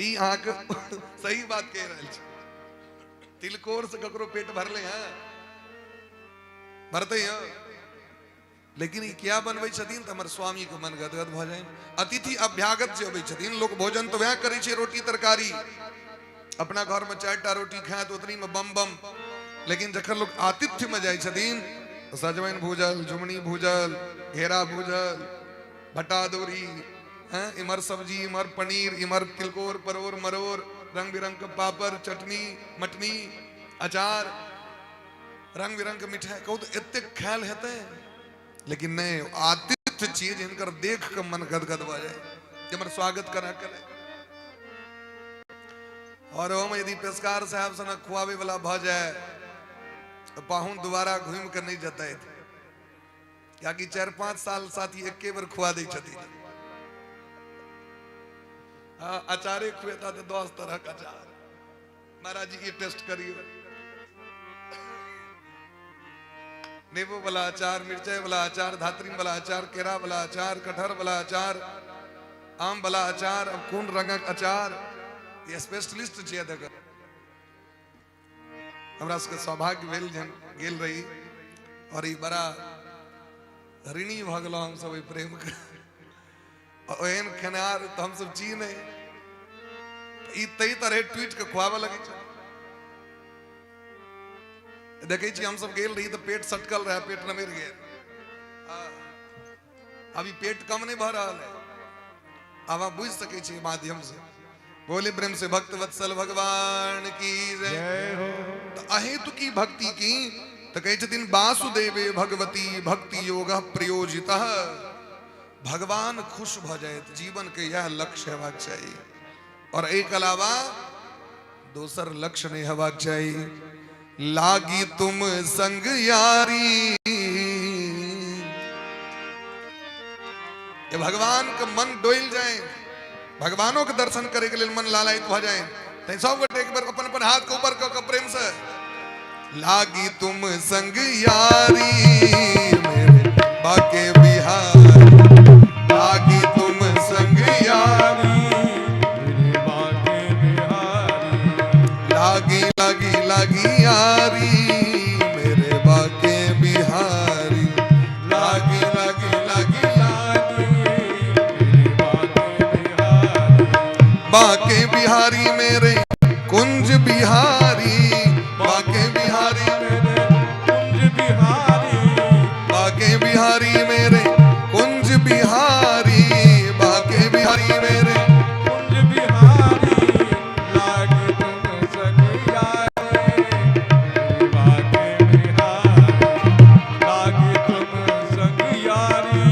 ई अहाँके सही बात कहि रहल छी। तिलकोर से ककरो पेट भरले हैं? भरते हैं, लेकिन ई किया बनबै छथिन? तऽ हमर स्वामी के मन गदगद भऽ जाय। अतिथि अभ्यागत जे अबै छथिन, लोक भोजन तऽ वएह करै छै, रोटी तरकारी। अपना घर में 4टा रोटी खायत ओतनी में बम बम, लेकिन जखन लोक आतिथ्य में जाइ छथिन तऽ सजमनि भूजल, झुमनी भूजल, घेरा भूजल, भट्टा दौरी, हैं, इमहर सब्जी, इमहर पनीर, इमहर तिलकोर, परोर, मरोर, रंग बिरंग के पापड़, चटनी मटनी, अचार, रंग बिरंग के मिठाई। कहू तऽ एतेक खायल हेतै? लेकिन नहि, आतिथ्य छियै जे हिनकर देख के मन गदगद भऽ जाय जे हमर स्वागत करा करे। और ओहिमे यदि पेशकार साहब सनक खुआबै वाला भऽ जाय तऽ पाहुन दोबारा घुमि कऽ नहि जेतथि, कियाकि 4-5 साल साथी एके बेर खुआ दै छथिन। हाँ, अचारे खुएता तऽ 10 तरहक अचार। महाराज जी ई टेस्ट करियौ, नेबो वाला अचार, मिरचाई वाला अचार, धात्री वाला अचार, केरा वाला अचार, कटहर वाला अचार, आम वाला अचार, अब कोन रंगक अचार, ई स्पेशलिस्ट छियै देख। हमरा सबके सौभाग्य भेल जे हम गेल रही और ई बड़ा ऋणी भऽ गेलहुँ हमसब ओहि प्रेमके। ओहन खेनिहार तऽ हमसब छी नहि, ई ताहि तरहे टूटि कऽ खुआबऽ लगै छै। देखै छी हमसब गेल रही तऽ पेट सटकल रहै, पेट नमरि गेल। अभी पेट कम नहीं भऽ रहल है। आब अहाँ बुझि सकै छी माध्यम से। बोले प्रेम से भक्त वत्सल भगवान की जय हो। तऽ अहेतु की भक्ति की तऽ कहै छथिन वासुदेवे भगवती भक्ति योग प्रयोजित। भगवान खुश भऽ जायत, जीवन के यह लक्ष्य हेबाक चाही और एक अलावा दोसर लक्ष्य नहीं हेबाक चाही। लागी तुम संग यारी, ये भगवान के मन डोल जाए, भगवानों के दर्शन करे के लिए मन लालायित भ जाए। तैं सब गोटे एक बेर अपन अपन हाथ के ऊपर क के प्रेम से लागी तुम संग यारी मेरे बाके बिहारी, लागी तुम संग यारी मेरे बाके बिहारी, लागी लागी लागी यारी मेरे बाके बिहारी, लागी लागी लागी लागी मेरे बाके बिहारी, बाके बिहारी मेरे कुंज बिहारी, बाके बिहारी मेरे कुंज बिहारी, बाके बिहारी मेरे कुंज बिहारी, बाके बिहारी मेरे कुंज बिहारी, लागी तुम संग यारी मेरे बाके बिहारी, लागी तुम संग यारी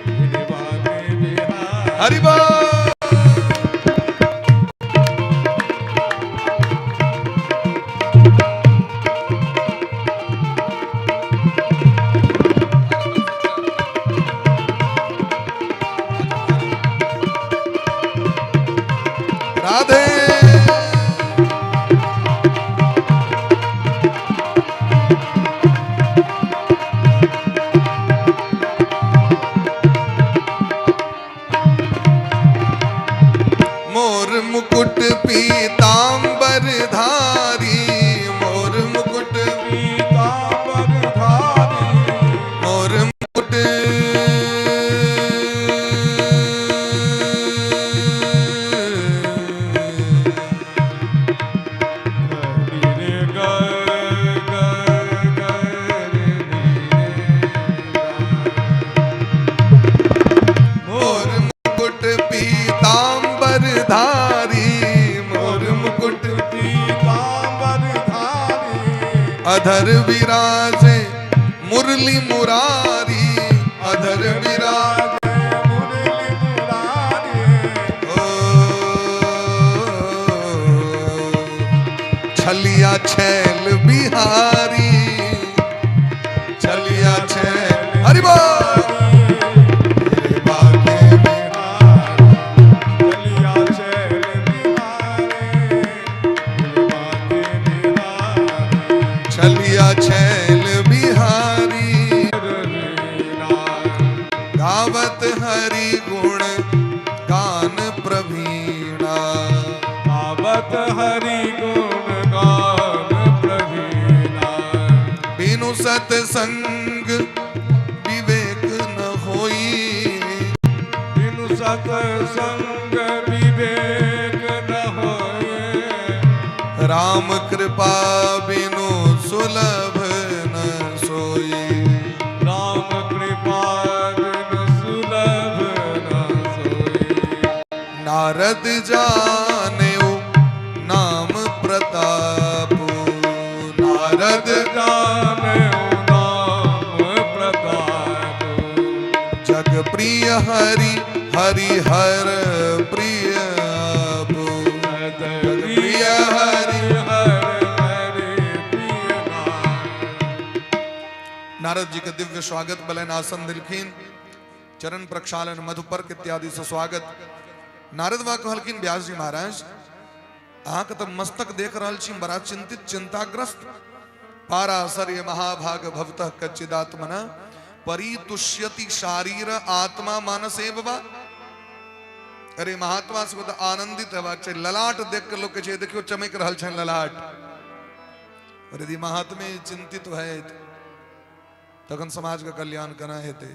मेरे बाके बिहारी। हरि बोल। राधे। मोर मुकुट पीतांबर धारी, मोर मुकुट पीतांबर धारी, मोर मुकुट रे ग ग ग रे रे। मोर मुकुट पीतांबर धारी, मोर मुकुट पीतांबर धारी, अधर विराजे मुरली मुरारी, अधर विराजे मुरली मुरारी, ओ छलिया छैल बिहारी, छलिया छैल हरि बोल। मेरे बाके बिहारी, चलिया चल बिहारी, मेरे बाके बिहारी, छलिया छैल बिहारी, गावत हरि गुण गान प्रवीणा, गावत हरि गुण गान प्रवीणा, बिनु सतसंग विवेक न होई, बिनु सतसंग विवेक न होए, राम कृपा बिनु सुलभ न सोई, राम कृपा बिनु सुलभ न सोई, नारद जानेऊ नाम प्रताप, नारद जाने नाम प्रताप, जग प्रिय हरि हरि हर प्रिय आप, जग प्रिय हरि हर हरि प्रिय नाम। नारद जी के दिव्य स्वागत बलन आसन दिलखिन, चरण प्रक्षालन मधुपर्क इत्यादि से स्वागत। नारद बा कहलखिन व्यास जी महाराज अहाँके तऽ मस्तक देख रहल छी बड़ा चिंतित चिंताग्रस्त। पाराशर्य महाभाग भवतः कच्चिदात्मना परितुष्यति शारीर आत्मा मानसे बाबा। अरे महात्मा सब तऽ आनंदित हेबाक छै, ललाट देख के लोक छै देखियो चमक रहल छनि ललाट। और यदि महात्मे चिंतित भैत तखन समाज के कल्याण केना हेतै।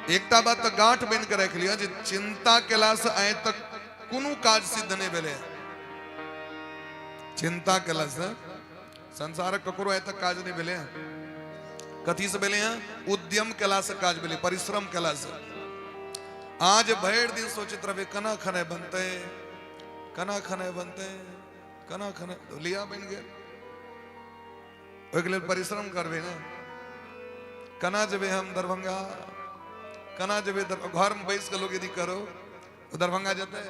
एकटा बात तऽ गांठ बनि के राखि लिअ जे चिंता केलासँ आइ तक कोनो काज सिद्ध नहि भेलै। चिंता केलासँ संसारक ककरो आइ तक काज नहि भेलै। कथी से भेलै हँ? उद्यम केलासँ काज भेलै, परिश्रम केलासँ। आज भरि दिन सोचैत रहबै केना खेनाइ बनतै, केना खेनाइ बनतै, केना खेनाइ, लिया बनि गेल। ओहिके लेल परिश्रम करबै ने। केना जेबै हम दरभंगा, केना जेबै घरमे बैस कऽ लोक यदि करो तऽ दरभंगा जेतै?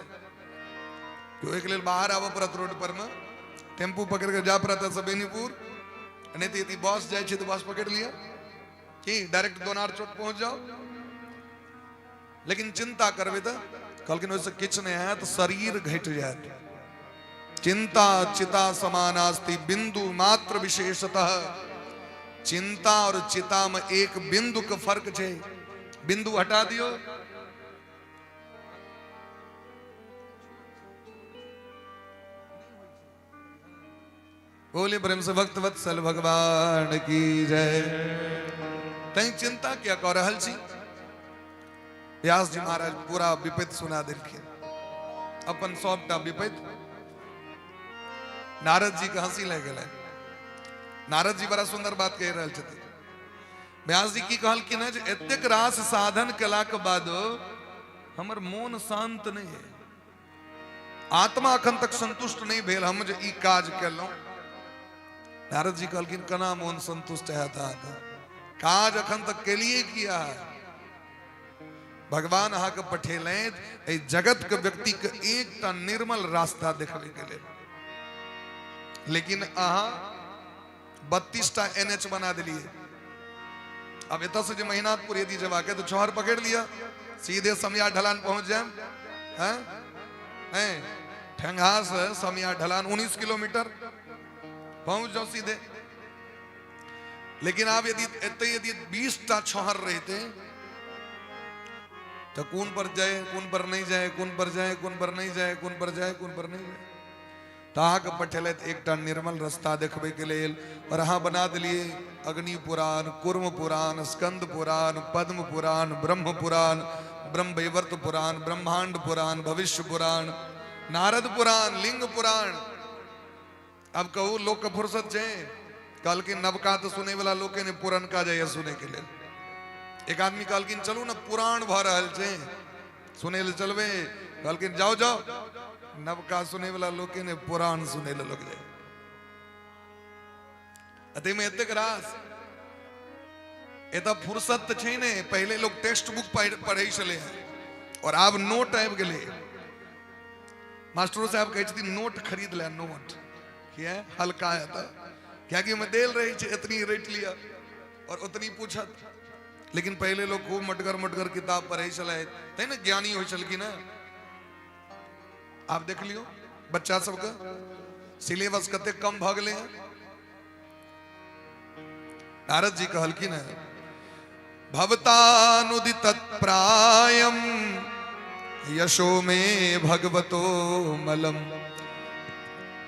ओहिके लेल बाहर आबऽ पड़त, रोड पर मे टेम्पू पकड़ि कऽ जाय पड़त एतऽसँ बेनीपुर, नहि तऽ यदि बस जाइ छै तऽ बस पकड़ि लिअ की डायरेक्ट दोनार चौक पहुँच जाउ। लेकिन चिंता करबै तऽ कहलखिन ओहिसँ किछु नहि हैत, शरीर घटि जायत। चिंता चिता समानास्ति बिंदु मात्र विशेषतः। चिंता और चिता में एक बिंदु के फर्क छै, बिंदु हटा दियो। बोले प्रेम से भक्त वत्सल भगवान की जय। तैं चिंता क्या कऽ रहल छी? व्यास जी महाराज पूरा विपत्ति सुना देलखिन, अपन सबटा विपत्ति। नारद जी के हंसी लागि गेलै। नारद जी बड़ा सुंदर बात कहि रहल छथिन। व्यास जी की कहलखिन जे एतेक रास साधन केलाक बादो हमर मोन शांत नहि है, आत्मा अखन तक संतुष्ट नहीं भेल हम जे ई काज केलहुँ। नारद जी कहलखिन केना मोन संतुष्ट हैत अहाँके? काज अखन तक केलिए किया? भगवान अहाँके पठेलथि एहि जगत के व्यक्ति के एकटा निर्मल रास्ता देखबै के लेल, लेकिन अहाँ 32टा एन एच बना दिलिए। अब एतऽ से जे महिनाथपुर यदि जेबाक तऽ छहर पकड़ि लिअ, सीधे समिया ढलान पहुंच जायब। हैं हैं ठेंगा से समिया ढलान 19 किलोमीटर पहुंच जाओ सीधे। लेकिन आब यदि एतऽ यदि 20टा छहर रहिते तऽ कोन पर जाए कोन पर नहीं जाए, कोन पर जाए कोन पर नहीं जाए, कोन पर जाए कोन पर नहीं जाए। तऽ अहाँके पठेलथि एकटा निर्मल रस्ता देखबैके लेल, और अहाँ बना देलियै अग्नि पुराण, कुर्म पुराण, स्कंद पुराण, पद्म पुराण, ब्रह्म पुराण, ब्रह्मवैवर्त पुराण, ब्रह्मांड पुराण, भविष्य पुराण, नारद पुराण, लिंग पुराण। अब कहू लोक के फुर्सत छै? कहलखिन नवका तऽ सुनै वाला लोके ने, पुरनका जाइए सुनै के लेल। एक आदमी कहलखिन चलू ने पुराण भऽ रहल छै सुनै लए चलबै। कहलखिन जाओ जाओ, नवका सुनै वाला लोके ने, पुराण सुनै लए लोक जाय। ताहिमे एतेक रास एतऽ फुर्सत तऽ छै ने। पहिले लोक टेक्स्ट बुक पढ़ै छलै और आब नोट आबि गेलै। मास्टरो साहब कहै छथिन नोट खरीद ले, नोट किया हल्का हेतै, कियाकि ओहिमे देल रहै छै एतनी रटि लिअ और ओतनी पूछत। लेकिन पहिले लोक खूब मोटगर मोटगर किताब पढ़ै छलै, तै ने ज्ञानी होइ छलखिन हेँ। आब देख लियौ बच्चा सबके सिलेबस कतेक कम भऽ गेलै हँ। नारद जी कहलखिन हेँ भवतानुदित प्रायम यशो मे भगवतो मलम।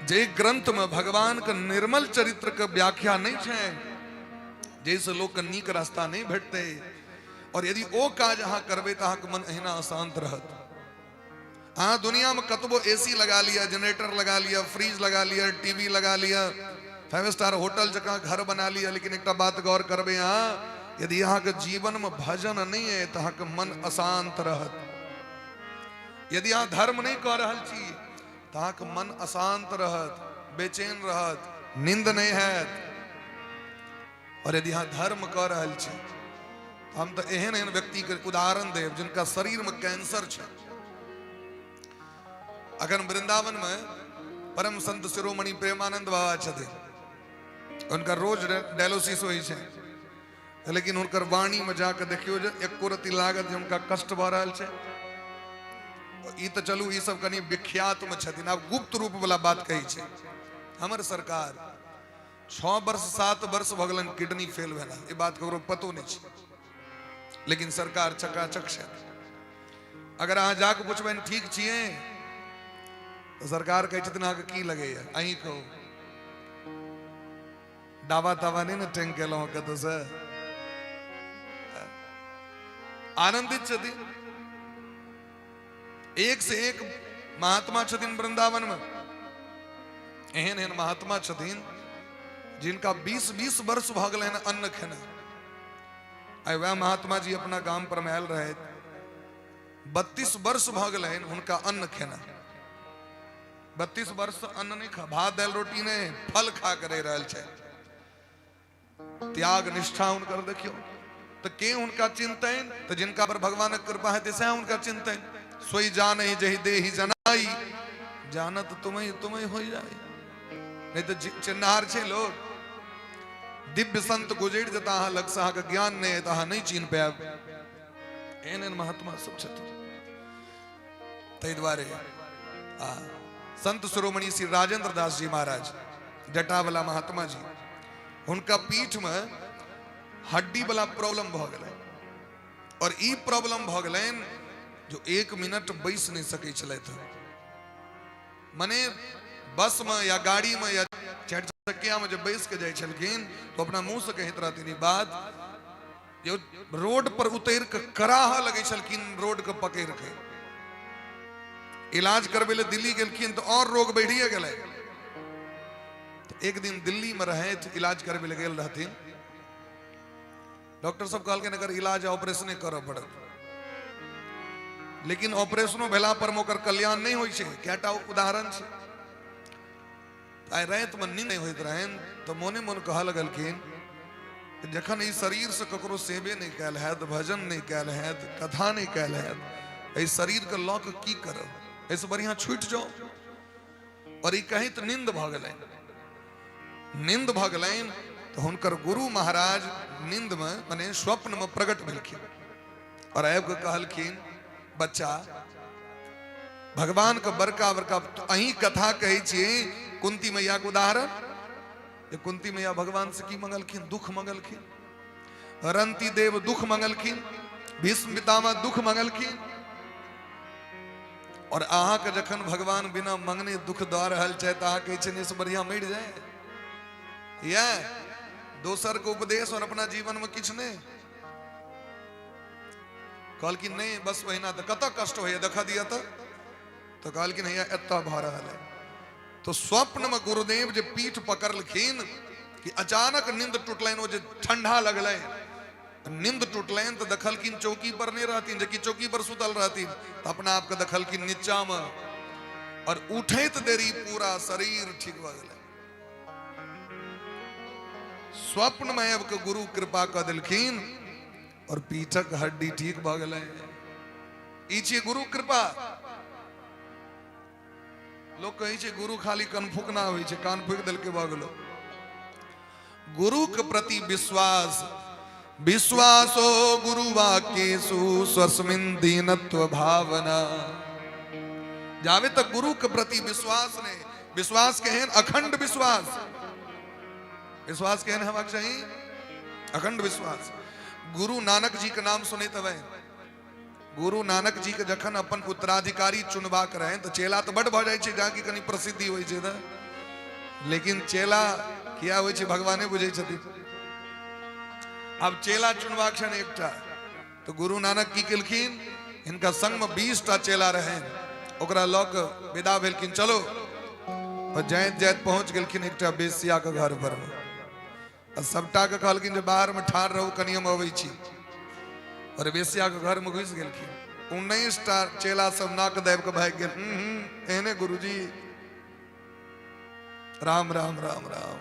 जे ग्रंथ में भगवान के निर्मल चरित्र के व्याख्या नहीं छै, जैसे लोक के नीक रास्ता नहीं भेटते, और यदि ओ काज अहाँ करबै तऽ अहाँके मन अहिना अशांत रहत। अहाँ दुनिया में कतबो एसी लगा लिया, जनरेटर लगा लिया, फ्रिज लगा लिया, टीवी लगा लिया, 5 स्टार होटल जकाँ घर बना लिया, लेकिन एकटा बात गौर करबै अहाँ, यदि अहाँके जीवन में भजन नहीं है तऽ अहाँके मन अशांत रहत। यदि अहाँ धर्म नहीं कऽ रहल छी तऽ अहाँके मन अशांत रहत, बेचैन रहत, नींद नहीं हैत। और यदि अहाँ धर्म कऽ रहल छी, हम तऽ एहन एहन व्यक्तिके उदाहरण देब जिनका शरीरमे कैंसर छै। अखन वृंदावनमे परम संत शिरोमणि प्रेमानंद बाबा छथिन, हुनकर रोज डायलिसिस होइ छै, लेकिन हुनकर वाणीमे जाके देखियौ जे एको रत्ती लागत जे हुनका कष्ट भऽ रहल छै। ई तऽ चलू ई सब कनि विख्यातमे छथिन, आब गुप्त रूप वाला बात कहै छै। हमर सरकार 6 वर्ष 7 वर्ष भऽ गेलनि किडनी फेल भेला, ई बात ककरो पतो नहि छै, लेकिन सरकार चकाचक छै। अगर अहाँ जाके पुछबनि ठीक छियै तऽ सरकार कहै छथिन अहाँके की लगैया अहीं कहू, दावा तावा नहि ने टेंग केलहुँ कतौसँ। आनंदित छथिन। एक से एक महात्मा छथिन वृंदावन में, एहन एहन महात्मा छथिन जिनका 20-20 वर्ष भऽ गेलनि अन्न खेना। आइ वएह महात्मा जी अपना गाम पर में आयल रहथि, 32 वर्ष भऽ गेलनि हुनका अन्न खेना। 32 वर्ष अन्न नहीं खा, भात दालि रोटी नहीं, फल खा के रहि रहल छै। त्याग निष्ठा हुनकर देखियौ तऽ के हुनका चिंतन, तऽ जिनका पर भगवानक कृपा हेतै सएह हुनका चिंतन। सोई जानै जहि देहि जनाई, जानत तुम्हें तुम्हें हो जाए। नहीं तऽ चिन्हार छै लोग, दिव्य संत गुजरि जेता अहाँ लग से, अहाँके ज्ञान नहीं है तऽ अहाँ नहीं चिन्ह पायब। एहन एहन महात्मा सब छथिन। ताहि दुआरे आ संत शिरोमणि श्री राजेंद्र दास जी महाराज, जटावला महात्मा जी, हुनका पीठ में हड्डी वाला प्रॉब्लम भ गेलै और ई प्रॉब्लम भ गेलनि जो 1 मिनट बैस नहीं सकै छलथि। मने बस में या गाड़ी में या चारि चक्किया में जब बैस के जाइ छलखिन तो अपना मुंह से कहैत रहथिन ई बात जे रोड पर उतरि के कराह लगै छलखिन, रोड के पकड़ि के। इलाज करबै लए दिल्ली गेलखिन तो और रोग बढ़िए गेलै। तो एक दिन दिल्ली में रहैत इलाज करबै लए गेल रहथिन। डॉक्टर सब कहलखिन एकर इलाज ऑपरेशने करऽ पड़त, लेकिन ऑपरेशनो भेला पर ओकर कल्याण नहीं होइ छै। कएटा उदाहरण छै। आइ रातिमे नींद नहि होइत रहनि तऽ मोने मोन कहऽ लगलखिन जखन ई शरीर से ककरो सेवे नहि कयल हैत, भजन नहि कयल हैत, कथा नहि कयल हैत, एहि शरीरके लऽ कऽ की करब, एहिसँ बढ़िआँ छुटि जाउ। और ई कहैत नींद भऽ गेलनि। नींद भऽ गेलनि तऽ हुनकर गुरु महाराज नींदमे मने स्वप्नमे प्रकट भेलखिन और आबि कऽ कहलखिन, बच्चा भगवान के बड़का बड़का अहीं कथा कहै छियै कुंती मैया के उदाहरण। जे कुंती मैया भगवान से की मंगलखिन? दुख मंगलखिन। रंती देव दुख मंगलखिन, भीष्म पितामह दुख मंगलखिन। और अहाँ के जखन भगवान बिना मंगने दुख दऽ रहल छै तऽ अहाँ कहै छियै से बढ़िया मरि जाए। यह दोसर के उपदेश और अपना जीवन में किछु नहि। कहलखिन नहीं बस ओहिना तऽ कतऽ कष्ट होइए देखऽ दिअ तऽ। तऽ कहलखिन हैया एतऽ भऽ रहल है। तो स्वप्न में गुरुदेव जे पीठ पकड़लखिन कि अचानक नींद टूटलनि, ओ जे ठंडा लगलनि, नींद टूटलनि तऽ देखलखिन चौकी पर नहि रहथिन, जेकि चौकी पर सुतल रहथिन, तऽ अपना आपके देखलखिन नीचा में और उठैत देरी पूरा शरीर ठीक भऽ गेलै। स्वप्न में आबि कऽ गुरु कृपा कऽ देलखिन और पीठक हड्डी ठीक भऽ गेलै। ई छियै गुरु कृपा। लोक कहै छै गुरु खाली कनफुकना होइ छै, कान फूकि देलकै भऽ गेलो। गुरु के प्रति विश्वास, विश्वासो गुरु वाक्येषु स्वस्मिन् दीनत्व भावना। जावे तक गुरु के प्रति विश्वास नहीं, विश्वास केहन? अखंड विश्वास। विश्वास केहन हेबाक चाही? अखंड विश्वास। गुरु नानक जी के नाम सुनैत हेबै। गुरु नानक जी के जखन अपन उत्तराधिकारी चुनबाक रहनि तऽ चेला तऽ बड भऽ जाइ छै, जहाँ की कनि प्रसिद्धि होइ छै तऽ, लेकिन चेला किया होइ छै भगवाने बुझै छथिन। आब चेला चुनबाक छनि एकटा, तऽ गुरु नानक की केलखिन, हिनका संग में 20 टा चेला रहनि, ओकरा लऽ कऽ विदा भेलखिन, चलो। और जाइत जाइत पहुंच गेलखिन एकटा बेसिया के घर पर में। आ सबटा के कहलखिन जे बाहर में ठाढ़ रहू, कनि हम अबै छी। और बेसिया के घर में घुसि गेलखिन। 19 टा चेला सब नाक दाबि के भागि गेल। एहने गुरुजी, राम राम राम राम,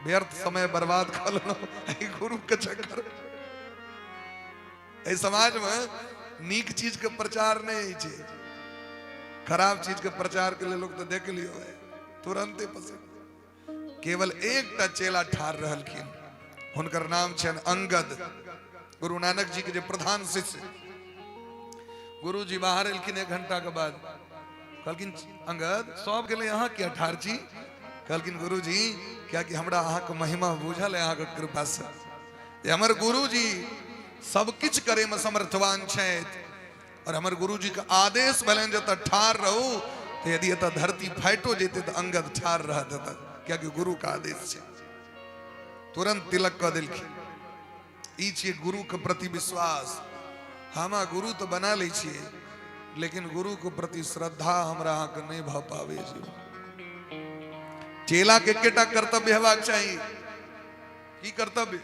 व्यर्थ समय बर्बाद कऽ लेलहुँ एहि गुरु के चक्कर। एहि समाज में नीक चीज के प्रचार नहीं होइ छै, खराब चीज के प्रचार के लिए लोग तो देख लियो है तुरंते पसंद। केवल एकटा चेला ठार रहलखिन, हुनकर नाम छनि अंगद, गुरु नानक जी के जे प्रधान शिष्य। गुरु जी बाहर एलखिन 1 घंटा के बाद, कहलखिन अंगद सब गेलै, अहाँ किया ठार छी? कहलखिन गुरु जी कियाकि हमरा अहाँके महिमा बुझल है, अहाँके कृपा से जे हमर गुरु जी सब किछु करे में समर्थवान छथि और हमर गुरु जी के आदेश भेलनि जे एतऽ ठार रहू, तऽ यदि एतऽ धरती फाटो जेतै तऽ अंगद ठार रहत एतऽ, कियाकि गुरु के आदेश छै। तुरंत तिलक कऽ देलखिन। ई छियै गुरु के प्रति विश्वास। हम गुरु तऽ बना लै छियै, लेकिन गुरु के प्रति श्रद्धा हमरा अहाँके नहि भऽ पाबै छै। चेला के एकेटा कर्तव्य हेबाक चाही। की कर्तव्य?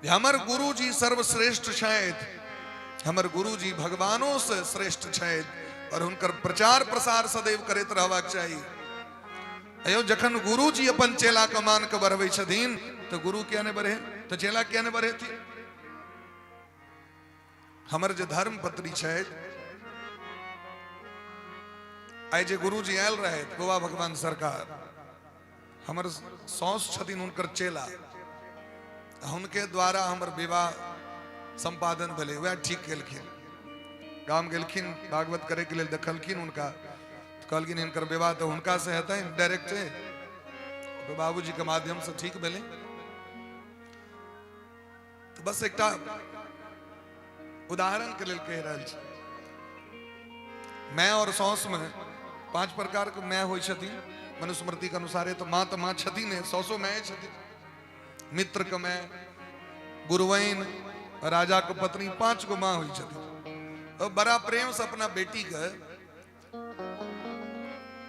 हमर गुरु जी सर्वश्रेष्ठ छथि, हमर गुरु जी भगवानों से श्रेष्ठ छथि और हुनकर प्रचार प्रसार सदैव करैत रहबाक चाही। अयो जखन गुरु जी अपन चेला के मान के बढ़बै छथिन तऽ गुरु किया नहि बढ़े, तऽ चेला किया नहि बढ़ेथिन? हमर जे धर्म पत्री छथि, आइ जे गुरु जी आयल रहथि गोवा भगवान सरकार, हमर साउस छथिन हुनकर चेला, हुनके द्वारा हमर विवाह संपादन भेलै, वएह ठीक केलखिन। गाम गेलखिन भागवत करे के लेल, देखलखिन हुनका, कहलखिन हिनकर विवाह तऽ हुनका से हेतनि डायरेक्टे। बाबूजी के माध्यम से ठीक भेलै। तऽ बस एकटा उदाहरण के लेल कहि रहल छी। माय और साउस में 5 प्रकार के माय होइ छथिन मनुस्मृति के अनुसारे। तो माँ तो माँ छथिन ने, साउसो माय छथिन, मित्र के माय, गुरुवैन, राजा के पत्नी, 5 गो माँ होइ छथिन। और बड़ा प्रेम से अपना बेटी के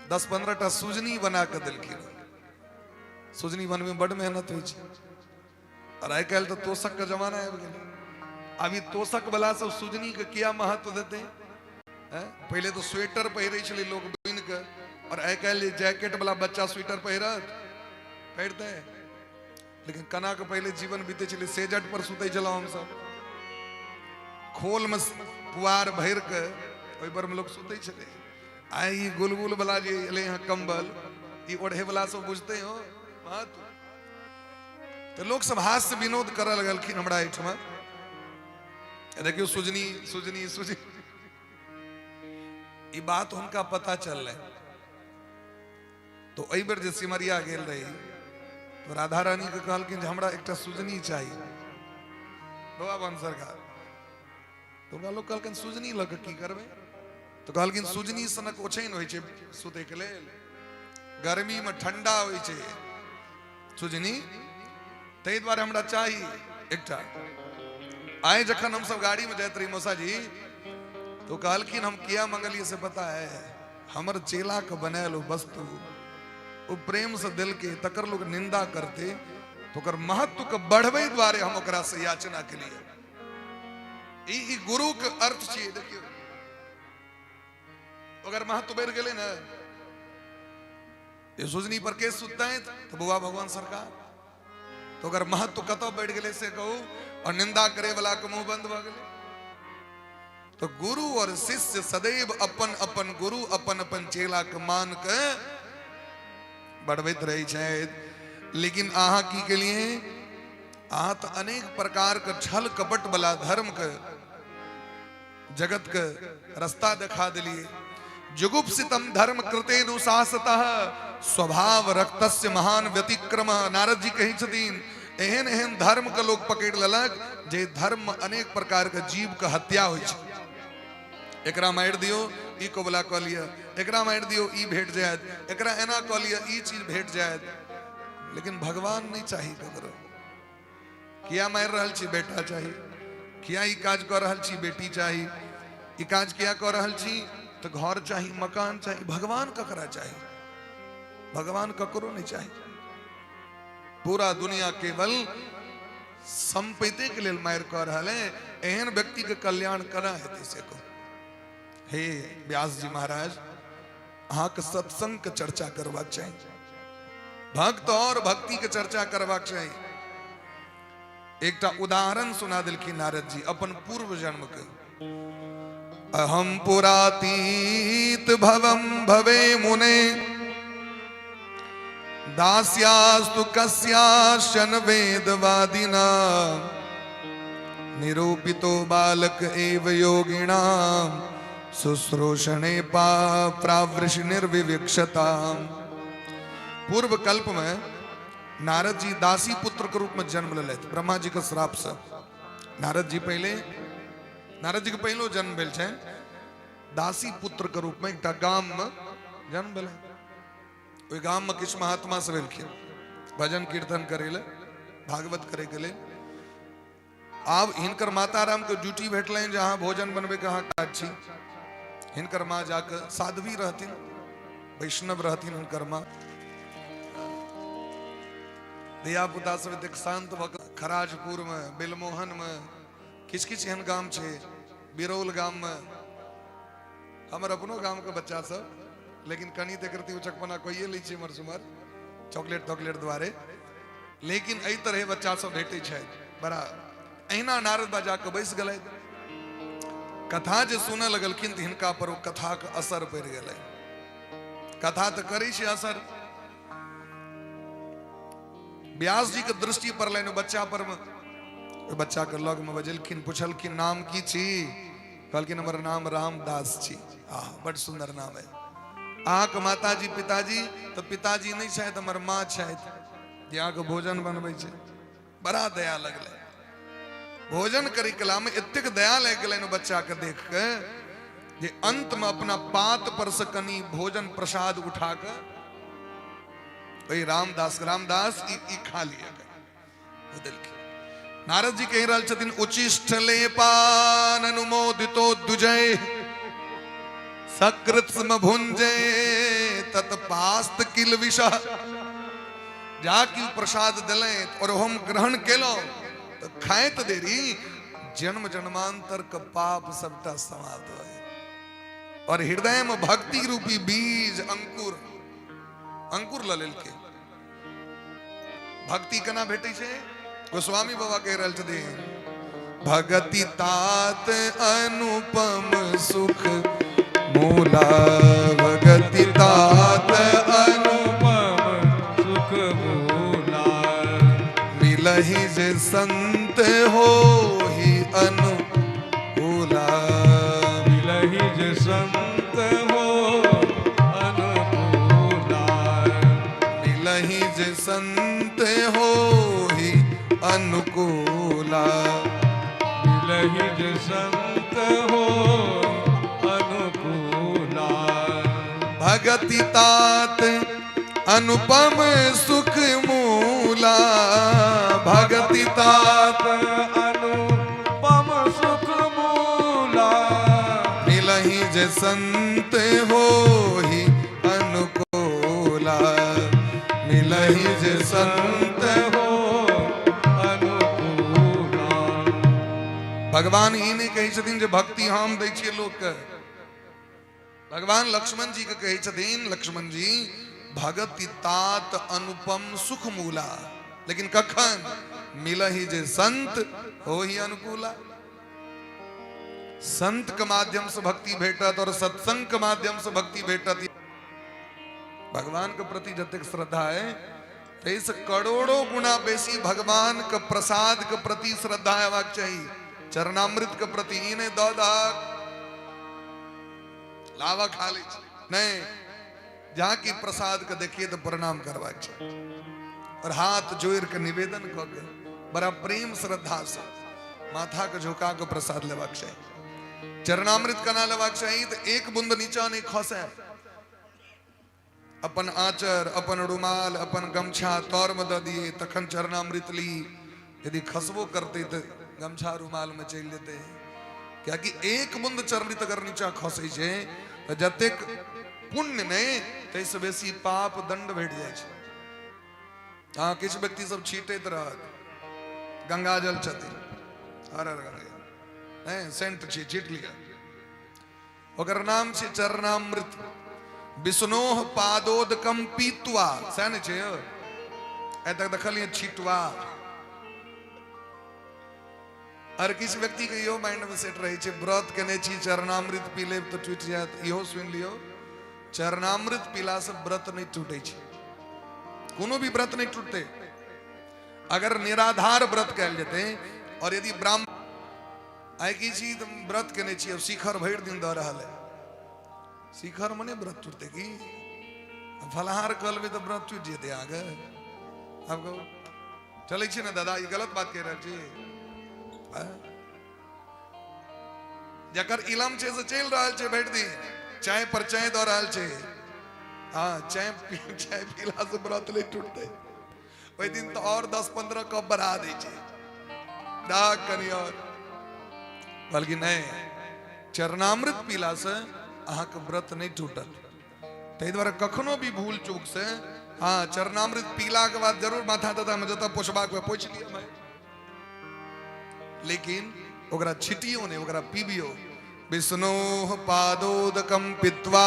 10-15 टा सुजनी बना के देलखिन। सुजनी बनवे में बड़ मेहनत होइ छै। और आइ काल्हि तऽ तोशक के जमाना आबि गेलै। अभी तोशक वाला सब सुजनी के किया महत्व देते हैं? पहिले तो स्वेटर पहिरे छलै लोग बुनि के, और आइ काल्हि जैकेट वाला बच्चा स्वेटर पहिरत पहिरते। लेकिन कना के पहिले जीवन बीते छलै, सेजट पर सुतै छलहुँ हमसब, खोल में पुआर भरि के ओहि पर में लोग सुतै छलै। आइ ई गुलगुल वाला जे एलै हँ कंबल, ई ओढ़े वाला सब बुझते हो महत्व। तो लोग सब हास्य विनोद करऽ लगलखिन हमरा एहिठमा। देखियौ सुजनी सुजनी सुजनी, ई बात हुनका पता चललै। तो एहि बेर जे सिमरिया गेल रही तो राधा रानी के कहलखिन जे हमरा एकटा सुजनी चाही बाबा बन सरकार। तो हुनका लोग कहलखिन सुजनी लऽ कऽ की करबै? तो कहलखिन सुजनी सनक ओछैन होइ छै सुतै के लेल, गर्मी में ठंडा होइ छै सुजनी, ताहि दुआरे हमरा चाही एकटा। आइ जखन हमसब गाड़ी में जाइत रही मौसा जी, तो कहलखिन हम किया मंगलिए से पता है, हमर चेला के बनायल वस्तु ओ प्रेम से दिल के तकर लोग निंदा करते तो ओकर महत्व के बढ़बै दुआरे हम ओकरा से याचना के लिए। ई गुरु के अर्थ छियै। देखियौ अगर महत्व बढ़ि गेलै ने, ये सुजनी पर के सुतते तो बउआ भगवान सरकार, तो अगर महत्व कतऽ बढ़ि गेलै से कहू, और निंदा करे वाला के मुंह बंद भऽ गेलै। तो गुरु और शिष्य सदैव अपन अपन गुरु अपन अपन चेला के मान के बढ़बैत रहै छथि। लेकिन अहाँ की केलिए? अहाँ तऽ अनेक प्रकार के छल कपट वाला धर्म के जगत के रास्ता देखा दिलिए। जुगुप्सितम धर्म कृतेनुशासतः स्वभाव रक्तस्य महान व्यतिक्रम। नारद जी कहै छथिन एहन एहन धर्म के लोग पकड़ लेलक जे धर्म में अनेक प्रकार के जीव के हत्या होइ छै। एकरा मारि दियौ ई कबुला कऽ लिअ, एकरा मारि दियौ ई भेट जायत, एकरा एना कऽ लिअ ई चीज भेट जायत। लेकिन भगवान नहीं चाही ककरो। किया मारि रहल छी? बेटा चाही। किया ई काज कऽ रहल छी? बेटी चाही। ई काज किया कऽ रहल छी? तऽ घर चाही, मकान चाही। भगवान ककरा चाही? भगवान ककरो नहीं चाही। पूरा दुनिया केवल संपत्ति के लेल मारि कऽ रहल है। एहन व्यक्ति के कल्याण केना हेतै से कहू। हे व्यास जी महाराज, अहाँके सत्संग के चर्चा करबाक चाही, भक्त और भक्ति के चर्चा करबाक चाही। एकटा उदाहरण सुना देलखिन नारद जी अपन पूर्व जन्म के। अहम पुरातीत भवम भवे मुने दास्यास्तु कस्याश्चन वेदवादिना निरूपितो बालक एव योगिणाम शुश्रूषणे प्रावृष निर्विविक्षताम। पूर्व कल्प में नारद जी दासी पुत्र के रूप में जन्म लेलथि ब्रह्मा जी के श्राप से। नारद जी पहले, नारद जी के पहिलो जन्म भेल छनि दासी पुत्र के रूप में, एकटा गाम में जन्म भेलै। ओहि गाम में किछु महात्मा सब एलखिन भजन कीर्तन करे ले, भागवत करे के लेल। आब हिनकर माता राम के ड्यूटी भेटलनि जे अहाँ भोजन बनबै के अहाँ काज छी। हिनकर माँ जाके साध्वी रहथिन, वैष्णव रहथिन हिनकर माँ। धिया पुता सब एतेक शांत भऽ कऽ खराजपुर में, बेलमोहन में, किछु किछु एहन गाम छै, बिरौल गाम में, हमर अपनो गाम के बच्चा सब, लेकिन कनि तऽ एकरती उचकपना कइए लै छै इम्हर सुम्हर चॉकलेट तॉकलेट दुआरे, लेकिन एहि तरहे बच्चा सब भेटै छथि बड़ा। अहिना नारद बाबा जाके बैस गेलथि, कथा जे सुनऽ लगलखिन तऽ हिनका पर ओ कथाके असर पड़ि गेलै। कथा तऽ करै छै असर। व्यास जी के दृष्टि पड़लनि बच्चा पर में। ओहि बच्चा के लग में बजेलखिन, पुछलखिन नाम की छी? कहलखिन हमर नाम रामदास छी। आह, बड़ सुंदर नाम है। अहाँके माताजी पिताजी तऽ पिताजी नहि छथि, हमर माँ छथि जे अहाँके भोजन बनबै छै। बड़ा दया लगलै भोजन करै कलामे, एतेक दया लागि गेलनि बच्चाके देख के जे अंतमे अपना पात पर से कनि भोजन प्रसाद उठा कऽ ओहि रामदास, रामदास ई खा लिअ, ओ देलखिन। नारद जी कहि रहल छथिन, उचिष्ठ लेपान अनुमोदितो दुजय सकृत्स्म भुंजे तत्पास्त किल विष। जा कि प्रसाद दिलें और हम ग्रहण केलहुं तो खाइत देरी जन्म जन्मांतर के पाप सबटा समाप्त हो गेल और हृदय में भक्ति रूपी बीज अंकुर अंकुर ल लेलकै। भक्ति केना भेटै छै? गोस्वामी बाबा कहि रहल छथिन, भगति तात अनुपम सुख मूला, भगति तात अनुपम सुख मूला, मिलहि जे संत हो ही अनुकूला, मिलहि जे संत हो अनुकूला, मिलहि जे संत हो ही अनुकूला, मिलहि जे संत हो अनुकूला। भगति तात अनुपम सुख मूला, भगति तात अनुपम सुख मूला, मिलहि जे संत हो ही अनुकूला, मिलहि जे संत हो अनुकूला। भगवान ई नहि कहै छथिन जे भक्ति हम दै छियै लोकके। भगवान लक्ष्मण जी के कहै छथिन, लक्ष्मण जी भगति तात अनुपम सुख मूला, लेकिन कखन? मिलहि जे संत हो ही अनुकूला। संत के माध्यम से भक्ति भेटत और सत्संग के माध्यम से भक्ति भेटत। भगवान के प्रति जतेक श्रद्धा है ताहिसँ करोड़ों गुना बेसी भगवान के प्रसाद के प्रति श्रद्धा हेबाक चाही, चरणामृत के प्रति। ई नहि दऽ दहक लावा खा लै छी, नहीं, जहाँ की प्रसाद के देखिए तो प्रणाम करबाक चाही और हाथ जोड़ के निवेदन कऽ के बड़ा प्रेम श्रद्धा से माथा के झुका के प्रसाद लेबाक चाही। चरणामृत केना लेबाक चाही? तऽ एक बूंद नीचा नहि खसै, अपन आचर, अपन रुमाल, अपन गमछा तर में दऽ दिए तखन चरणामृत ली। यदि खसबो करते तऽ गमछा रुमाल में चलि जेतै, कियाकि एक बूंद चरणामृत अगर नीचा खसै छै तऽ जतेक पुण्य नहि ताहिसँ बेसी पाप दंड भेट जाइ छै। हँ, किछु व्यक्ति सब छीटैत रहत, गंगा जल छथिन, हर हर गंगे, नहि सेंट छी, छीट लिअ, ओकर नाम छै चरणामृत। विष्णोह पादोदकम पीत्वा, सएह ने छै यौ? आइ तक देखलियै छीटवा? और किछु व्यक्ति के इहो माइंड में सेट रहै छै, व्रत केने छी चरणामृत पी लेब तऽ टूटि जायत। इहो सुनि लियौ, चरणामृत पीला से व्रत नहि टूटै छै, कोनो भी व्रत नहि टूटतै अगर निराधार व्रत कयल जेतै। और यदि ब्राह्मण आइ की छी तऽ व्रत केने छी, अब शिखर भरि दिन दऽ रहल है, शिखर मने व्रत टूटतै की? फलाहार कऽ लेबै तऽ व्रत टूटि जेतै अहाँके? आब कहू, चलै छी ने दादा, ई गलत बात कहि रहल छी? जकर इलम छै से चलि रहल छै, भरि दिन चाय पर चाय दऽ रहल छै। हँ, चाय चाय पीला से व्रत नहि टूटतै। ओहि दिन तऽ आओर 10-15 कप बढ़ा दै छै, दाग कनि आओर। बल्कि नहि, चरणामृत पीला से अहाँके व्रत नहि टूटत। ताहि दुआरे कखनो भी भूल चूक से हँ चरणामृत पीला के बाद जरूर माथा तथा में जतऽ पोछबाक हुए पोछि लिअ भाई, लेकिन ओकरा छिटियो नहि, ओकरा पीबियो। विष्णोः पादोदकम पीत्वा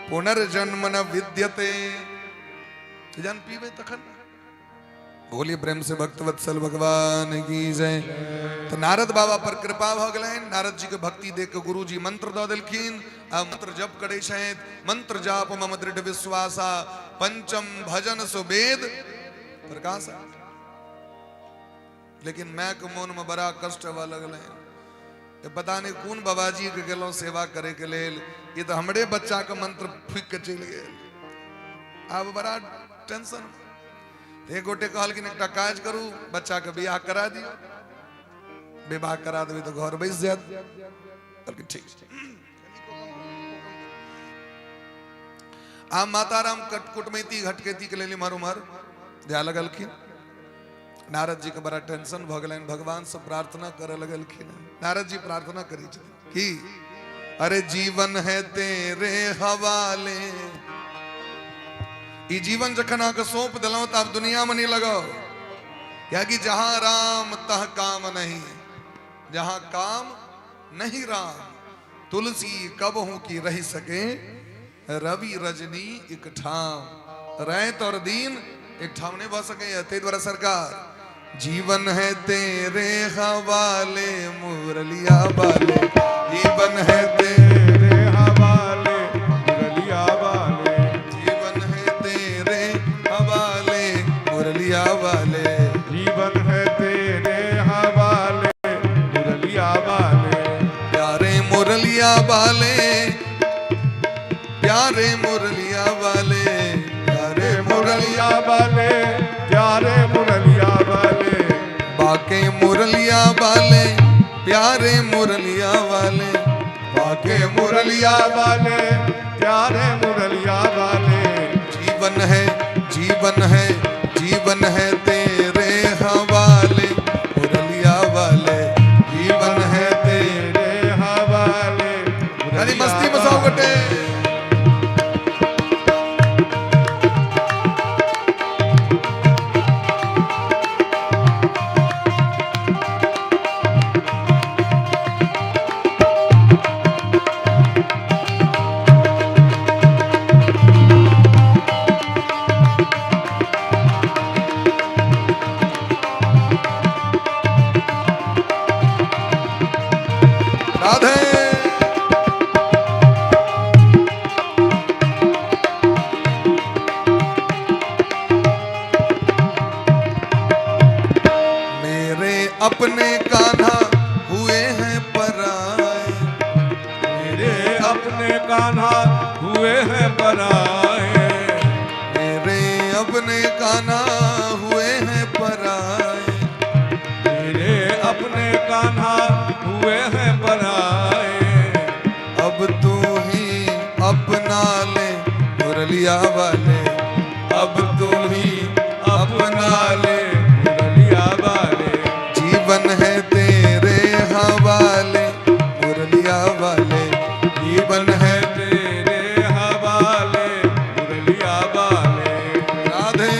पुनर्जन्म न विद्यते। जहन पीबै तखन बोलिए प्रेम से भक्तवत्सल भगवान की जय। तो नारद बाबा पर कृपा भऽ गेलनि। नारद जी के भक्ति देख के गुरु जी मंत्र दऽ देलखिन आ मंत्र जप करै छथि। मंत्र जाप मम दृढ़ विश्वासा, पंचम भजन सुवेद प्रकाश। लेकिन my के मोन में बड़ा कष्ट होबऽ लगलनि। पता नहीं कोन बाबाजी के गेलहुँ सेवा करे के लेल, ये तो हमरे बच्चा के मंत्र फूक के चलि गेल। आब बड़ा टेंशन। एक गोटे कहलखिन एकटा काज करू, बच्चा के बियाह करा दियौ, विवाह करा देबै तऽ घर बैस जायत। कहलखिन ठीक। आब माताराम कुटमैती घटकैती के लेल इम्हर उम्हर जाय लगलखिन। नारद जी के बड़ा टेंशन भऽ गेलनि, भगवान से प्रार्थना करऽ लगलखिन। नारद जी प्रार्थना करै छथिन कि अरे जीवन है तेरे हवाले, ई जीवन जखन अहाँके सौंप देलहुँ तऽ आब दुनिया में नहीं लगाओ, कियाकि जहां राम तह काम नहीं, जहां काम नहीं राम, तुलसी कब हूं की रह सके रवि रजनी एक ठाम, रात और दिन एक ठाम नहीं भऽ सकैया। ताहि दुआरे सरकार जीवन है तेरे हवाले मुरलिया वाले, जीवन है तेरे हवाले मुरलिया वाले, जीवन है तेरे हवाले मुरलिया वाले, जीवन है तेरे हवाले मुरलिया वाले, प्यारे मुरलिया वाले, प्यारे मुरलिया वाले, प्यारे मुरलिया वाले, प्यारे मुरलिया वाले, बाके मुरलिया वाले, प्यारे मुरलिया वाले, बाके मुरलिया वाले, प्यारे मुरलिया वाले, जीवन है जीवन है जीवन है तेरे हवाले मुरलिया वाले, जीवन है तेरे हवाले। अरे मस्ती मसाओ गटे। राधे। मेरे अपने कान्हा हुए हैं पराए, मेरे अपने कान्हा हुए हैं पराए, मेरे अपने कान्हा हुए हैं पराए, मेरे अपने कान्हा हुए हैं पराए, अब तू ही अपना ले मुरलिया वाले, अब तू ही अपना ले मुरलिया वाले, जीवन है तेरे हवाले मुरलिया वाले, जीवन है तेरे हवाले मुरलिया वाले। राधे।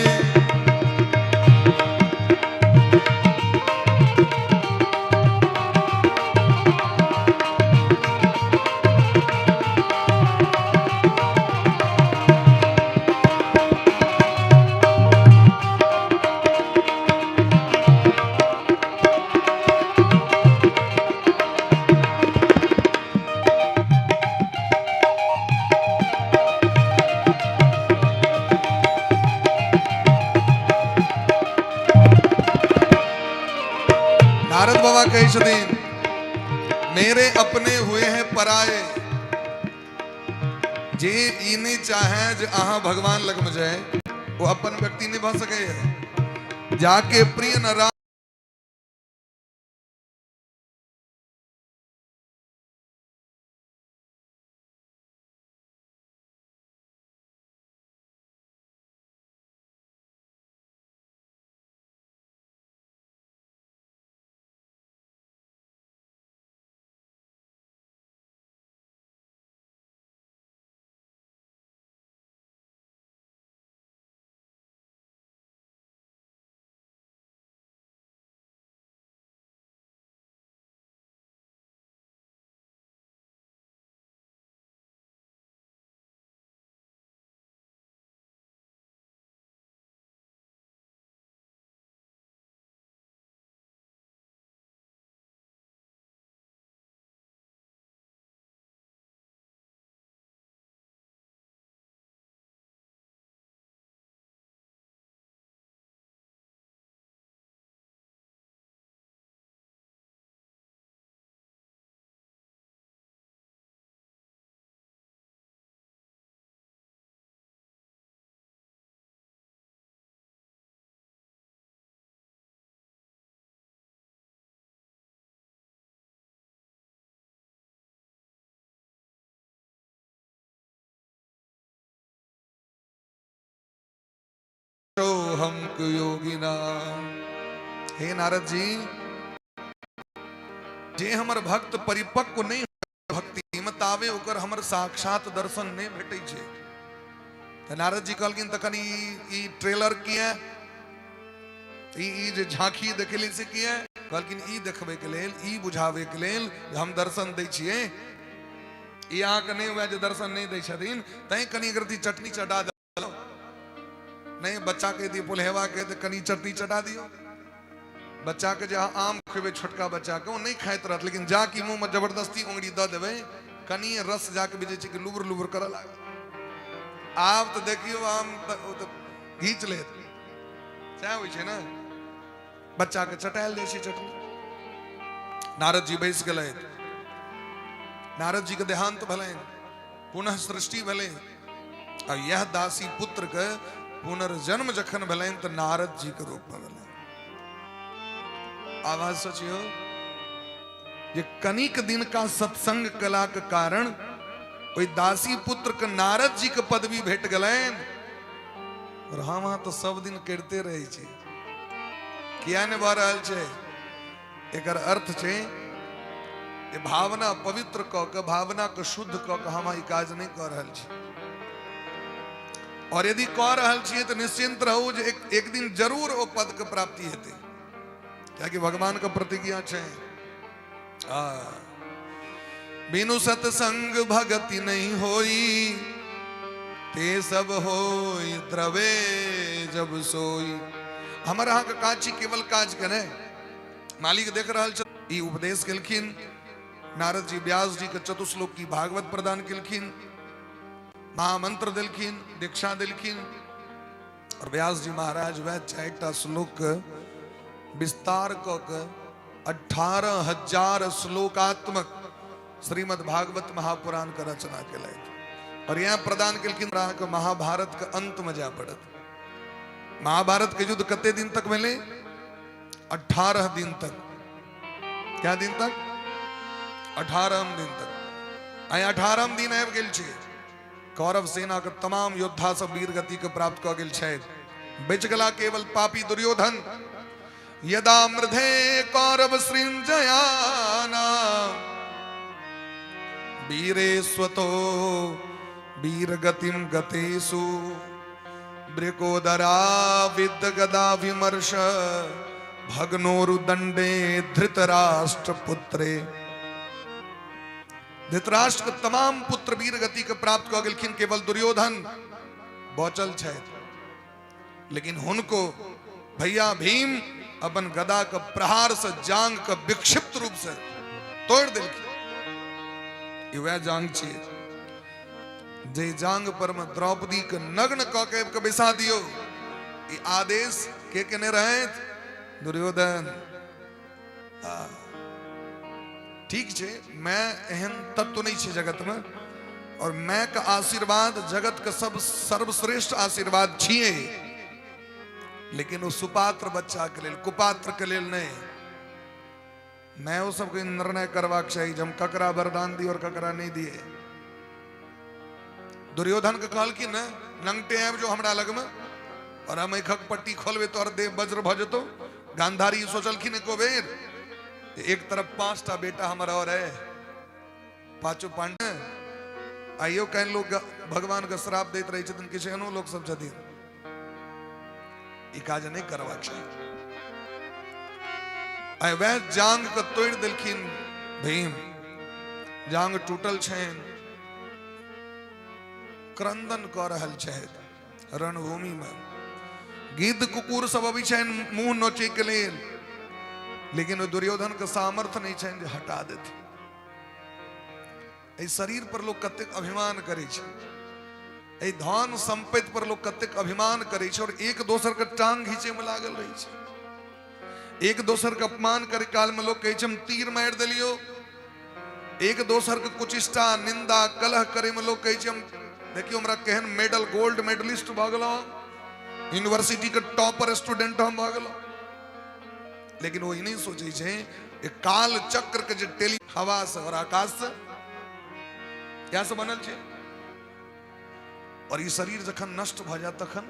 नारद बाबा कहै छथिन मेरे अपने हुए हैं पराए, जे ई नहीं चाहे जे अहाँ भगवान लग में जाए वो अपन व्यक्ति नहीं भऽ सकैया। जाके प्रिय न राम हम योगिना। हे नारद जी, जे हमर भक्त परिपक्व नहीं भक्ति में तावे ओकर हमर साक्षात दर्शन नहीं भेटै छै। तऽ नारद जी कहलखिन तखन ई ट्रेलर किया, ई जे झांकी देखेली से किया? कहलखिन ई देखबै के लेल, ई बुझाबै के लेल जे हम दर्शन दै छियै। ई अहाँके नहि हुए जे दर्शन नहि दै छथिन, तैं कनि एक रत्ती चटनी चटा देलहुँ। नहि बच्चा के यदि पोल्हेवा के तऽ कनि चटनी चटा दियौ। बच्चा के जे अहाँ आम खुएबै, छोटका बच्चा के, ओ नहि खाइत रहत, लेकिन जा कि मुँह में जबरदस्ती उंगली दऽ देबै, कनि रस जाके बुझै छै कि लुबुर लुबुर करऽ लागत। आब तऽ देखियौ आम तऽ ओ तऽ घीच लेत, सएह होइ छै ने, बच्चा के चटायल जाइ छै चटनी। नारद जी बैस गेलथि। नारद जी के देहांत भेलनि, पुनः सृष्टि भेलै आ यह दासी पुत्र के पुनर्जन्म जखन भेलनि तऽ नारद जी के रूप में भेलनि। आवाज सोचियो जे कनिक दिन का सत्संग कला के कारण ओहि दासी पुत्र के नारद जी के पदवी भेट गेलनि। और हम अहाँ तऽ सब दिन करिते रहै छी, किया नहि भऽ रहल छै? एकर अर्थ छै जे भावना पवित्र कऽ के, भावना के शुद्ध कऽ के हम ई काज नहि कऽ रहल छी। और यदि कऽ रहल छियै तऽ निश्चिंत रहू जे एक दिन जरूर ओ पद के प्राप्ति हेतै, कियाकि भगवान के प्रतिज्ञा छै। आ बिनु सत्संग भगति नहीं होई, ते सब होई द्रवे जब सोई। हमर अहाँके काज छी केवल काज केने, मालिक देख रहल छ। ई उपदेश केलखिन नारद जी, व्यास जी के चतुश्लोक की भागवत प्रदान केलखिन, महामंत्र देलखिन, दीक्षा देलखिन। और व्यास जी महाराज वह 4टा श्लोक विस्तार क के 18,000 श्लोकात्मक श्रीमद् भागवत महापुराण के रचना केलथि। और यह प्रदान केलखिन अहाँके महाभारत के अंत में जाय पड़त। महाभारत के युद्ध कते दिन तक भेलै? 18 दिन तक। क्या दिन तक? 18 दिन तक। आइ 18 दिन आबि गेल छै। कौरव सेना के तमाम योद्धा सब वीर गति के प्राप्त कऽ गेल छथि, बचि गेला केवल पापी दुर्योधन। यदा मृधे कौरव सृंजयाना वीरे स्वतो वीर गतिम गतेषु वृकोदरा विद्ध गदा विमर्श भग्नोरुदंडे धृतराष्ट्र पुत्रे। धृतराष्ट्र के तमाम पुत्र वीर गति के प्राप्त कऽ गेलखिन, केवल दुर्योधन बचल छथि। लेकिन हुनको भैया भीम अपन गदा के प्रहार से जांग के विक्षिप्त रूप से तोड़ देलखिन। ई वएह जांग छियै जे जांग पर में द्रौपदी के नग्न कऽ के आबि के बैसा दियौ। ई आदेश के केने रहथि? दुर्योधन। ठीक छै, मैं एहन तत्व नहीं छै जगत में, और मैं के आशीर्वाद जगत के सब सर्वश्रेष्ठ आशीर्वाद छिए, लेकिन वो सुपात्र बच्चा के लेल, कुपात्र के लेल नहीं। मैं वो सबके निर्णय करवाक चाही जे हम ककरा वरदान दी और ककरा नहीं दिए। दुर्योधन के कहलखिन ने नंगटे आबि जो हमरा लग में और हम एखक पट्टी खोलबे तोहर देह वज्र भऽ जेतौ। गांधारी सोचलखिन एको बेर एक तरफ 5टा बेटा हमर और है, पांचों पांडे। आइयो कहीं लोग भगवान के श्राप दैत रहे छथिन, किछु एहनो लोक सब छथिन। ई काज नहीं करबाक चाही। आइ वएह जांग के तोड़ि देलखिन भीम, जांग टूटल छनि, क्रंदन कऽ रहल छथि रणभूमि में। गिद्ध कुकुर सब अबै छनि मुंह नोचै के लेल, लेकिन ओ दुर्योधन के सामर्थ्य नहीं छनि जे हटा देथिन। एहि शरीर पर लोग कतेक अभिमान करै छै, एहि धन संपत्ति पर लोग कतेक अभिमान करै छै, और एक दोसर के टांग घींचे में लागल रहै छै। एक दोसर के अपमान करे काल में लोग कहै छै हम तीर मारि देलियो। एक दोसर के कुचिष्टा निंदा कलह करे में लोग कहै छै हम देखियो हमरा केहन मेडल गोल्ड मेडलिस्ट भऽ गेलहुँ, यूनिवर्सिटी के टॉपर स्टूडेंट हम भऽ गेलहुँ। लेकिन ओ ई नहि सोचै छै जे काल चक्र के जे टेली हवा से और आकाश से इएह से बनल छै, और ई शरीर जखन नष्ट भऽ जायत तखन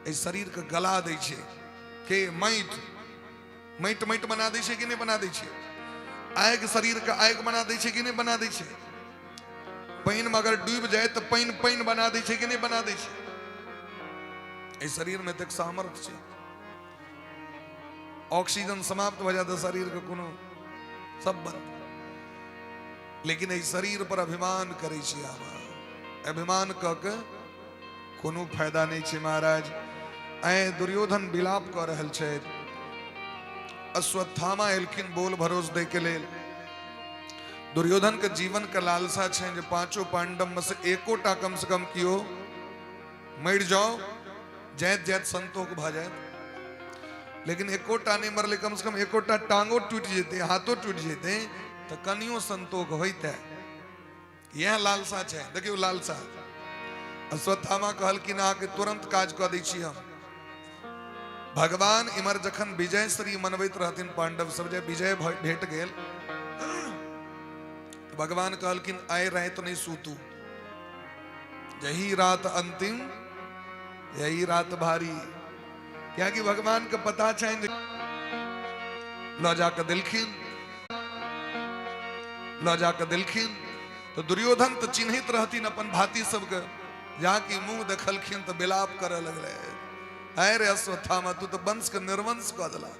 एहि शरीरके गला दै छै के माटि। माटि माटि बना दै छै कि नहि बना दै छै? आगि शरीरके आगि बना दै छै कि नहि बना दै छै? पानिमे अगर डूबि जाय तऽ पानि पानि बना दै छै कि नहि बना दै छै? एहि शरीरमे एतेक सामर्थ्य छै। ऑक्सीजन समाप्त भऽ जाय तऽ शरीरके कोनो सब बंद। लेकिन एहि शरीर पर अभिमान करै छी अहाँ, अभिमान कऽ के कोनो फायदा नहि छै महाराज। आइ दुर्योधन विलाप कऽ रहल छथि। अश्वत्थामा एलखिन बोल भरोस दै के लेल। दुर्योधन के जीवन के लालसा छनि जे पांचों पांडव में से एकोटा कम से कम कियो मरि जाओ, जाइत जाइत संतोष भऽ जायत। लेकिन एकोटा नहि मरलै, कम से कम एकोटा टांगो टूटि जेतै, हाथो टूटि जेतै तऽ कनियो संतोष होइतै। इएह लालसा छै। देखियौ लालसा। अश्वत्थामा कहलखिन अहाँके तुरंत काज कऽ दै छी हम। भगवान इमर जखन विजय श्री मनबैत रहथिन पांडव सब, जे विजय भेट गेल, भगवान कहलखिन आइ राति नहि सूतू, यही रात अंतिम, यही रात भारी। कियाकि भगवान के पता छनि। लऽ जाकऽ देलखिन, लऽ जाकऽ देलखिन। तऽ दुर्योधन तऽ चिन्हित रहथिन अपन भाती सबके। जाकि मुंह देखलखिन तऽ विलाप करऽ लगलै, आय रे अश्वत्थामा, तू तऽ वंश के निर्वंश कऽ देला।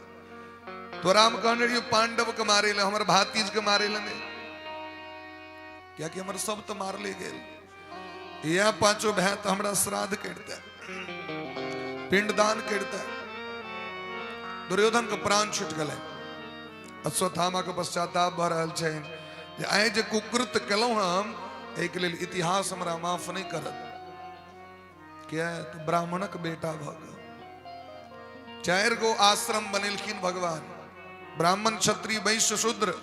तोरा हम कहने रहियो पांडव के मारे ले, हमर भातीज के मारे ले नहि, कियाकि हमर सब तऽ मारले गेल। इएह पांचो भाय तऽ हमरा श्राद्ध करिते, पिंडदान करिते। दुर्योधन के प्राण छूट गेलै। अश्वत्थामा के पश्चाताप भऽ रहल छै जे आइ जे कुकृत्य केलहुँ हम, एहिके लेल इतिहास हमरा माफ नहि करत। किया तऽ ब्राह्मणक बेटा भऽ गेल। 4 गो आश्रम बनेलखिन भगवान, ब्राह्मण, क्षत्रिय, वैश्य, शूद्र।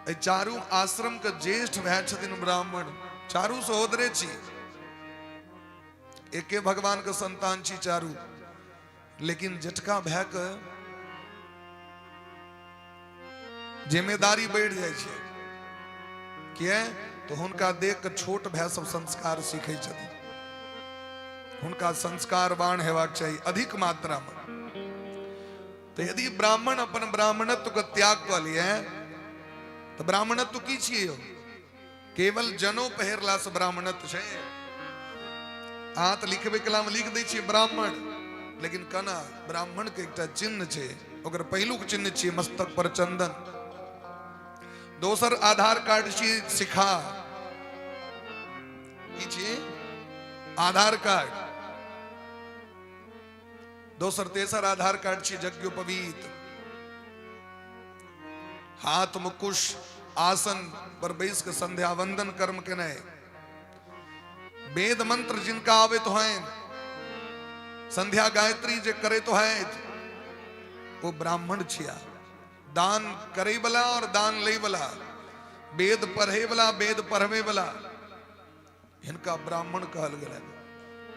एहि चारू आश्रम के ज्येष्ठ भाय छथिन ब्राह्मण। चारू सहोदरे छी, एके भगवान के संतान छी चारू। लेकिन जेठका भाय के जिम्मेदारी बढ़ि जाइ छै। किया तऽ हुनका देख के छोट भाय सब संस्कार सीखै छथिन। हुनका संस्कारवान हेबाक चाही अधिक मात्रा में। तऽ यदि ब्राह्मण अपन ब्राह्मणत्व के त्याग कऽ लिए तऽ ब्राह्मणत्व की छियै यौ? केवल जनो पहिरला से ब्राह्मणत्व छै? अहाँ तऽ लिखबै कला में लिख दै छियै ब्राह्मण, लेकिन केना? ब्राह्मण के एकटा चिन्ह छै, ओकर पहिलुक चिन्ह छियै मस्तक पर चंदन, दोसर आधार कार्ड छियै शिखा, की छियै? आधार कार्ड। दोसर तेसर आधार कार्ड छियै यज्ञोपवीत, हाथ में कुश, आसन पर बैस के संध्या वंदन कर्म केनाइ, वेद मंत्र जिनका आबैत होइन, संध्या गायत्री जे करैत होइत, ओ ब्राह्मण छिया। दान करे वाला और दान ले वाला, वेद पढ़े वाला, वेद पढ़वे वाला, हिनका ब्राह्मण कहल गेल।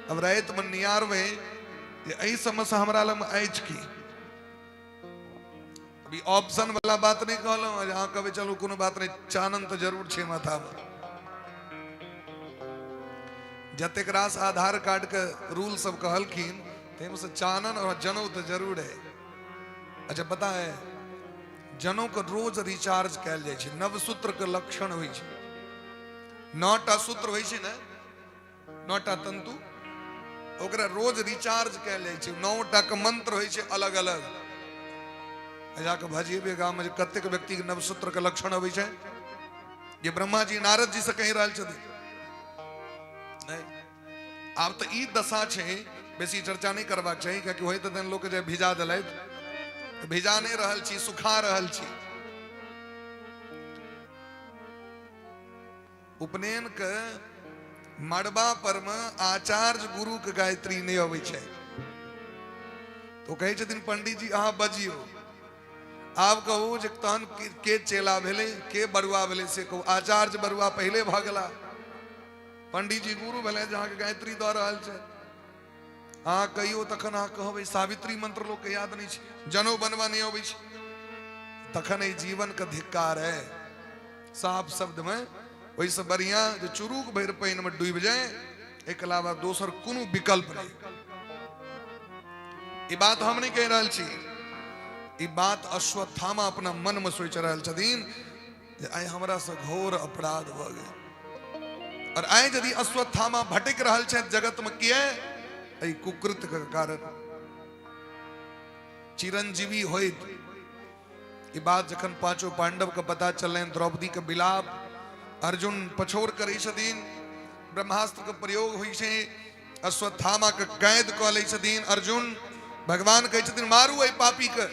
अब राति में नियारबै जे एहि समय से हमरा लग अछि की। अभी ऑप्शन वाला बात नहीं कहलहुँ, अहाँ कहबै चलू कोनो बात नहीं, चानन तऽ जरूर छै माथा पर। जतेक रास आधार कार्ड के रूल सब कहलखिन ताहिमे से चानन और जनउ तऽ जरूर है। अच्छा पता है, जनउ के रोज रिचार्ज कयल जाइ छै। नवसूत्र के लक्षण होइ छै, 9टा सूत्र होइ छै ने, 9टा तंतु, ओकरा रोज रिचार्ज कयल जाइ छै। 9टा के मंत्र होइ छै अलग अलग। जाके भजेबे गाम में कतेक व्यक्ति के नवसूत्र के लक्षण अबै छै जे ब्रह्मा जी नारद जी से कहि रहल छथिन। नहि, आब तऽ ई दशा छै, बेसी चर्चा नहि करबाक चाही, कियाकि होइत तहन लोक जे भिजा देलथि, तऽ भिजा नहि रहल छी, सुखा रहल छी। उपनयन के मड़बा पर में आचार्य गुरु के गायत्री नहि अबै छै, तो कहै छथिन पंडित जी अहाँ बजियौ। आब कहू जे तहन के चेला भेलै, के बरुआ भेलै से कहू। आचार्य बरुआ पहिले भऽ गेला, पंडित जी गुरु भेलै जे अहाँके गायत्री दऽ रहल छै। अहाँ कहियौ तखन अहाँ कहबै सावित्री मंत्र लोक के याद नहि छै, जनउ बनवा नहि अबै छै, तखन एहि जीवन के धिक्कार है। साफ शब्द में ओहिसँ बढ़िया जे चुरुक भरि पानि में डूबि जाए, एहिके अलावा दोसर कोनो विकल्प नहि। ई बात हम नहि कहि रहल छी, ई बात अश्वत्थामा अपना मन में सोचि रहल छथिन जे आइ हमरा से घोर अपराध भऽ गेल। और आइ यदि अश्वत्थामा भटकि रहल छथि जगत में, किए? एहि कुकृत्य के कारण। चिरंजीवी होइत ई बात जखन पांचों पांडव के पता चलनि, द्रौपदी के विलाप, अर्जुन पछोड़ करै छथिन, ब्रह्मास्त्र के प्रयोग होइ छै, अश्वत्थामा के कैद कऽ लै छथिन अर्जुन। भगवान कहै छथिन मारू एहि पापी के।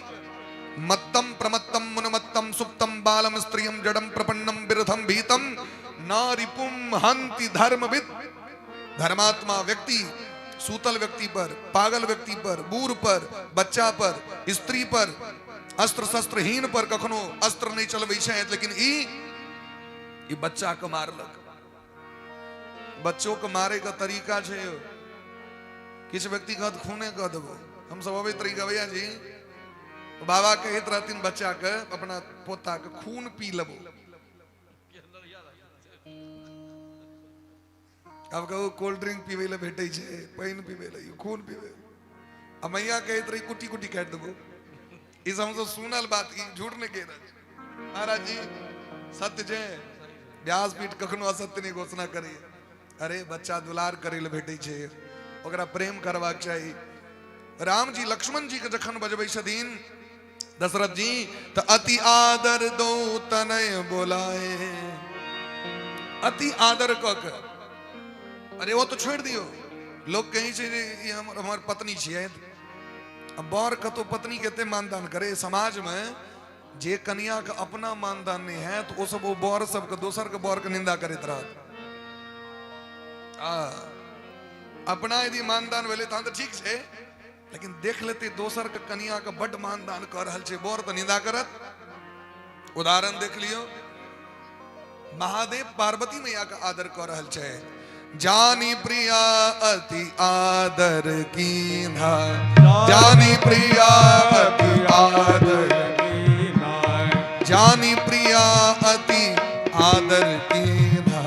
मत्तम प्रमत्तम मुनमत्तम सुप्तम बालम स्त्रियम जडम प्रपन्नम विरथम भीतम न रिपुम हंति धर्मविद। धर्मात्मा व्यक्ति सूतल व्यक्ति पर, पागल व्यक्ति पर, बूढ़ पर, बच्चा पर, स्त्री पर, अस्त्र शस्त्रहीन पर कखनो अस्त्र नहीं चलबै छै, लेकिन ई ई बच्चा के मारलक। बच्चों के मारे के तरीका छै, किछु व्यक्ति कहत खूने कऽ देबो। हम सब अबैत रही गवैया जी, बाबा कहैत रहथिन बच्चा के, अपना पोता के, खून पी लेबो। आब कहू कोल्ड ड्रिंक पीबै लए भेटै छै, पानि पीबै लए, खून पीबै। आ मैया कहैत रही कुटी कुटी काटि देबो। ई सब हमसब सुनल बात, ई झूठ नहि कहि रहल छी महाराज जी, सत्य छै। व्यासपीठ कखनो असत्य नहि घोषणा करैए। अरे बच्चा दुलार करै लए भेटै छै, ओकरा प्रेम करबाक चाही। राम जी लक्ष्मण जी के जखन बजबै छथिन दशरथ जी, तऽ अति आदर दो तनय बोलाए, अति आदर कऽ के। अरे ओ तऽ छोड़ि दियौ, लोक कहै छै जे ई हमर हमर पत्नी छियै। आ बर कतौ पत्नी के एते मानदान करे समाज में, जे कनिया के अपना मानदान नहीं है तो ओ सब ओ बर सबके दोसर के बर के निंदा करैत रहत। आ अपना यदि मानदान भेलै तहन तऽ ठीक छै, लेकिन देख लेतै दोसर के कनिया के बड्ड मानदान कऽ रहल छै बर, तऽ निंदा करत। उदाहरण देख लियौ, महादेव पार्वती मैया के आदर कऽ रहल छै। जानी प्रिया अति आदर कीन्हा, जानी प्रिया अति आदर कीन्हा, जानी प्रिया अति आदर कीन्हा,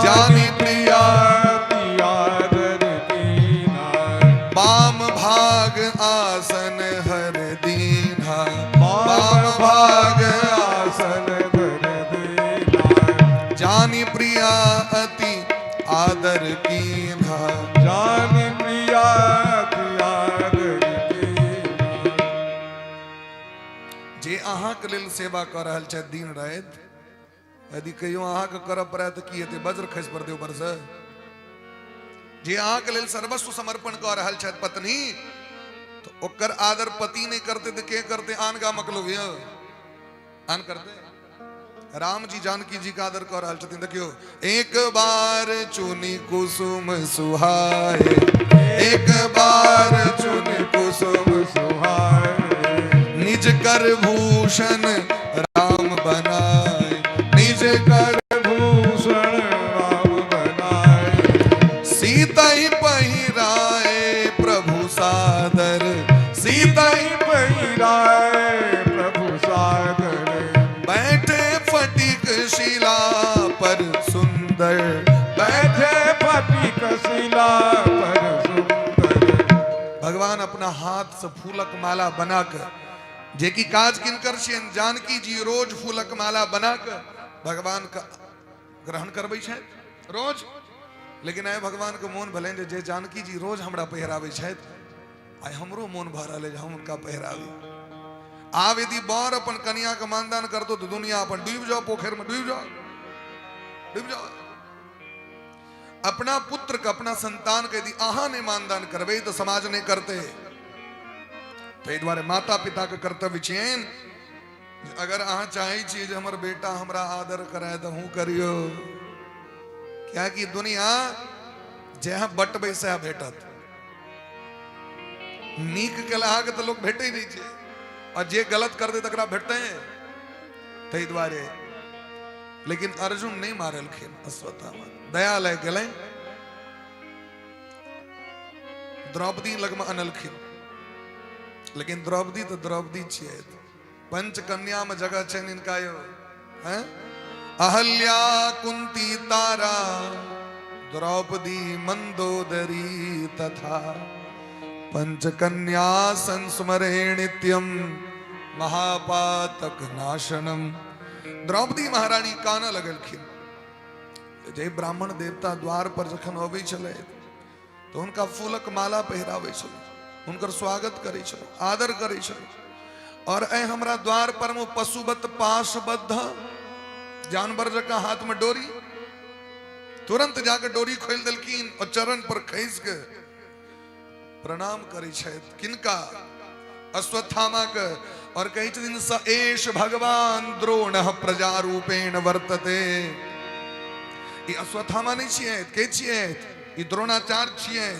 जानी प्रिया अति आदर कीन्हा, बाम भाग आसन हर दीन्हा, बाम भाग आसन धर दीन्हा, जानी प्रिया अति आदर कीन्हा, जानी प्रिया अति आदर कीन्हा। जे अहाँके लेल सेवा कऽ रहल छथि दिन राति, यदि कहियो अहाँके करऽ पड़ै तऽ की हेतै? वज्र खसि पड़तै ऊपरसँ। जे अहाँके लेल सर्वस्व समर्पण कऽ रहल छथि पत्नी, तऽ ओकर आदर पति नहि करतै तऽ के करतै? आन गामक लोक यौ आन करतै? राम जी जानकी जी के आदर कऽ रहल छथिन। देखियौ, एक बार चुनी कुसुम सुहाए, एक बार चुनी कुसुम सुहाए, निज कर भूषण राम बनाए, निज कर भूषण राम बनाए, सीता ही पहिराए प्रभु सादर, सीता ही पहिराए प्रभु सादर, बैठे फटिक शिला पर सुंदर, बैठे फटिक शिला पर सुंदर। भगवान अपना हाथ से फूलक माला बना के, जे कि काज किनकर छियनि? जानकी जी रोज फूलक माला बना के भगवान के ग्रहण करबै छथि रोज। लेकिन आइ भगवान के मोन भेलनि जे जे जानकी जी रोज हमरा पहिराबै छथि, आइ हमरो मोन भऽ रहल अछि हम हुनका पहिराबी। आब यदि बर अपन कनिया के मानदान करतो तऽ दुनिया अपन डूबि जाओ, पोखरि में डूबि जाओ, डूबि जाओ। अपना पुत्र के, अपना संतान के यदि अहाँ नहि मानदान करबै तऽ समाज नहि करतै। ताहि दुआरे माता पिता के कर्तव्य छियनि, अगर अहाँ चाहै छियै जे हमर बेटा हमरा आदर कराय तऽ अहूँ करियौ, कियाकि दुनिया जएह बटबै सएह भेटत। नीक केलहाके तऽ लोक भेटै नहि छै, आ जे गलत करतै तकरा भेटतै। ताहि दुआरे लेकिन अर्जुन नहि मारलखिन अश्वत्थामा, दया लागि गेलनि, द्रौपदी लगमे अनलखिन। लेकिन द्रौपदी तऽ द्रौपदी छियै, पंचकन्या में जगह छनि हिनका यौ। हैं? अहल्या कुंती तारा द्रौपदी मंदोदरी तथा पंचकन्या संस्मरे नित्यम महापातक नाशनम। द्रौपदी महारानी कानऽ लगलखिन। जे ब्राह्मण देवता द्वार पर जखन अबै छलै तऽ हुनका फूलक माला पहिराबै छलै, हुनकर स्वागत करै छलै, आदर करै छलै। और ऐ हमरा द्वार पर मे पशुवत पाशबद्ध जानवर जकाँ हाथ में डोरी, तुरंत जाके डोरी खोलि देलखिन और चरण पर खसि के प्रणाम करै छथि। किनका? अश्वत्थामा के। और कहै छथिन स एष भगवान द्रोण प्रजा रूपेण वर्तते। ई अश्वत्थामा नहि छियै, के छियै? ई द्रोणाचार्य छियै।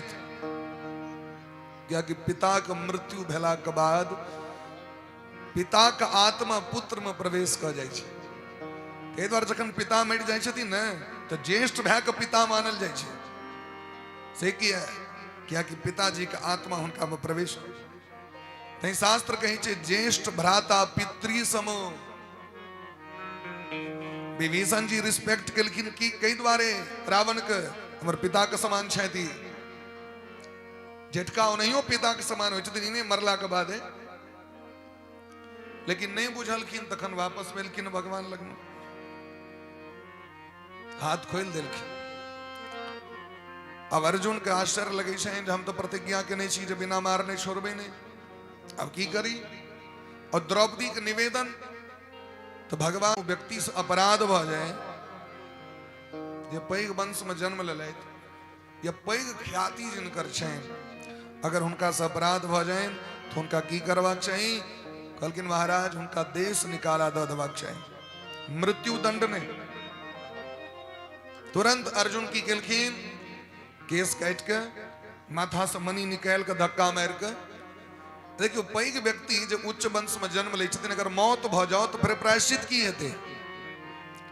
कियाकि पिताके मृत्यु भेलाके बाद पिताके आत्मा पुत्रमे प्रवेश कऽ जाइ छै। ताहि दुआरे जखन पिता मरि जाइ छथिन ने तऽ ज्येष्ठ भायके पिता मानल जाइ छै। से किया? कियाकि पिताजीके आत्मा हुनकामे प्रवेश। तैं शास्त्र कहै छै ज्येष्ठ भ्राता पितृ समो। विभीषण जी रिस्पेक्ट केलखिन की कई दुआरे रावण के, हमर पिता के समान छथि। जेठका ओनहियो पिता के समान होइ छथिन, इने मरला के बादे। लेकिन नहीं बुझलखिन, तखन वापस भेलखिन भगवान लगमे, हाथ खोलि देलखिन। अब अर्जुन के आश्चर्य लगै छनि जे हम तऽ प्रतिज्ञा केने छी जे बिना मारने छोड़बै नहि, अब की करी? और द्रौपदी के निवेदन, तो भगवान व्यक्ति से अपराध भऽ जाय जे पैघ वंश में जन्म लेलथि या पैघ ख्याति जिनकर छनि, अगर हुनका से अपराध भऽ जाय तो हुनका की करबाक चाही? कहलखिन महाराज हुनका देश निकाला दऽ देबाक चाही, मृत्यु दंड नहीं। तुरंत अर्जुन की केलखिन, केस काटि के माथा से मणि निकालि के धक्का मारि के। देखियौ पैघ व्यक्ति जे उच्च वंश में जन्म लै छथिन, अगर मौत भऽ जाओ तऽ फेर प्रायश्चित की हेतै?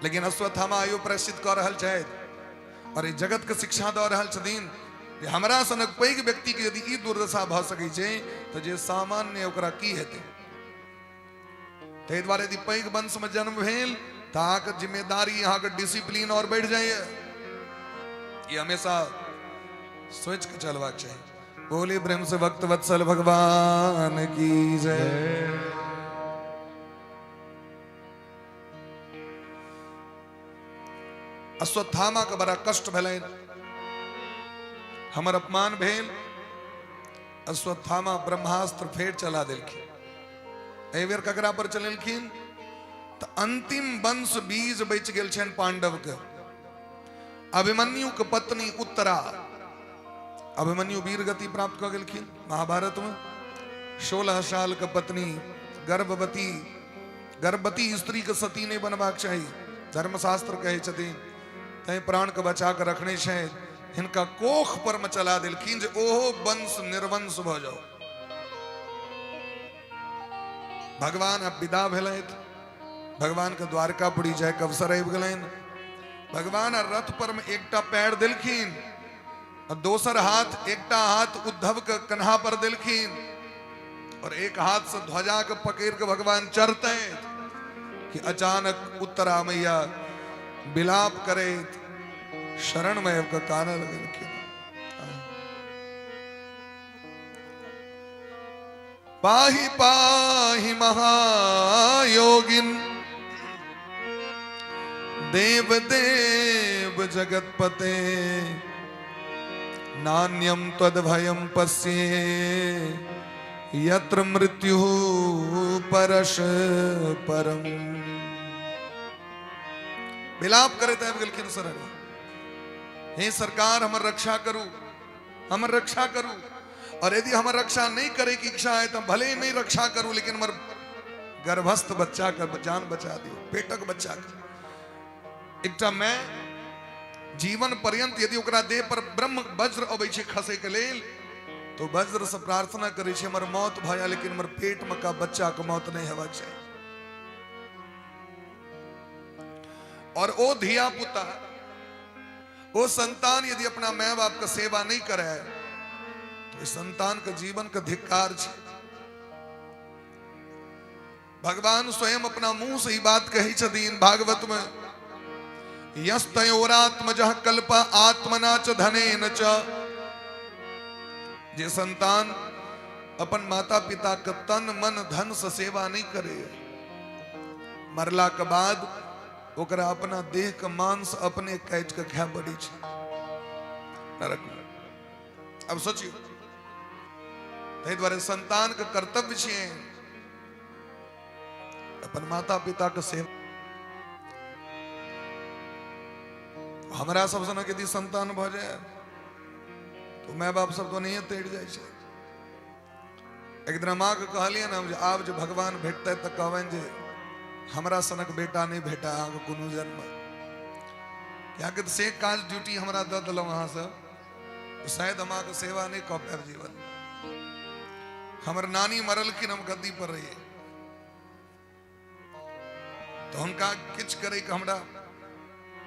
लेकिन अश्वत्थामा आइयो प्रायश्चित कऽ रहल छथि और ई जगत के शिक्षा दऽ रहल छथिन जे हमरा सनक पैघ व्यक्ति के यदि ई दुर्दशा भऽ सकै छै तऽ जे सामान्य ओकरा की हेतै? ताहि दुआरे यदि पैघ वंश में जन्म भेल तऽ अहाँके जिम्मेदारी, अहाँके डिसिप्लिन और बढ़ि जाइए। ई हमेशा सोचि के चलबाक चाही। बोले प्रेम से भक्त वत्सल भगवान की जय। अश्वत्थामा के बड़ा कष्ट भेलनि, हमर अपमान भेल। अश्वत्थामा ब्रह्मास्त्र फेर चला देलखिन। एहि बेर ककरा पर चलेलखिन? तऽ अंतिम वंश बीज बचि गेल छनि पांडव के, अभिमन्यु के पत्नी उत्तरा। अभिमन्यु वीर गति प्राप्त कऽ गेलखिन महाभारत में। 16 साल के पत्नी गर्भवती, गर्भवती स्त्री के सती नहीं बनबाक चाही, धर्मशास्त्र कहै छथिन, तैं प्राण के बचा के रखने छै। हिनका कोख पर में चला देलखिन जे ओहो वंश निर्वंश भऽ जाओ। भगवान अब विदा भेलथि, भगवान के द्वारकापुरी जायके अवसर आबि गेलनि। भगवान आ रथ पर में एकटा पैर देलखिन आ दोसर हाथ, एकटा हाथ उद्धव के कन्हा पर देलखिन और एक हाथ से ध्वजा के पकड़ के भगवान चढ़ते कि अचानक उत्तरा मैया विलाप करैत शरण में आबि कऽ कानऽ लगलखिन। पाहि पाहि महायोगिन देव देव जगतपते, नान्यम त्वद्भयं पश्ये यत्र मृत्यु परश परम। विलाप करैत आबि गेलखिन शरण, हे सरकार हमर रक्षा करू, हमर रक्षा करू। और यदि हमर रक्षा नहीं करे की इच्छा है तो भले ही नहीं रक्षा करू, लेकिन हमर गर्भस्थ बच्चा के जान बचा दियो, पेटक बच्चा के। एकटा मैं जीवन पर्यंत यदि ओकरा देह पर ब्रह्म वज्र अबै छै खसे के लेल, तो वज्र से प्रार्थना करै छै हमर मौत भऽ जाय, लेकिन हमर पेट में का बच्चा के मौत नहीं हेबाक चाही। और ओ धिया पुता, ओ संतान यदि अपना my बाप के सेवा नहीं करे तो इस संतान के जीवन के धिक्कार छै। भगवान स्वयं अपना मुंह से ही बात कही छथिन भागवत में, यस्तयोरात्मजः कल्प आत्मना च धनेन च। जे संतान अपन माता पिता के तन मन धन से सेवा नहीं करे, मरला के बाद ओकरा अपना देह के मांस अपने काटि के खाय पड़ै छै नरक में। अब सोचियो, ताहि दुआरे संतान के कर्तव्य छियै अपन माता पिता के सेवा। हमरा सब सनक यदि संतान भऽ जाय तो my बाप सब तो नहिए तैर जाइ छै। एक दिन माँ के कहलियै ने हम जे आब जे भगवान भेटतै तऽ कहबनि जे हमरा सनक बेटा नहि भेटा अहाँके कोनो जन्म, कियाकि से काज ड्यूटी हमरा दऽ देलहुँ अहाँ सब, शायद हम अहाँके सेवा नहि कऽ पायब जीवन। हमर नानी मरलखिन, हम गद्दी पर रहियै, तऽ हुनका किछु करैके हमरा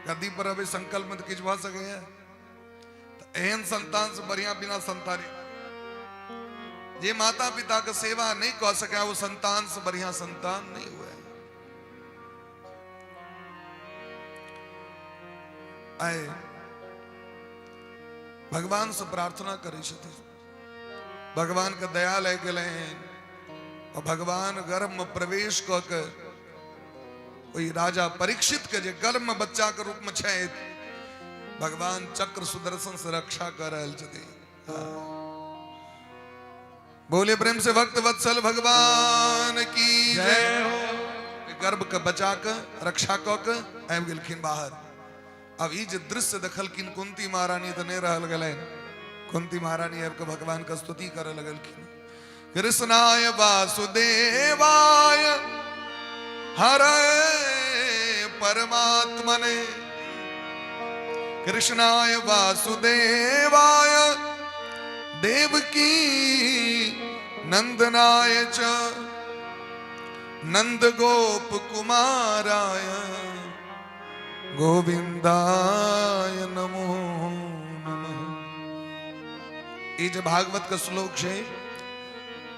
गद्दी पर रहबै संकल्प में तऽ किछु भऽ सकैए। तऽ एहन संतान से बढ़िया बिना संताने, जे माता पिता के सेवा नहीं कऽ सकै वो संतान से बढ़िया संतान नहीं हुए। आइ भगवान से प्रार्थना करै छथिन, भगवान के दया लागि गेलनि और भगवान गर्भ में प्रवेश कऽ के ओहि राजा परीक्षित के जे गर्भ में बच्चा के रूप में छथि, भगवान चक्र सुदर्शन से रक्षा कर रहल छथिन। बोले प्रेम से भक्त वत्सल भगवान की जय हो। गर्भ के बचा के रक्षा कऽ के आबि गेलखिन बाहर। अब ई जे दृश्य देखलखिन कुंती महारानी तऽ नहि रहल गेलनि। कुंती महारानी आबि के भगवान के स्तुति करऽ लगलखिन। कृष्णाय वासुदेवाय हरे परमात्मने, कृष्णाय वासुदेवाय देवकी नंदनाय च नंद गोप कुमाराय गोविंदाय नमो नमः। ई जे भागवत के श्लोक छै,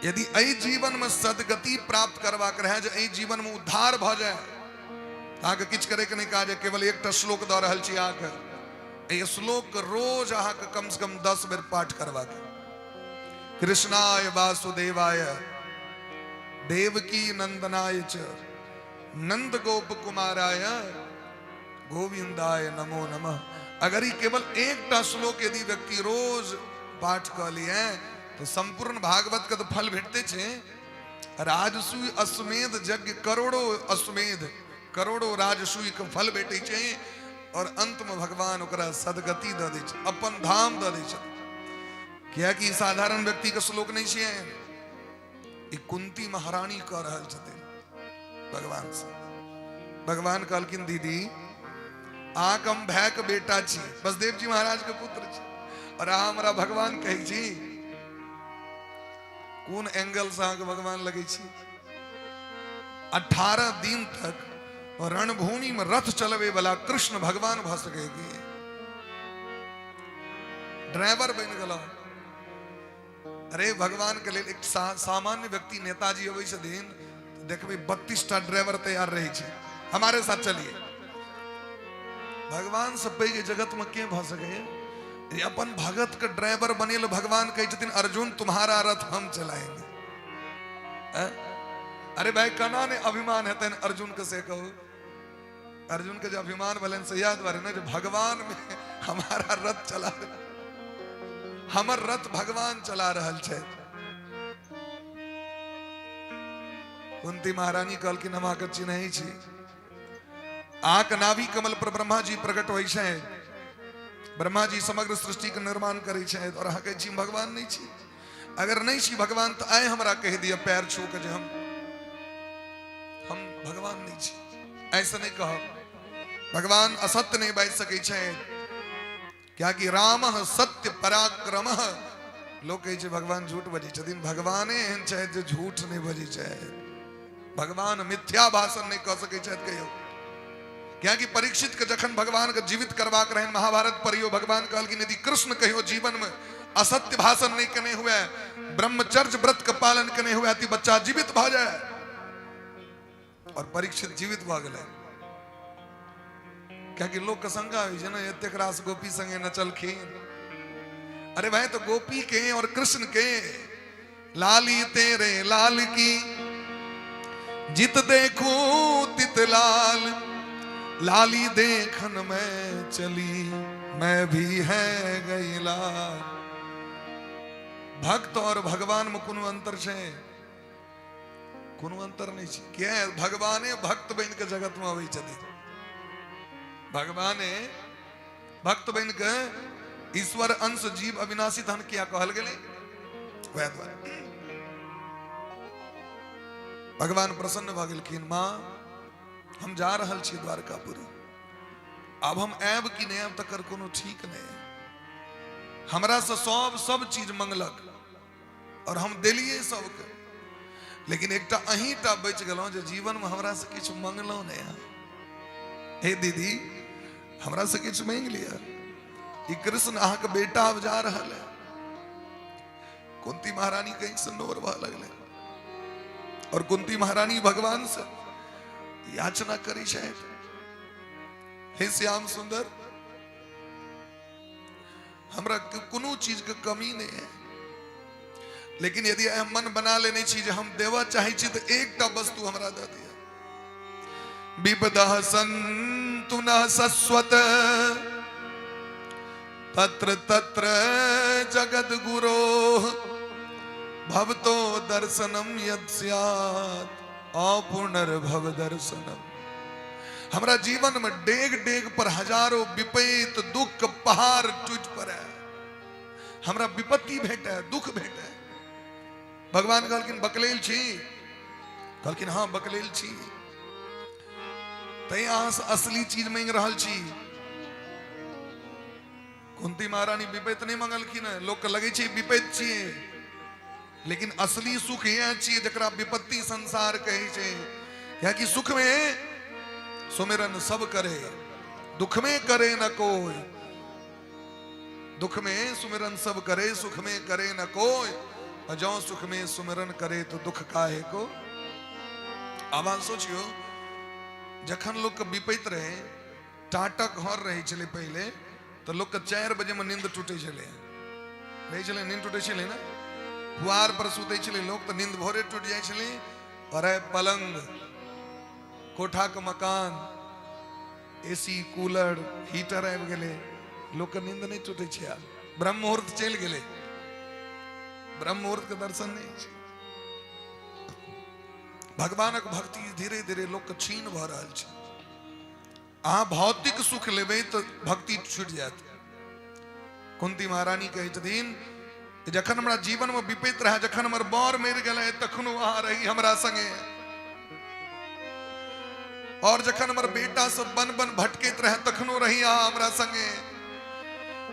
यदि एहि जीवन में सदगति प्राप्त करबाक रहे, जे एहि जीवन में उद्धार भऽ जाय, अहाँके किछु करैके नहि काज है, केवल एकटा श्लोक दऽ रहल छी अहाँके। एहि श्लोक रोज अहाँके कम से कम 10 बेर पाठ करबाक। कृष्णाय वासुदेवाय देवकी नंदनाय च नंद गोप कुमाराय गोविंदाय नमो नमः। अगर ई केवल एकटा श्लोक यदि व्यक्ति रोज पाठ कऽ लिए तो संपूर्ण भागवत के तो फल भेटते छै। राजसूय अश्वमेध यज्ञ, करोड़ों अश्वमेध, करोड़ों राजसूय के फल भेटै छै और अंत में भगवान ओकरा सदगति दऽ दै छै, अपन धाम दऽ दै छै। कियाकि ई साधारण व्यक्ति के श्लोक नहीं छियै, ई कुंती महारानी कह रहल छथिन भगवान से। भगवान कहलखिन दीदी अहाँके हम भाय के बेटा छी, बसदेव जी महाराज के पुत्र छी, और अहाँ हमरा भगवान कहै छी। कोन एंगल से अहाँके भगवान लगै छी? 18 दिन तक रणभूमि में रथ चलबे वाला कृष्ण भगवान भऽ सकै की? ड्राइवर बनि गेलहुँ। अरे भगवान के लेल एक सामान्य व्यक्ति नेताजी अबै छथिन तऽ देखबै 32टा ड्राइवर तैयार रहै छै, हमारे साथ चलिए। भगवान से पैघ जगत में के भऽ सकैए? जे अपन भगत के ड्राइवर बनेल भगवान कहै छथिन अर्जुन तुम्हारा रथ हम चलाएंगे। अरे भाई केना ने अभिमान हेतनि अर्जुन के, से कहू। अर्जुन के जे अभिमान भेलनि से इएह दुआरे ने जे भगवान में हमारा रथ चला, हमर रथ भगवान चला रहल छै। कुंती महारानी कहलखिन हम अहाँके चिन्है छी, अहाँके नाभि कमल पर ब्रह्मा जी प्रकट होइ छै, ब्रह्मा जी समग्र सृष्टि के निर्माण करै छै, और अहाँ कहै छी भगवान नहीं छी। अगर नहीं छी भगवान तो आइ हमरा कहि दिअ पैर छू के जे हम भगवान नहीं छी। ऐसा नहीं कहब, भगवान असत्य नहीं बाजि सकै छै, कियाकि राम सत्य पराक्रम। लोक कहै छै भगवान झूठ बजै छथिन, भगवाने एहन छथि जे झूठ नहीं बजै छथि, भगवान मिथ्या भाषण नहीं कऽ सकै छथि कहियो। कियाकि परीक्षित के जखन भगवान के जीवित करबाक रहनि महाभारत पर, भगवान कहलखिन यदि कृष्ण कहियो जीवन में असत्य भाषण नहीं केने हुए, ब्रह्मचर्य व्रत के पालन केने हुए, त बच्चा जीवित भऽ जाय। और परीक्षित जीवित भऽ गेलै। कियाकि लोक के शंका होइ छै ने, एतेक रास गोपी संगे नचलखिन, अरे भाई, तो गोपी के और कृष्ण के लाली तेरे लाल की जित देखूं तित लाल, लाली देखन मैं चली मैं भी है गई लाल। भक्त और भगवान में कोनो अंतर छै? कोनो अंतर नहीं छै। किया? भगवाने भक्त बन के जगत में अबै छथिन। भगवाने भक्त बन के ईश्वर अंश जीव अविनाशी धन किया कहल गेलै, वएह दुआरे भगवान प्रसन्न भऽ गेलखिन। माँ, हम जा रहल छी द्वारकापुरी, आब हम आयब कि नहि आयब तकर कोनो ठीक नहि। हमरा से सब सब चीज मंगलक और हम देलियै सबके, लेकिन एकटा अहींटा बचि गेलहुँ जे जीवन में हमरा से किछु मंगलहुँ नहि। हे दीदी, हमरा से किछु मांगि लिअ। ई कृष्ण अहाँके बेटा आब जा रहल है। कुंती महारानी कहीं से नोर बह लगलै और कुंती महारानी भगवान से याचना करी छथि, हे श्याम सुंदर, हमरा कोनो चीज के कमी नहीं है, लेकिन यदि हम मन बना लेने छी जे हम देबऽ चाहै छी तऽ एकटा वस्तु हमरा दऽ दिअ। विपदः सन्तु न शश्वत तत्र तत्र जगद्गुरो भवतो दर्शनम यत् स्यात् अपुनर्भव दर्शनम। हमरा जीवन में डेग डेग पर हजारों विपैत दुख पहाड़ टूट पड़े, हमरा विपत्ति भेटे, दुख भेटे। भगवान कहलखिन बकलेल छी? कहलखिन हाँ बकलेल छी, तैं अहाँ से असली चीज मांगि रहल छी। कुंती महारानी विपैत नहीं मंगलखिन। लोक के लगे छै विपैत छियै, लेकिन असली सुख इएह छियै जकरा विपत्ति संसार कहै छै। कियाकि सुख में सुमिरन सब करे, दुख में करे न कोई। दुख में सुमिरन सब करे, सुख में करे न कोई। और जौ सुख में सुमिरन करे तो दुख काहे को। आब अहाँ सोचियो, जखन लोक के विपैत रहे, टाटक घर रहे छलै पहिले, तऽ लोक के 4 बजे में नींद टूटे छलै, रहै छलै नींद टूटे छलै ने, पुआर पर सुतै छलै लोक तऽ नींद भोरे टूटि जाइ छलै। और पलंग, कोठा के मकान, एसी, कूलर, हीटर आबि गेलै, लोक के नींद नहि टूटे छै। आब ब्रह्म मुहूर्त चलि गेलै, ब्रह्म मुहूर्त के दर्शन नहि छै। भगवानक भक्ति धीरे धीरे लोक के क्षीण भऽ रहल छै। अहाँ भौतिक सुख लेबै तऽ भक्ति छूटि जायत। कुंती महारानी कहै छथिन जखन हमरा जीवन में विपैत रहे, जखन हमर बर मरि गेलै, तखनो अहाँ रही हमरा संगे, और जखन हमर बेटा सब बन बन भटकैत रहे तखनो रही अहाँ हमरा संगे,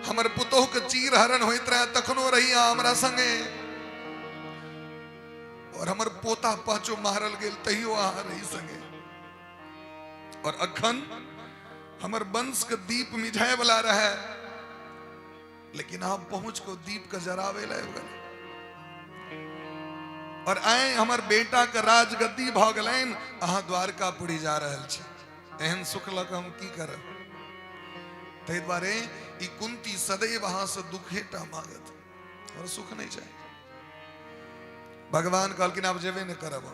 हमर पुतोह के चीर हरण होइत रहे तखनो रही अहाँ हमरा संगे, और हमर पोता पाँचो मारल गेल तहियो अहाँ रही संगे, और अखन हमर वंश के दीप मिझाए वाला रहे, लेकिन अहाँ पहुंच को दीप के जरावे ला आबि गेल, और आइ हमर बेटा के राजगद्दी भऽ गेलनि, अहाँ द्वारकापुरी जा रहल छी, एहन सुख लऽ कऽ हम की करब? ताहि दुआरे ई कुंती सदैव अहाँ से दुखे टा मांगत और सुख नहीं चाही। भगवान कहलखिन आब जेबे नहि करब,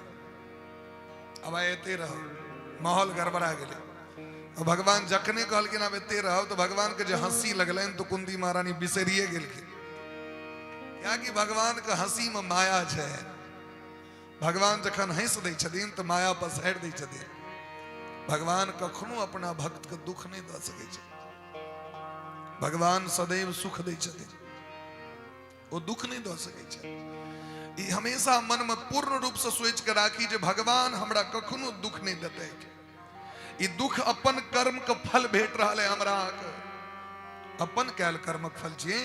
आब आइ एते रहब। माहौल गड़बड़ा गेलै। और भगवान जखने कहलखिन आब एते रहब, तऽ भगवान के जे हंसी लगलनि तऽ कुंती महारानी बिसरिए गेलखिन। कियाकि भगवान के हंसी में माया छै। भगवान जखन हंसि दै छथिन तऽ माया पसारि दै छथिन। भगवान कखनो अपना भक्त के दुख नहि दऽ सकै छै। भगवान सदैव सुख दै छथिन, ओ दुख नहि दऽ सकै छै। ई हमेशा मन में पूर्ण रूप से सोचि के राखी जे भगवान हमरा कखनो दुख नहि देतै। ई दुख अपन कर्म के फल भेट रहल है हमरा, अहाँके अपन कैल कर्मक फल छियै।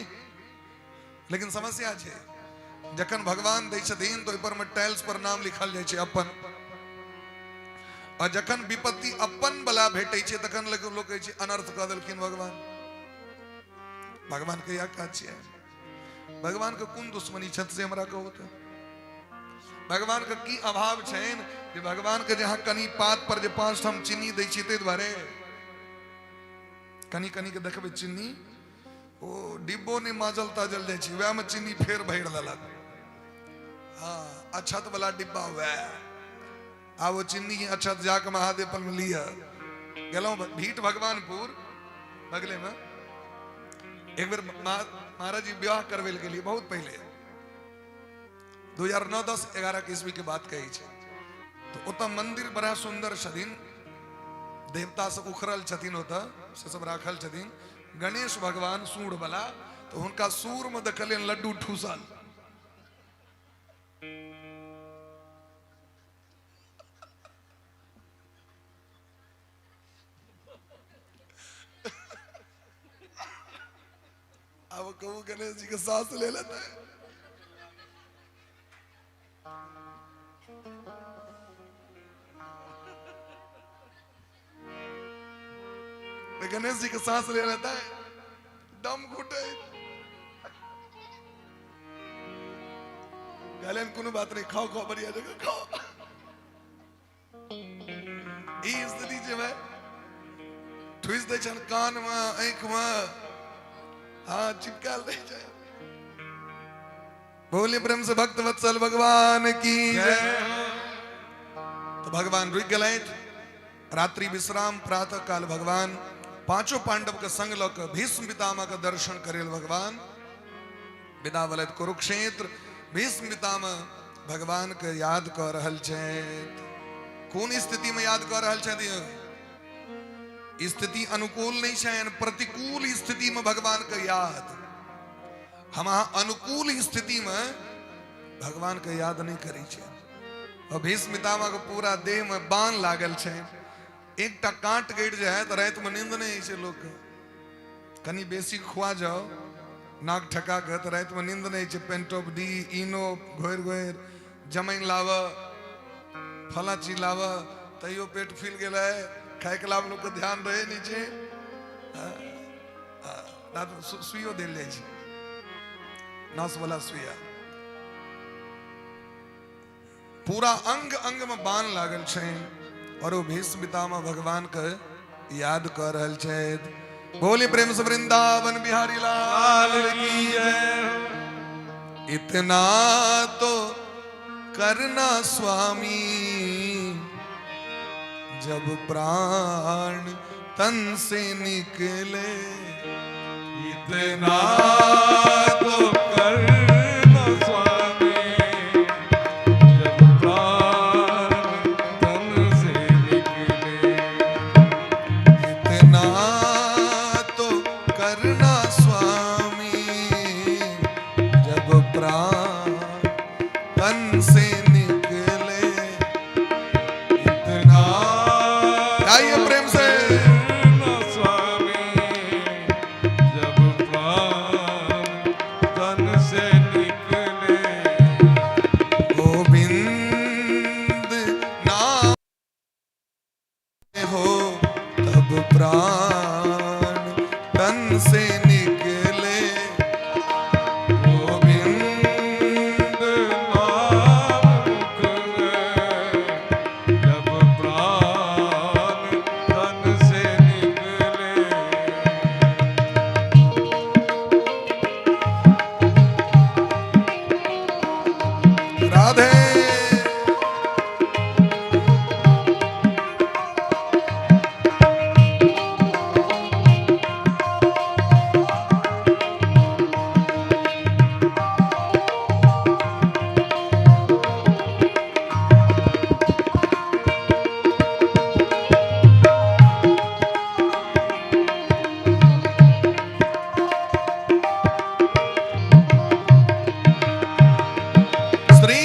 लेकिन समस्या छै, जखन भगवान दै छथिन तऽ ओहि पर में टाइल्स पर नाम लिखल जाइ छै अपन, और जखन विपत्ति अपन वाला भेटै छै तखन लोक कहै छै अनर्थ कऽ देलखिन भगवान। भगवान के इएह काज छियै। भगवान के कोन दुश्मनी छथि से हमरा कहू तऽ? भगवान के की अभाव छनि जे भगवान के जहाँ कनि पात पर जे 5 ठाम चीनी दै छी, ताहि दुआरे कनि कनि के देखबै चीनी, ओ डिब्बो नहि माजल ताजल जाइ छै, वएह मे चीनी फेर भरि देलक। हँ, अक्षत वाला डिब्बा वएह। आब ओ चीनी अक्षत जाके महादेव पर में लिअ। गेलहुँ भीट भगवानपुर बगले में। एक बेर महाराज जी विवाह करबै लए गेलियै बहुत पहिले, 2009 10 11 के ईस्वी के बात कहै छै। तऽ ओतऽ मंदिर बड़ा सुंदर छथिन, देवता सब उखड़ल छथिन, ओतऽ से सब राखल छथिन। गणेश भगवान सूढ़ वाला, तऽ हुनका सूर में देखलियनि लड्डू ठूसल। अब कहू गणेश जी के सांस ले लेते हैं। गणेश जी के सांस ले लेता है, दम घुटे। कहले कोनो बात नहीं, खाओ खाओ, बढ़िया जगह खाओ। ई स्थिति जे भाई ठुस दै छन कान में, आँख में, हाँ चिपकाल दै छै। बोले प्रेम से भक्त वत्सल भगवान की जय। तो भगवान रुक गेलथि। रात्रि विश्राम, प्रातः काल भगवान पांचों पांडव के संग लऽ कऽ भीष्म पितामह के दर्शन करेल भगवान विदा भेलथि कुरुक्षेत्र। भीष्म पितामह भगवान के याद कऽ रहल छथि। कोन स्थिति में याद कऽ रहल छथि? स्थिति अनुकूल नहीं छनि, प्रतिकूल स्थिति में भगवान के याद। हम अहाँ अनुकूल स्थिति में भगवान के याद नहीं करै छियै। और भीष्म पितामह के पूरा देह में बाण लागल छै, एकटा कांट गड़ि जाइ है तऽ राति में नींद नहीं होइ छै लोक के। कनी बेसी खुआ जाओ नाक ठका के तऽ राति में नींद नहीं होइ छै। पेंटोप डी इनो घोरि घोरि जमाइन लाब, फला चीज लाब, तैयो पेट फूलि गेलै। खायके लाब लोकके ध्यान रहै नहि छै। रात में सुइयो देल जाइ छै, नस वाला सुइया। पूरा अंग अंग में बाण लागल छै और ओ भीष्म पितामह भगवान के याद कर रहल छथि। बोली प्रेम से वृंदावन बिहारी लाल की जय। इतना तो करना स्वामी, जब प्राण तन से निकले। इतना तो करना स्वामी, जब प्राण तन से निकले। इतना तो करना स्वामी, जब प्राण तन से निकले। इतना गाइए प्रेम से। करना स्वामी, जब प्राण तन से निकले। गोविंद नाम हो तब प्राण तन से निकले। गोविंद नाम मुख में, जब प्राण तन से निकले। राधे। श्री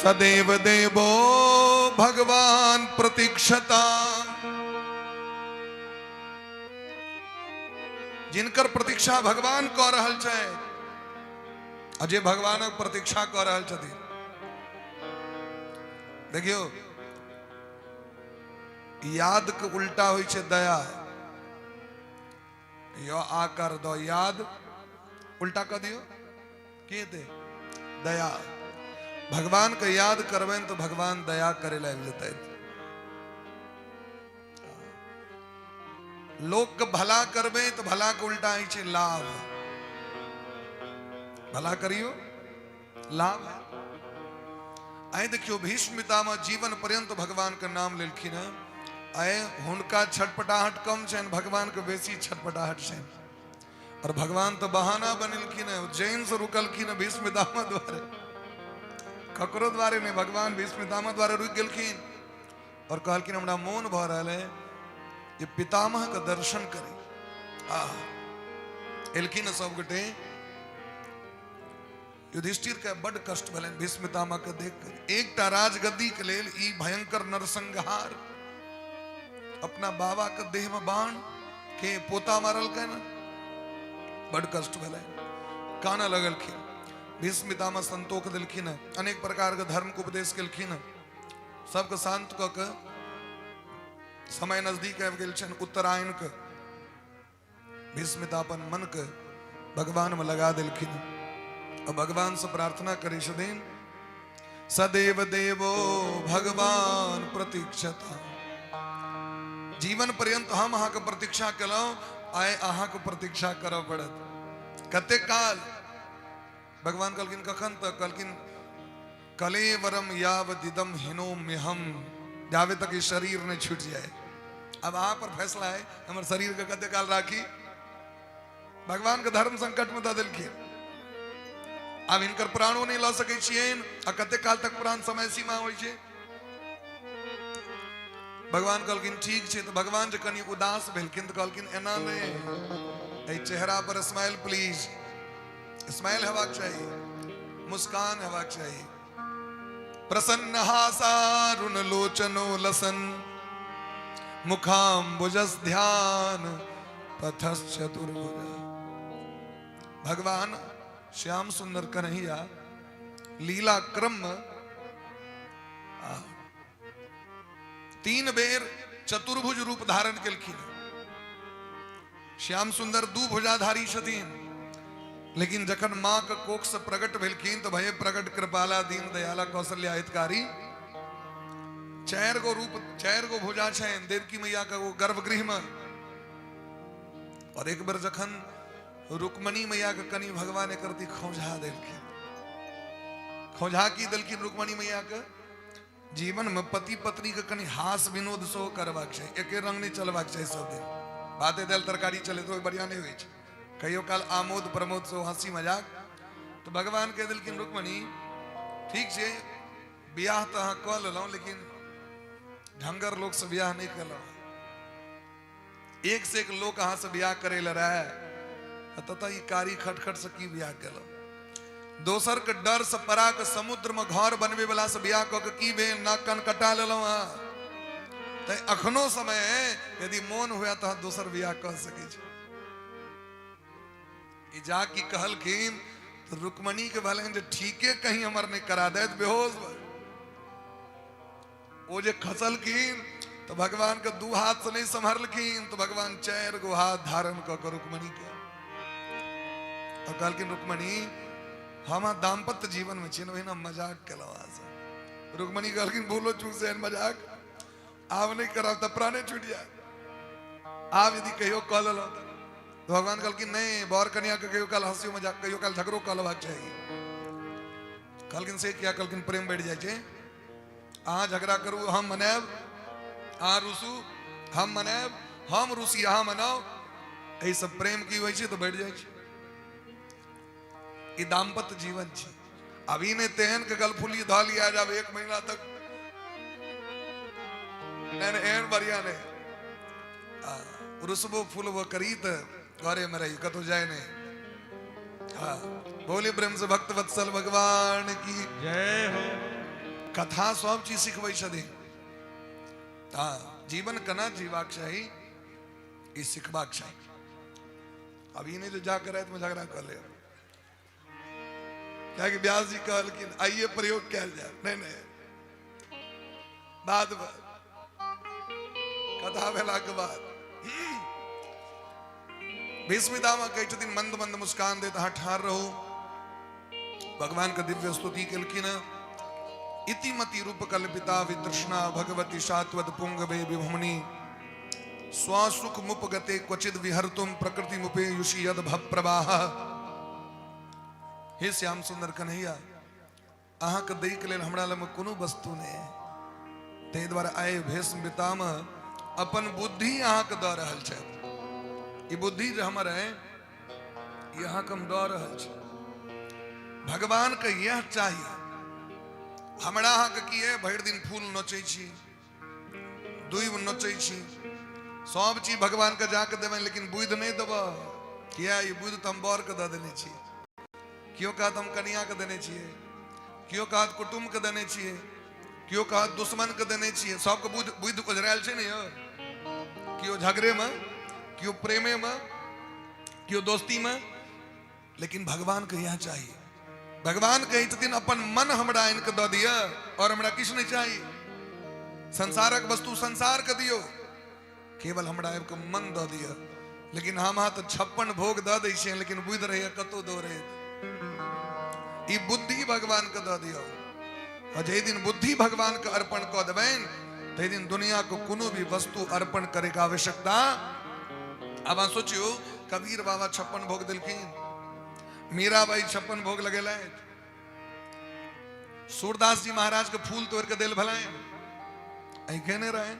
सदैव देवो भगवान प्रतीक्षता। जिनकर प्रतीक्षा भगवान कऽ रहल छै आ जे भगवानक प्रतीक्षा कऽ रहल छथिन। देखियौ, याद के उल्टा होइ छै दया। यो आकर दो याद उल्टा कऽ दियौ की हेतै? दया। भगवान के याद करबनि तऽ भगवान दया करे लए आबि जेतै। लोक के भला करबै तऽ भला के उल्टा होइ छै लाभ। भला करियौ लाभ है। आइ देखियौ, भीष्म पितामह जीवन पर्यंत भगवान के नाम लेलखिन हैं। आइ हुनका छटपटाहट कम छनि, भगवान के बेसी छटपटाहट छनि। और भगवान तो बहाना बनेलखिन हैं, जैन से रुकलखिन हैं भीष्म पितामह द्वारे, ककरो द्वारे नहीं, भगवान भीष्म पितामह द्वारे रुक गेलखिन और कहलखिन हमरा मोन भऽ रहल है जे पितामह के दर्शन करी। आ एलखिन सब गोटे। युधिष्ठिर के बड कष्ट भेलनि भीष्म पितामह के देख कर। एकटा राजगद्दी के लेल ई भयंकर नरसंहार, अपना बाबा के देह में बाण के पोता मारलकनि, बड कष्ट भेलनि, कानऽ लगलखिन। भीष्म पितामह संतोख देलखिन, अनेक प्रकार के धर्म के उपदेश केलखिन, सबके शांत कऽ के समय नजदीक आबि गेल छनि उत्तरायण के। भीष्म पिता अपन मन के भगवान में लगा देलखिन और भगवान से प्रार्थना करै छथिन, सदैव देवो भगवान प्रतीक्षता। जीवन पर्यंत हम अहाँके प्रतीक्षा केलहुँ, आइ अहाँके प्रतीक्षा करऽ पड़त। कते काल? भगवान कहलखिन कखन तक? कहलखिन कलेवरम यावदिदम हिनोम्यहम, जाबे तक ई शरीर नहीं छूट जाए। अब अहाँ पर फैसला है हमर शरीर के कते काल राखी। भगवान के धर्म संकट में दऽ देलखिन। आब हिनकर प्राणो नहीं लऽ सकै छियनि आ कते काल तक प्राण समय सीमा होइ छै। भगवान कहलखिन ठीक छै। तऽ भगवान जे कनि उदास भेलखिन तऽ कहलखिन एना नहि, एहि चेहरा पर स्माइल प्लीज, स्माइल हेबाक चाही, मुस्कान हेबाक चाही। प्रसन्न हासारुण लोचनो लसन मुखाम्बुजस ध्यान पथश्चतुर्भुज। भगवान श्याम सुंदर कन्हैया लीला क्रम में 3 बेर चतुर्भुज रूप धारण केलखिन। श्याम सुंदर 2 भुजाधारी छथिन, लेकिन जखन माँ के कोख से प्रकट भेलखिन तो भये प्रकट कृपाला दीन दयाला कौशल्या हितकारी। 4 गो रूप, 4 गो भुजा छनि देवकी मैया के वो गर्भगृह में। और एक बेर जखन रुक्मणी मैया के कनि भगवान एक खौझा देलखिन, खौझा की देलखिन रुक्मणी मैया के, जीवन में पति पत्नी के कनि हास विनोद सेहो करबाक चाही, एके रंग नहीं चलबाक चाही। सब दिन भाते दालि तरकारी चले तो बढ़िया नहीं होइ छै, कहियो काल आमोद प्रमोद सेहो, हंसी मजाक। तो भगवान कहि देलखिन रुक्मणी ठीक छै, बियाह तऽ अहाँ कऽ लेलहुँ, लेकिन ढंगर लोक से बियाह नहीं केलहुँ। एक से एक लोक अहाँ से बियाह करे लए रहै, ततऽ ई कारी खटखट से की बियाह केलहुँ। दोसर के डर से परा के समुद्र में घर बनबे वाला से बियाह कऽ के की भेल, नाक कान कटा लेलहुँ अहाँ। तऽ अखनो समय है, यदि मोन हुए तऽ अहाँ दोसर बियाह कऽ सकै छी। ई जा की कहलखिन तऽ रुक्मणी के भेलनि जे ठीके कहीं हमर नहि करा देत, बेहोश भऽ ओ जे खसलखिन तऽ भगवान के 2 हाथ से नहीं सम्हरलखिन, तऽ भगवान 4 गो हाथ धारण कऽ के रुक्मणी के और कहलखिन रुक्मणी हम दाम्पत्य जीवन में छी, ओहिना मजाक केलहुँ अहाँ से। रुक्मणी कहलखिन भूलो चूक से एहन मजाक आब नहीं करब तऽ प्राणे छूटि जायत, आब यदि कहियो कऽ लेलहुँ तऽ। भगवान कहलखिन नहीं, बर कन्या के कहियो काल हंसियो मजाक, कहियो काल झगड़ो कऽ लेबाक चाही। कहलखिन से किया? कहलखिन प्रेम बढ़ि जाइ छै, अहाँ झगड़ा करू हम मनायब, अहाँ रुसू हम मनायब, हम रुसी अहाँ मनाउ, एहि सब प्रेम की होइ छै तऽ बढ़ि जाइ छै। ई दाम्पत्य जीवन छै। अभी नहि तेहन के गलफुली धऽ लिया जाब 1 महीना तक, नहीं नहीं एहन बढ़िया नहीं। रुसबो फूलबो करी तऽ घरे में रही, कतौ जाए नहीं। हाँ, बोले प्रेम से भक्त वत्सल भगवान की जय हो। कथा सब चीज सिखबै छथिन। हँ, जीवन केना जीबाक चाही ई सिखबाक चाही। अब ई नहि जे जाके रातिमे झगड़ा कऽ लेब, कियाकि व्यास जी कहलखिन आइए प्रयोग कयल जाय। नहि नहि, बादमे कथा भेलाके बाद। भीष्म पितामह कहै छथिन मंद मंद मुस्कान दैत अहाँ ठाढ़ रहू। भगवान के दिव्य स्तुति केलखिन। इति मति रूप कल्पिता वितृष्णा भगवती सात्वत पुंगवे विभुमनि स्वसुख मुपगते क्वचिद विहर्तुम प्रकृति मुपे युषि यद भप्रवाह। हे श्याम सुंदर कन्हैया, अहाँके दैके लेल हमरा लगमे कोनो वस्तु नहि है, ताहि दुआरे आइ भीष्म पितामह अपन बुद्धि अहाँके दऽ रहल छथि। ई बुद्धि जे हमर है ई अहाँके हम दऽ रहल छी। भगवानके इएह चाहिए। हमरा अहाँके की है, भरि दिन फूल नोचै छी, दूबि नोचै छी, सब चीज भगवानके जाके देबनि, लेकिन बुद्धि नहि देबह। किया? ई बुद्धि तऽ हम बरके दऽ देने छी। केओ कहत हम कनियाके देने छियै, केओ कहत कुटुम्बके देने छियै, केओ कहत दुश्मनके देने छियै। सबके बुद्धि बुद्धि ओझरायल छै ने यौ। केओ झगड़ेमे, केओ प्रेमेमे, केओ दोस्तीमे, लेकिन भगवानके इएह चाहिए। भगवान कहै छथिन अपन मन हमरा आनि कऽ दऽ दिअ और हमरा किछु नहि चाही। संसारक वस्तु संसार के दियौ, केवल हमरा आबि कऽ मन दऽ दिअ। लेकिन हम अहाँ तऽ 56 भोग दऽ दै छियै, लेकिन बुद्धि रहैए कतौ दौड़ैत। ई बुद्धि भगवान के दऽ दियौ, और जाहि दिन बुद्धि भगवान के अर्पण कऽ देबनि ताहि दिन दुनिया को कोनो भी वस्तु अर्पण करे के आवश्यकता। आब अहाँ सोचियौ, कबीर बाबा 56 भोग देलखिन, मीराबाई 56 भोग लगेलथि, सूरदास जी महाराज के फूल तोड़ के देल भलनि, आँखे नहि रहनि,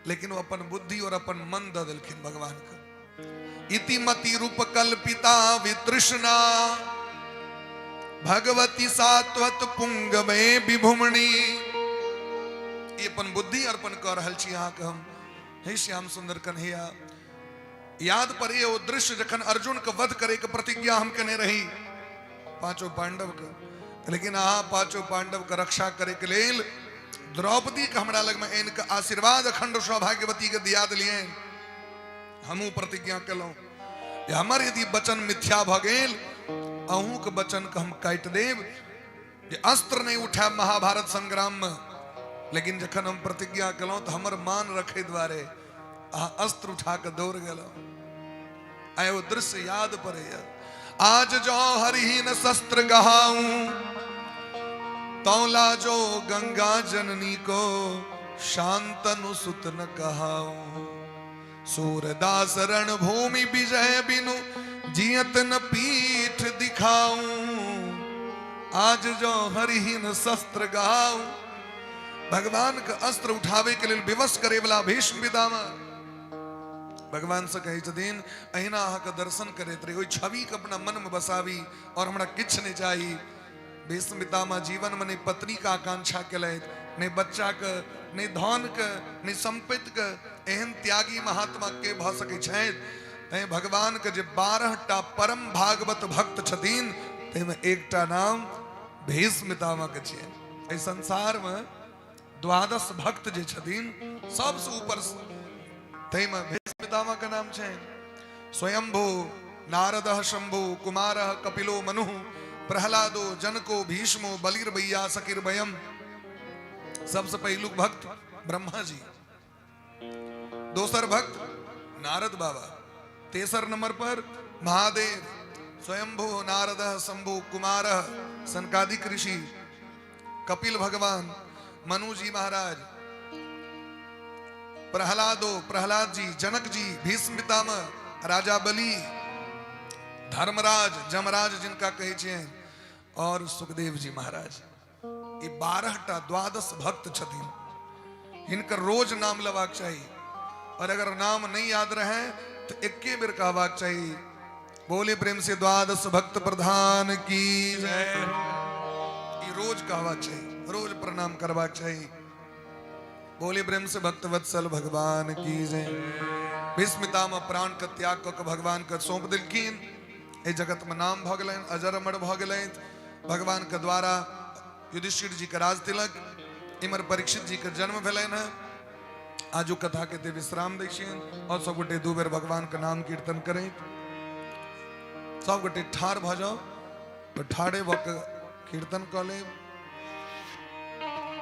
लेकिन ओ अपन बुद्धि और अपन मन दऽ देलखिन भगवान के। इति मति रूप कल्पिता वितृष्णा भगवती सात्वत पुंग में विभुमणि। ई अपन बुद्धि अर्पण कऽ रहल छी अहाँके हम, हे श्याम सुंदर कन्हैया। याद पड़े ओ दृश्य जखन अर्जुन के वध करे के प्रतिज्ञा हम केने रही पांचों पांडव के, लेकिन अहाँ पांचों पांडव के रक्षा करे के लेल द्रौपदी के हमरा लग में आनि के आशीर्वाद अखंड सौभाग्यवती के दिया दिलियनि। हमहूँ प्रतिज्ञा केलहुँ जे हमर यदि वचन मिथ्या भऽ गेल, अहूँके वचन के हम काटि देब जे अस्त्र नहीं उठायब महाभारत संग्राम में। लेकिन जखन हम प्रतिज्ञा केलहुँ तऽ हमर मान रखे दुआरे अहाँ अस्त्र उठा के दौड़ गेलहुँ। आइ ओ दृश्य याद पड़ैया। आज जो हरिहीन शस्त्र गहाऊं तौला जो गंगा जननी को शांतनु सुत न कहाऊं। सूरदास रणभूमि विजय बिनु जियत न पीठ दिखाऊं। आज जो हरिहीन शस्त्र गहाऊं। भगवान के अस्त्र उठावे के लेल विवश करे वाला भीष्म पितामह भगवान से कहै छथिन अहिना अहाँके दर्शन करैत रही, ओहि छवि के अपना मन में बसाबी और हमरा किछु नहि चाही। भीष्म पितामह जीवन में नहि पत्नी के आकांक्षा केलथि, नहि बच्चा के, नहि धन के, नहि संपत्ति के। एहन त्यागी महात्मा के भऽ सकै छथि? तैं भगवान के जे 12टा परम भागवत भक्त छथिन ताहिमे एकटा नाम भीष्म पितामह के छियनि। एहि संसार में 12 भक्त जे छथिन सबसे ऊपर ताहिमे भीष्म पितामह के नाम छनि। स्वयंभू नारद शंभु कुमार कपिलो मनु प्रहलादो जनको भीष्मो बलिर्बैया सकिर्भयम। सबसे पहिलुक भक्त ब्रह्मा जी, दोसर भक्त नारद बाबा, तेसर नंबर पर महादेव, स्वयंभू नारद शंभु कुमार सनकादिक ऋषि, कपिल भगवान, मनु जी महाराज, प्रहलादो प्रहलाद जी, जनक जी, भीष्म पितामह, राजा बलि, धर्मराज जमराज जिनका कहै छियनि, और सुखदेव जी महाराज। ई 12टा 12 भक्त छथिन। हिनकर रोज नाम लेबाक चाही, और अगर नाम नहीं याद रहे तो एके बेर कहबाक चाही, बोले प्रेम से 12 भक्त प्रधान की जय। ई रोज कहबाक चाही, रोज प्रणाम करबाक चाही। बोले प्रेम से भक्त वत्सल भगवान की जय। भीष्म पितामह प्राण के त्याग कऽ के भगवान के सौंप देलखिन। एहि जगत में नाम भऽ गेलनि, अजर अमर भऽ गेलनि। भगवान के द्वारा युधिष्ठिर जी के राज तिलक, इमर परीक्षित जी के जन्म भेलनि हैं। आजू कथा के ते विश्राम दै छियनि और सब गोटे 2 बेर भगवान के नाम कीर्तन करें। सब गोटे ठाढ़ भऽ जाउ तो ठाढ़े भऽ के कीर्तन कऽ लेब।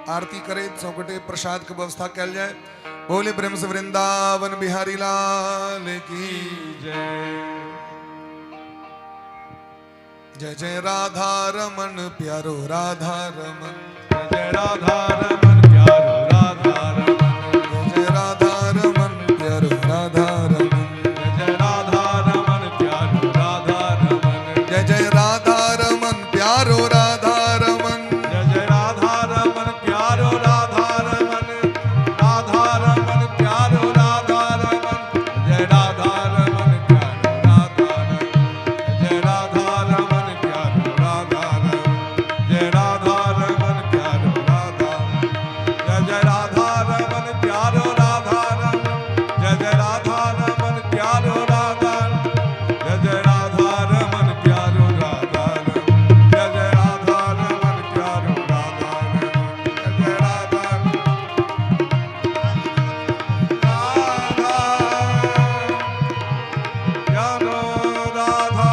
आरती करे सब गोटे प्रसाद के व्यवस्था कयल जाय। बोले प्रेम से वृंदावन बिहारी लाल की जय। जय जय राधा रमन प्यारो राधा रमन, जय जय राधा रमन प्यारो राधा रमन, जय जय राधा रमन प्यारो राधा रमन, जय जय राधा रमन प्यारो राधा रमन, जय जय राधा रमन प्यारो राधा रमन, जय जय राधा रमन प्यारो राधा रमन, राधा रमन प्यारो राधा रमन, जय राधा रमन प्यारो राधा रमन, जय राधा रमन प्यारो राधा रमन, जय राधा रमन प्यारो राधा, जय जय राधा रमन प्यारो राधा रमन, जय जय राधा रमन प्यारो राधा, जय जय राधा रमन प्यारो राधा रमन, जय जय राधा रमन प्यारो राधा रमन, जय जय राधा राधा प्यारो राधा,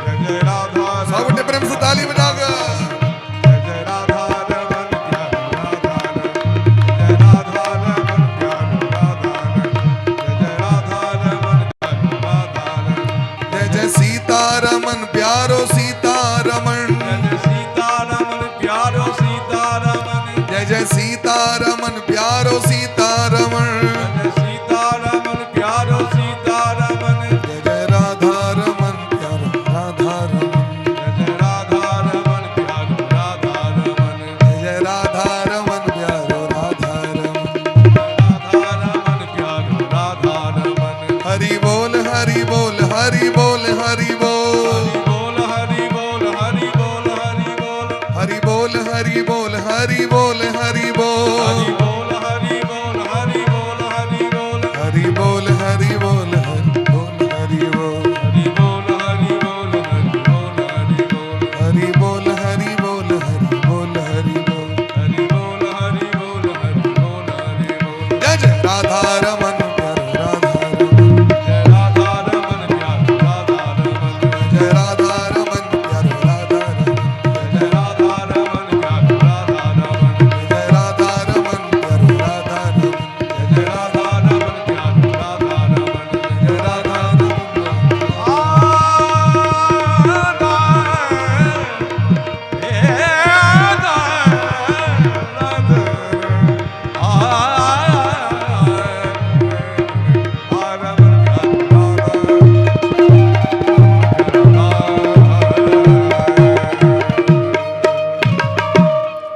जय जय राधा। सब गोटे प्रेम से ताली बजा के। जय जय राधा रमन प्यारो राधा रमन, जय राधा रमन प्यारो राधा रमन, जय जय राधा रमन प्यारो राधा रमन, जय जय सीता रमन प्यारो सीता रमन, जय जय सीता रमन प्यारो सीता रमन, जय जय सीता रमन प्यारो सीता रमन, जय जय सीता रमन प्यारो सीता रमन, जय जय राधा रमन प्यारो राधा रमन, जय जय राधा रमन प्यारो राधा रमन, जय जय राधा रमन प्यारो राधा रमन, राधा रमन प्यारो राधा रमन। हरि बोल हरि बोल हरि बोल हरि बोल, बोल हरि बोल हरि बोल हरि बोल, हरि बोल हरि बोल हरि बोल हरि बोल, हरि बोल हरि बोल हरि बोल हरि बोल, हरि बोल हरि बोल हरि बोल हरि बोल, हरि बोल हरि बोल हरि बोल हरि बोल, हरि बोल हरि बोल हरि बोल हरि बोल, हरि बोल हरि बोल हरि बोल हरि बोल। जय जय राधा रमन प्यारो राधा रमन, जय राधा रमन प्यारो राधा रमन, जय राधा रमन प्यारो राधा रमन, जय राधा रमन प्यारो राधा रमन, जय राधा रमन प्यारो राधा रमन, जय राधा रमन प्यारो राधा रमन, जय राधा रमन।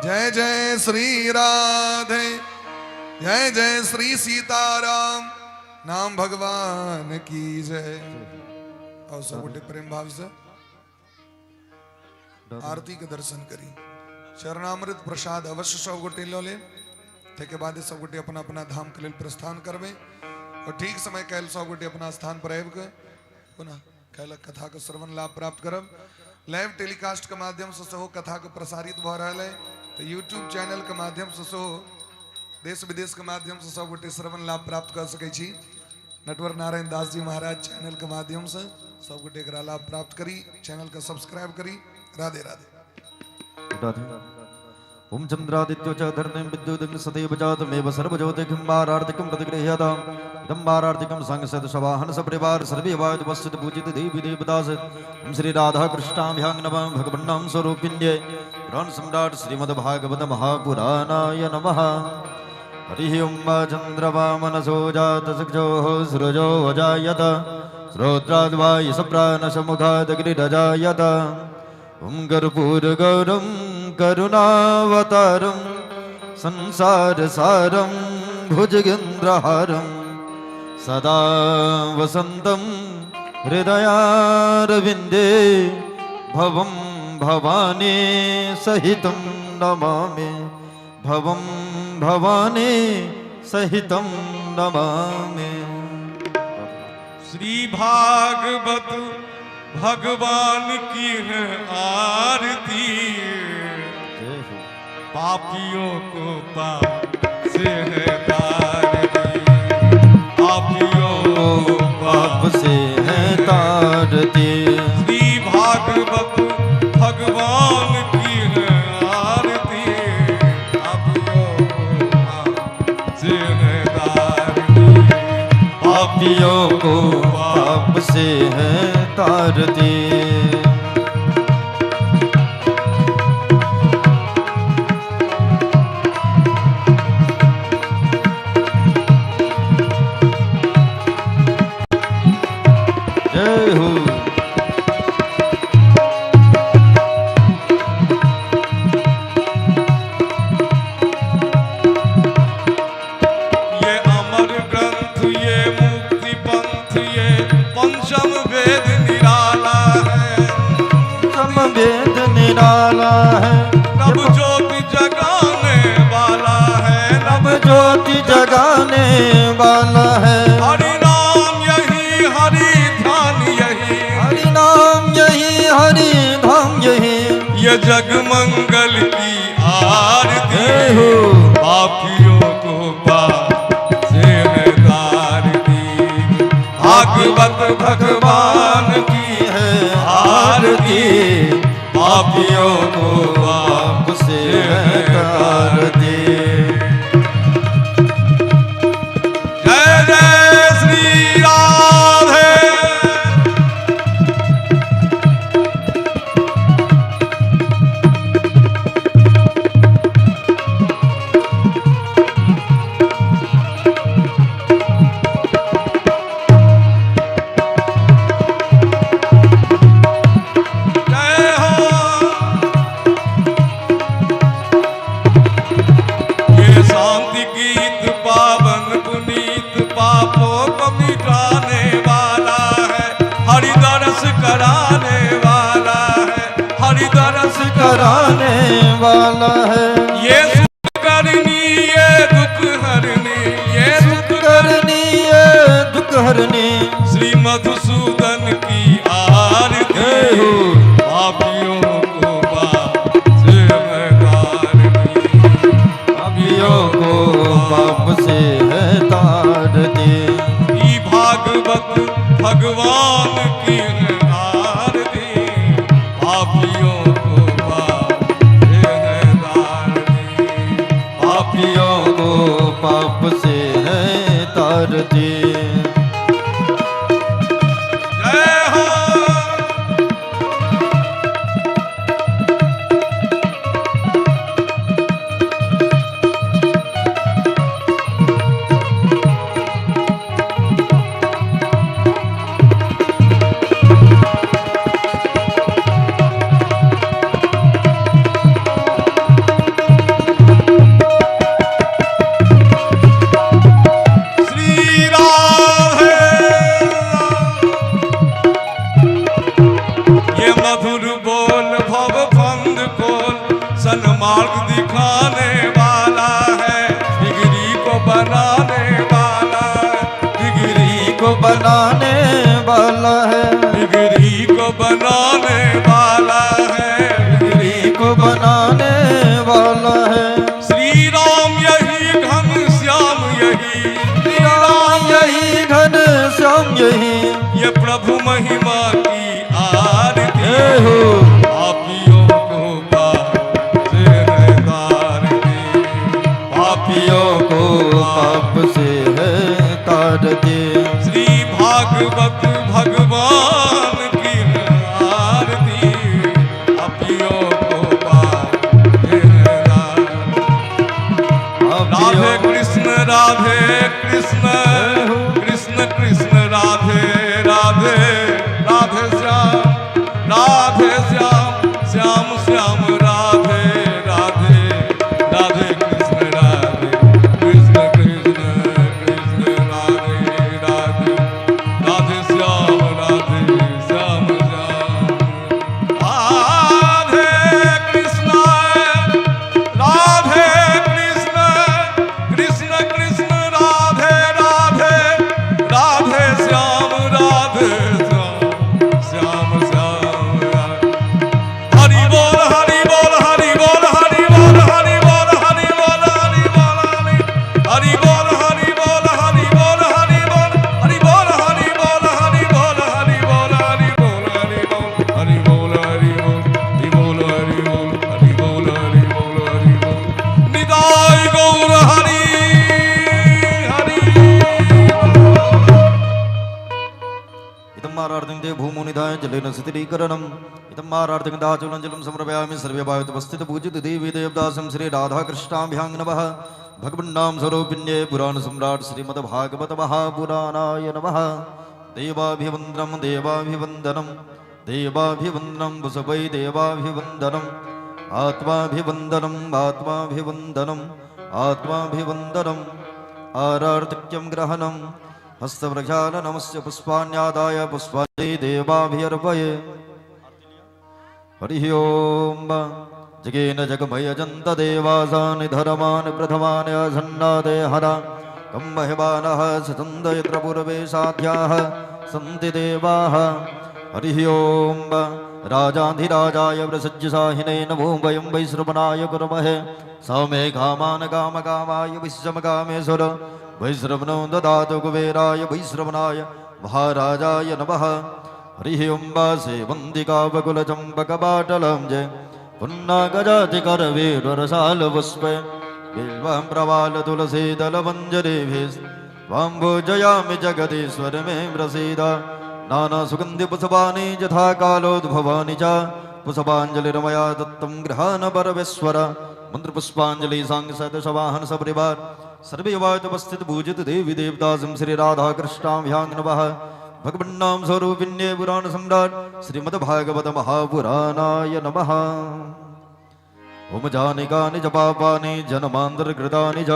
जय जय श्री राधे, जय जय श्री सीताराम, नाम भगवान की जय। और सब गोटे प्रेम भाव से आरती के दर्शन करी। चरणामृत प्रसाद अवश्य सब गोटे लऽ लेब। ताहिके बाद सब गोटे अपना अपना धाम के लेल प्रस्थान करबै और ठीक समय काल्हि सब गोटे अपना स्थान पर आबि कऽ पुनः काल्हिक कथा के श्रवण लाभ प्राप्त करब। लाइव टेलीकास्ट के माध्यम से सेहो कथा के प्रसारित भऽ रहल है, तऽ यूट्यूब चैनल के माध्यम से सेहो देश विदेश के माध्यम से सब गोटे श्रवण लाभ प्राप्त कर सकै छी। नटवर नारायण दास जी महाराज चैनल के माध्यम से सब गोटे एकरा लाभ प्राप्त करी, चैनल के सब्सक्राइब करी। राधे राधे। राधे। ओम चंद्रादित्यो च धरणिं विद्युदिं सदैव जातमेव सर्वज्योतिखं प्रतिगृह्यताम्। इदं वारार्तिकं संसद सवाहन सपरिवार सर्वे वायुपस्थित पूजित देवी देवतास। ओम श्री राधा कृष्णाभ्यां नमः भगवन्नां स्वरूपिण्ये पुराण सम्राट श्रीमद्भागवत महापुराणाय नमः। हरिः ओम चंद्रमा मनसो जातसुजोः सृजो अजायत श्रोत्राद्वायि सप्राणसमुखादग्निरजायत। ओम कर्पूरगौरं करुणावतारं संसारसारं भुजगेन्द्रहारं सदा वसन्तं हृदयारविन्दे भवं भवानी सहितं नमामि, भवं भवानी सहितं नमामि। श्री भागवत भगवान की है आरती। पापियों को पाप से है तारती, पापियों को पाप पाप से है तारती। श्री भागवत भगवान की है आरती, पापियों को पाप से है तारती, पापियों को पाप से है तारती। जय हो। ये अमर ग्रंथ, ये मुक्ति पंथ, ये पंचम वेद निराला है, सम वेद निराला है, नव ज्योति जगाने वाला है, नव ज्योति जगाने वाला है। हरि नाम यही, हरि ध्यान यही, हरि नाम यही, हरि धाम यही। ये जग मंगल की आरती, जय हो। पापियों को पाप से है तारती, भागवत भगवान की है आरती, पापियों को पाप पाप से है तारती। जय जय श्री राधे। जय हो। ये शांति गीत पावन पुनीत, पापों को मिटाने वाला है, हरि दर्श कराने वाला है, हरि दर्श कराने वाला है। ये सुख करनी, ये दुख हरनी, ये सुख करनी ये दुख हरनी। श्री मधुसूदन की आरती, जय हो। पापियों को पाप से है तारनी, पापियों को पाप से है तारती। ई भागवत भगवान की है आरती, पापियों को पाप से है तारनी, पापियों को पाप से है तारती। जय हो। श्री राधे। ये मधुर बोल भव फंद खोल, सन्मार्ग दिखाने वाला है, बिगड़ी को बनाने वाला है, बिगड़ी को बनाने वाला है, बिगड़ी को बनाने वाला है, बिगड़ी को बनाने वाला है। श्री राम यही, घन श्याम यही, श्री राम यही घन श्याम यही। ये प्रभु महिमा की आरती, जय हो। पापियों को पाप से है तारती, पापियों को पाप से है तारती। श्री भागवत भगवान की है जलेन शिथिलीकरणम् इदं मारार्तिकदाचूलञ्जलं समर्पयामि। सर्वे वायुतपस्थित पूजित देवी देवदासं श्री राधाकृष्णाभ्यां नमः। भगवन्नाम स्वरूपिण्ये पुराण सम्राट श्रीमद्भागवत महापुराणाय नमः। देवाभिवन्दनं देवाभिवन्दनं देवाभिवन्दनं वसुवै देवाभिवन्दनम् आत्माभिवन्दनम् आत्माभिवन्दनम् आत्माभिवन्दनम् आरार्तिक्यं ग्रहणं हस्तप्रक्षालनमस्य पुष्पाण्यादाय पुष्पाणि देवाभिर्पये। हरिः ओम। जगेन जगमयजन्त देवासानि धर्मान् प्रथमान् असन्नादे हरा कं महिमानः सचन्द यत्र पूर्वे साध्याः सन्ति देवाः। हरिः ओम। राजाधिराजाय वृसज्जसाहिने नमो वयं वैश्रवणाय कुर्महे सौमे कामान काम कामाय विश्वमकामेश्वर वैश्रवणो ददातु कुबेराय वैश्रवणाय महाराजाय नमः। हरिः ओम। सेवन्तिकावकुलचम्पकपाटलं जय पुन्नागजातिकरवीरसालपुष्पे बिल्वं प्रवालतुलसीदलमञ्जरीभिस्त्वां पूजयामि जगदीश्वर मे प्रसीद। नानासुगन्धिपुष्पाणि यथा कालोद्भवानि च पुष्पाञ्जलिर्मया दत्तं गृहाण परमेश्वर। मन्त्रपुष्पाञ्जलि साङ्गसदशवाहन सपरिवार सर्वे वायुपस्थित पूजित देवी देवतासं श्री राधाकृष्णाभ्यां नमः। भगवन्नाम स्वरूपिण्ये पुराण सम्राट श्रीमद्भागवत महापुराणाय नमः। ओम जानिकानि च पापानि जन्मान्तरकृतानि च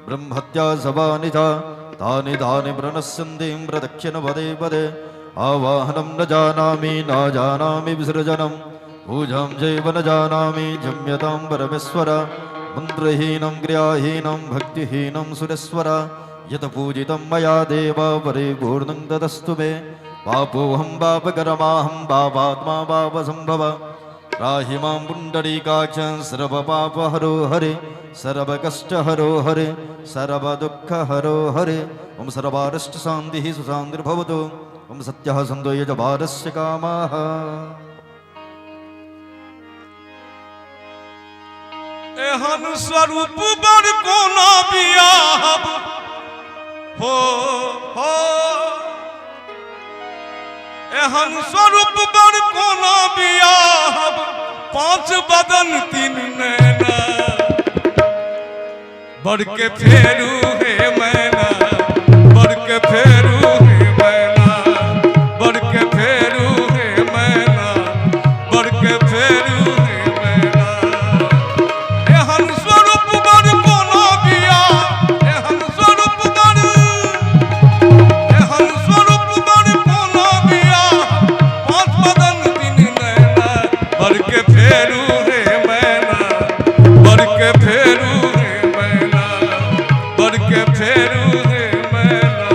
ब्रह्महत्या सवानि च तानि तानि प्रणश्यन्ति प्रदक्षिण पदे पदे। आवाहनं न जानामि न जानामि विसर्जनं पूजां चैव न जानामि क्षम्यतां परमेश्वर। मन्त्रहीनं क्रियाहीनं भक्तिहीनं सुरेश्वर यत् पूजितं मया देव परिपूर्णं तदस्तु मे। पापोऽहं पापकर्माहं पापात्मा पापसम्भव त्राहि मां पुण्डरीकाक्षं सर्वपापहरो हरे सर्वकष्टहरो हरे सर्वदुःखहरो हरे। ॐ सर्वारिष्टशान्तिः सुशान्तिर्भवतु। ॐ सत्यः सन्तो यजमानस्य कामाः। एहन स्वरूप बर कोना बियाहब हो हो एहन स्वरूप बर कोना बियाहब पांच बदन तीन नैना बर के फेरू हे मैना बर के फेरू हे मैना बर के फेरू हे मैना बर के फेरू हे मैना। एहन स्वरूप बर कोना बिया एहन स्वरूप बर एहन स्वरूप बर कोना बिया पांच बदन तीन नैना बर के फेरू हे मैना बर के फेरू हे मैना बर के फेरू हे मैना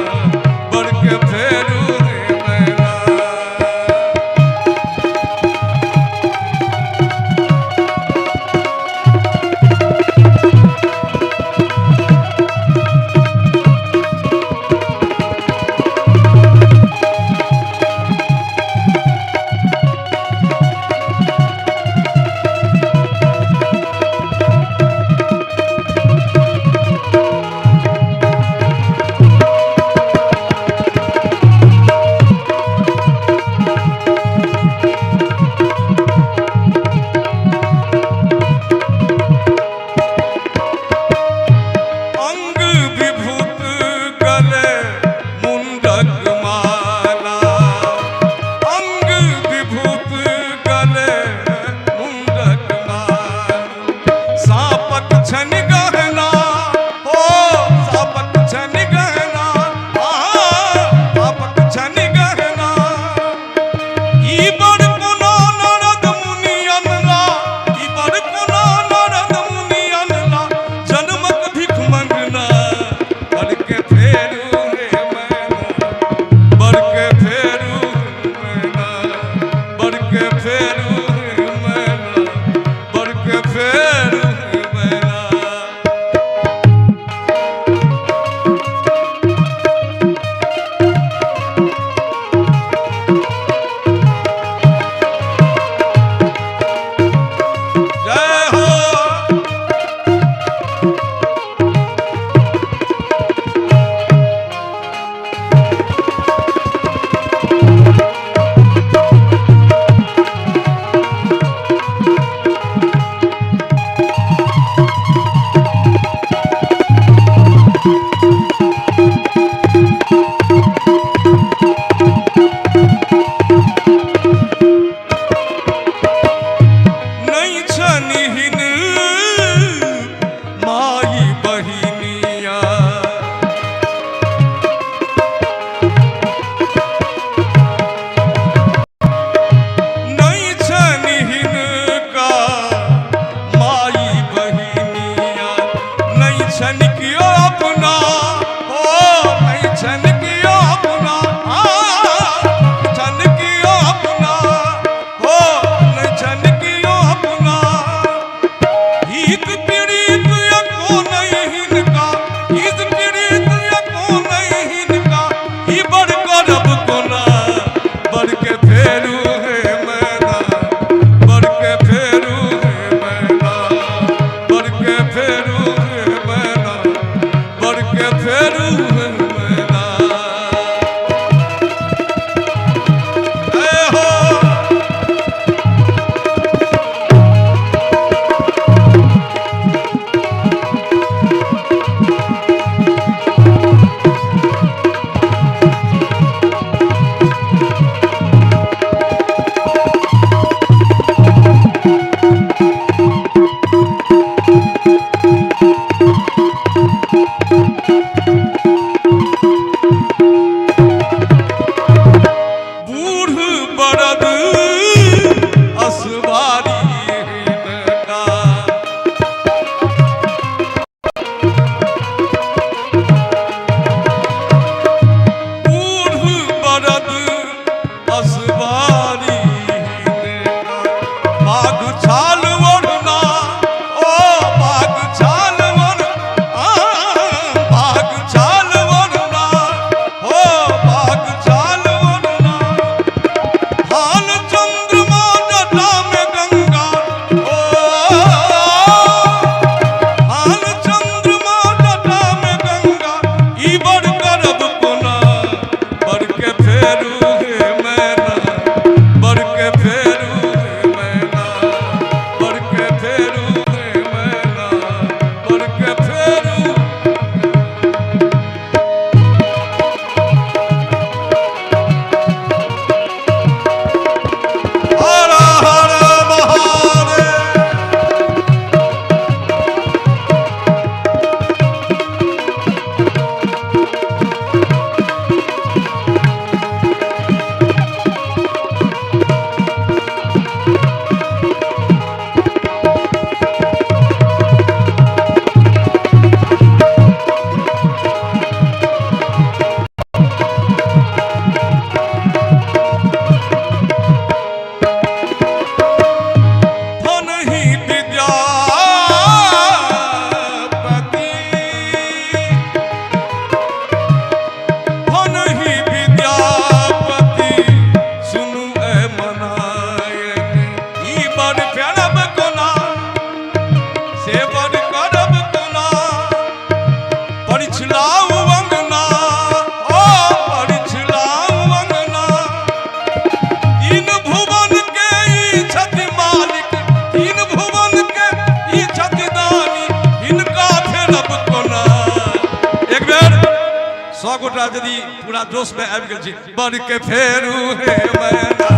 ओकरा यदि पूरा जोशमे आबि गेल छी, बर के फेरू हे मैना,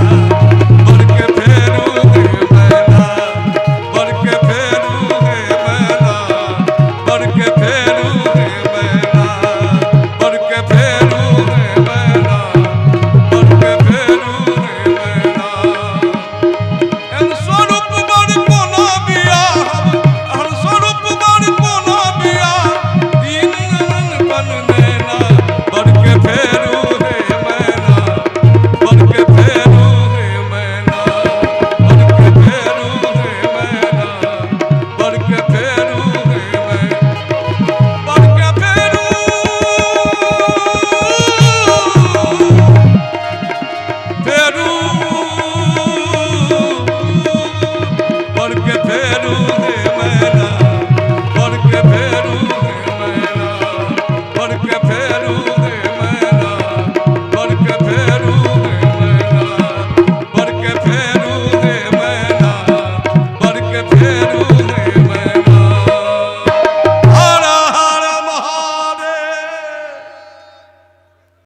बर के फेरू।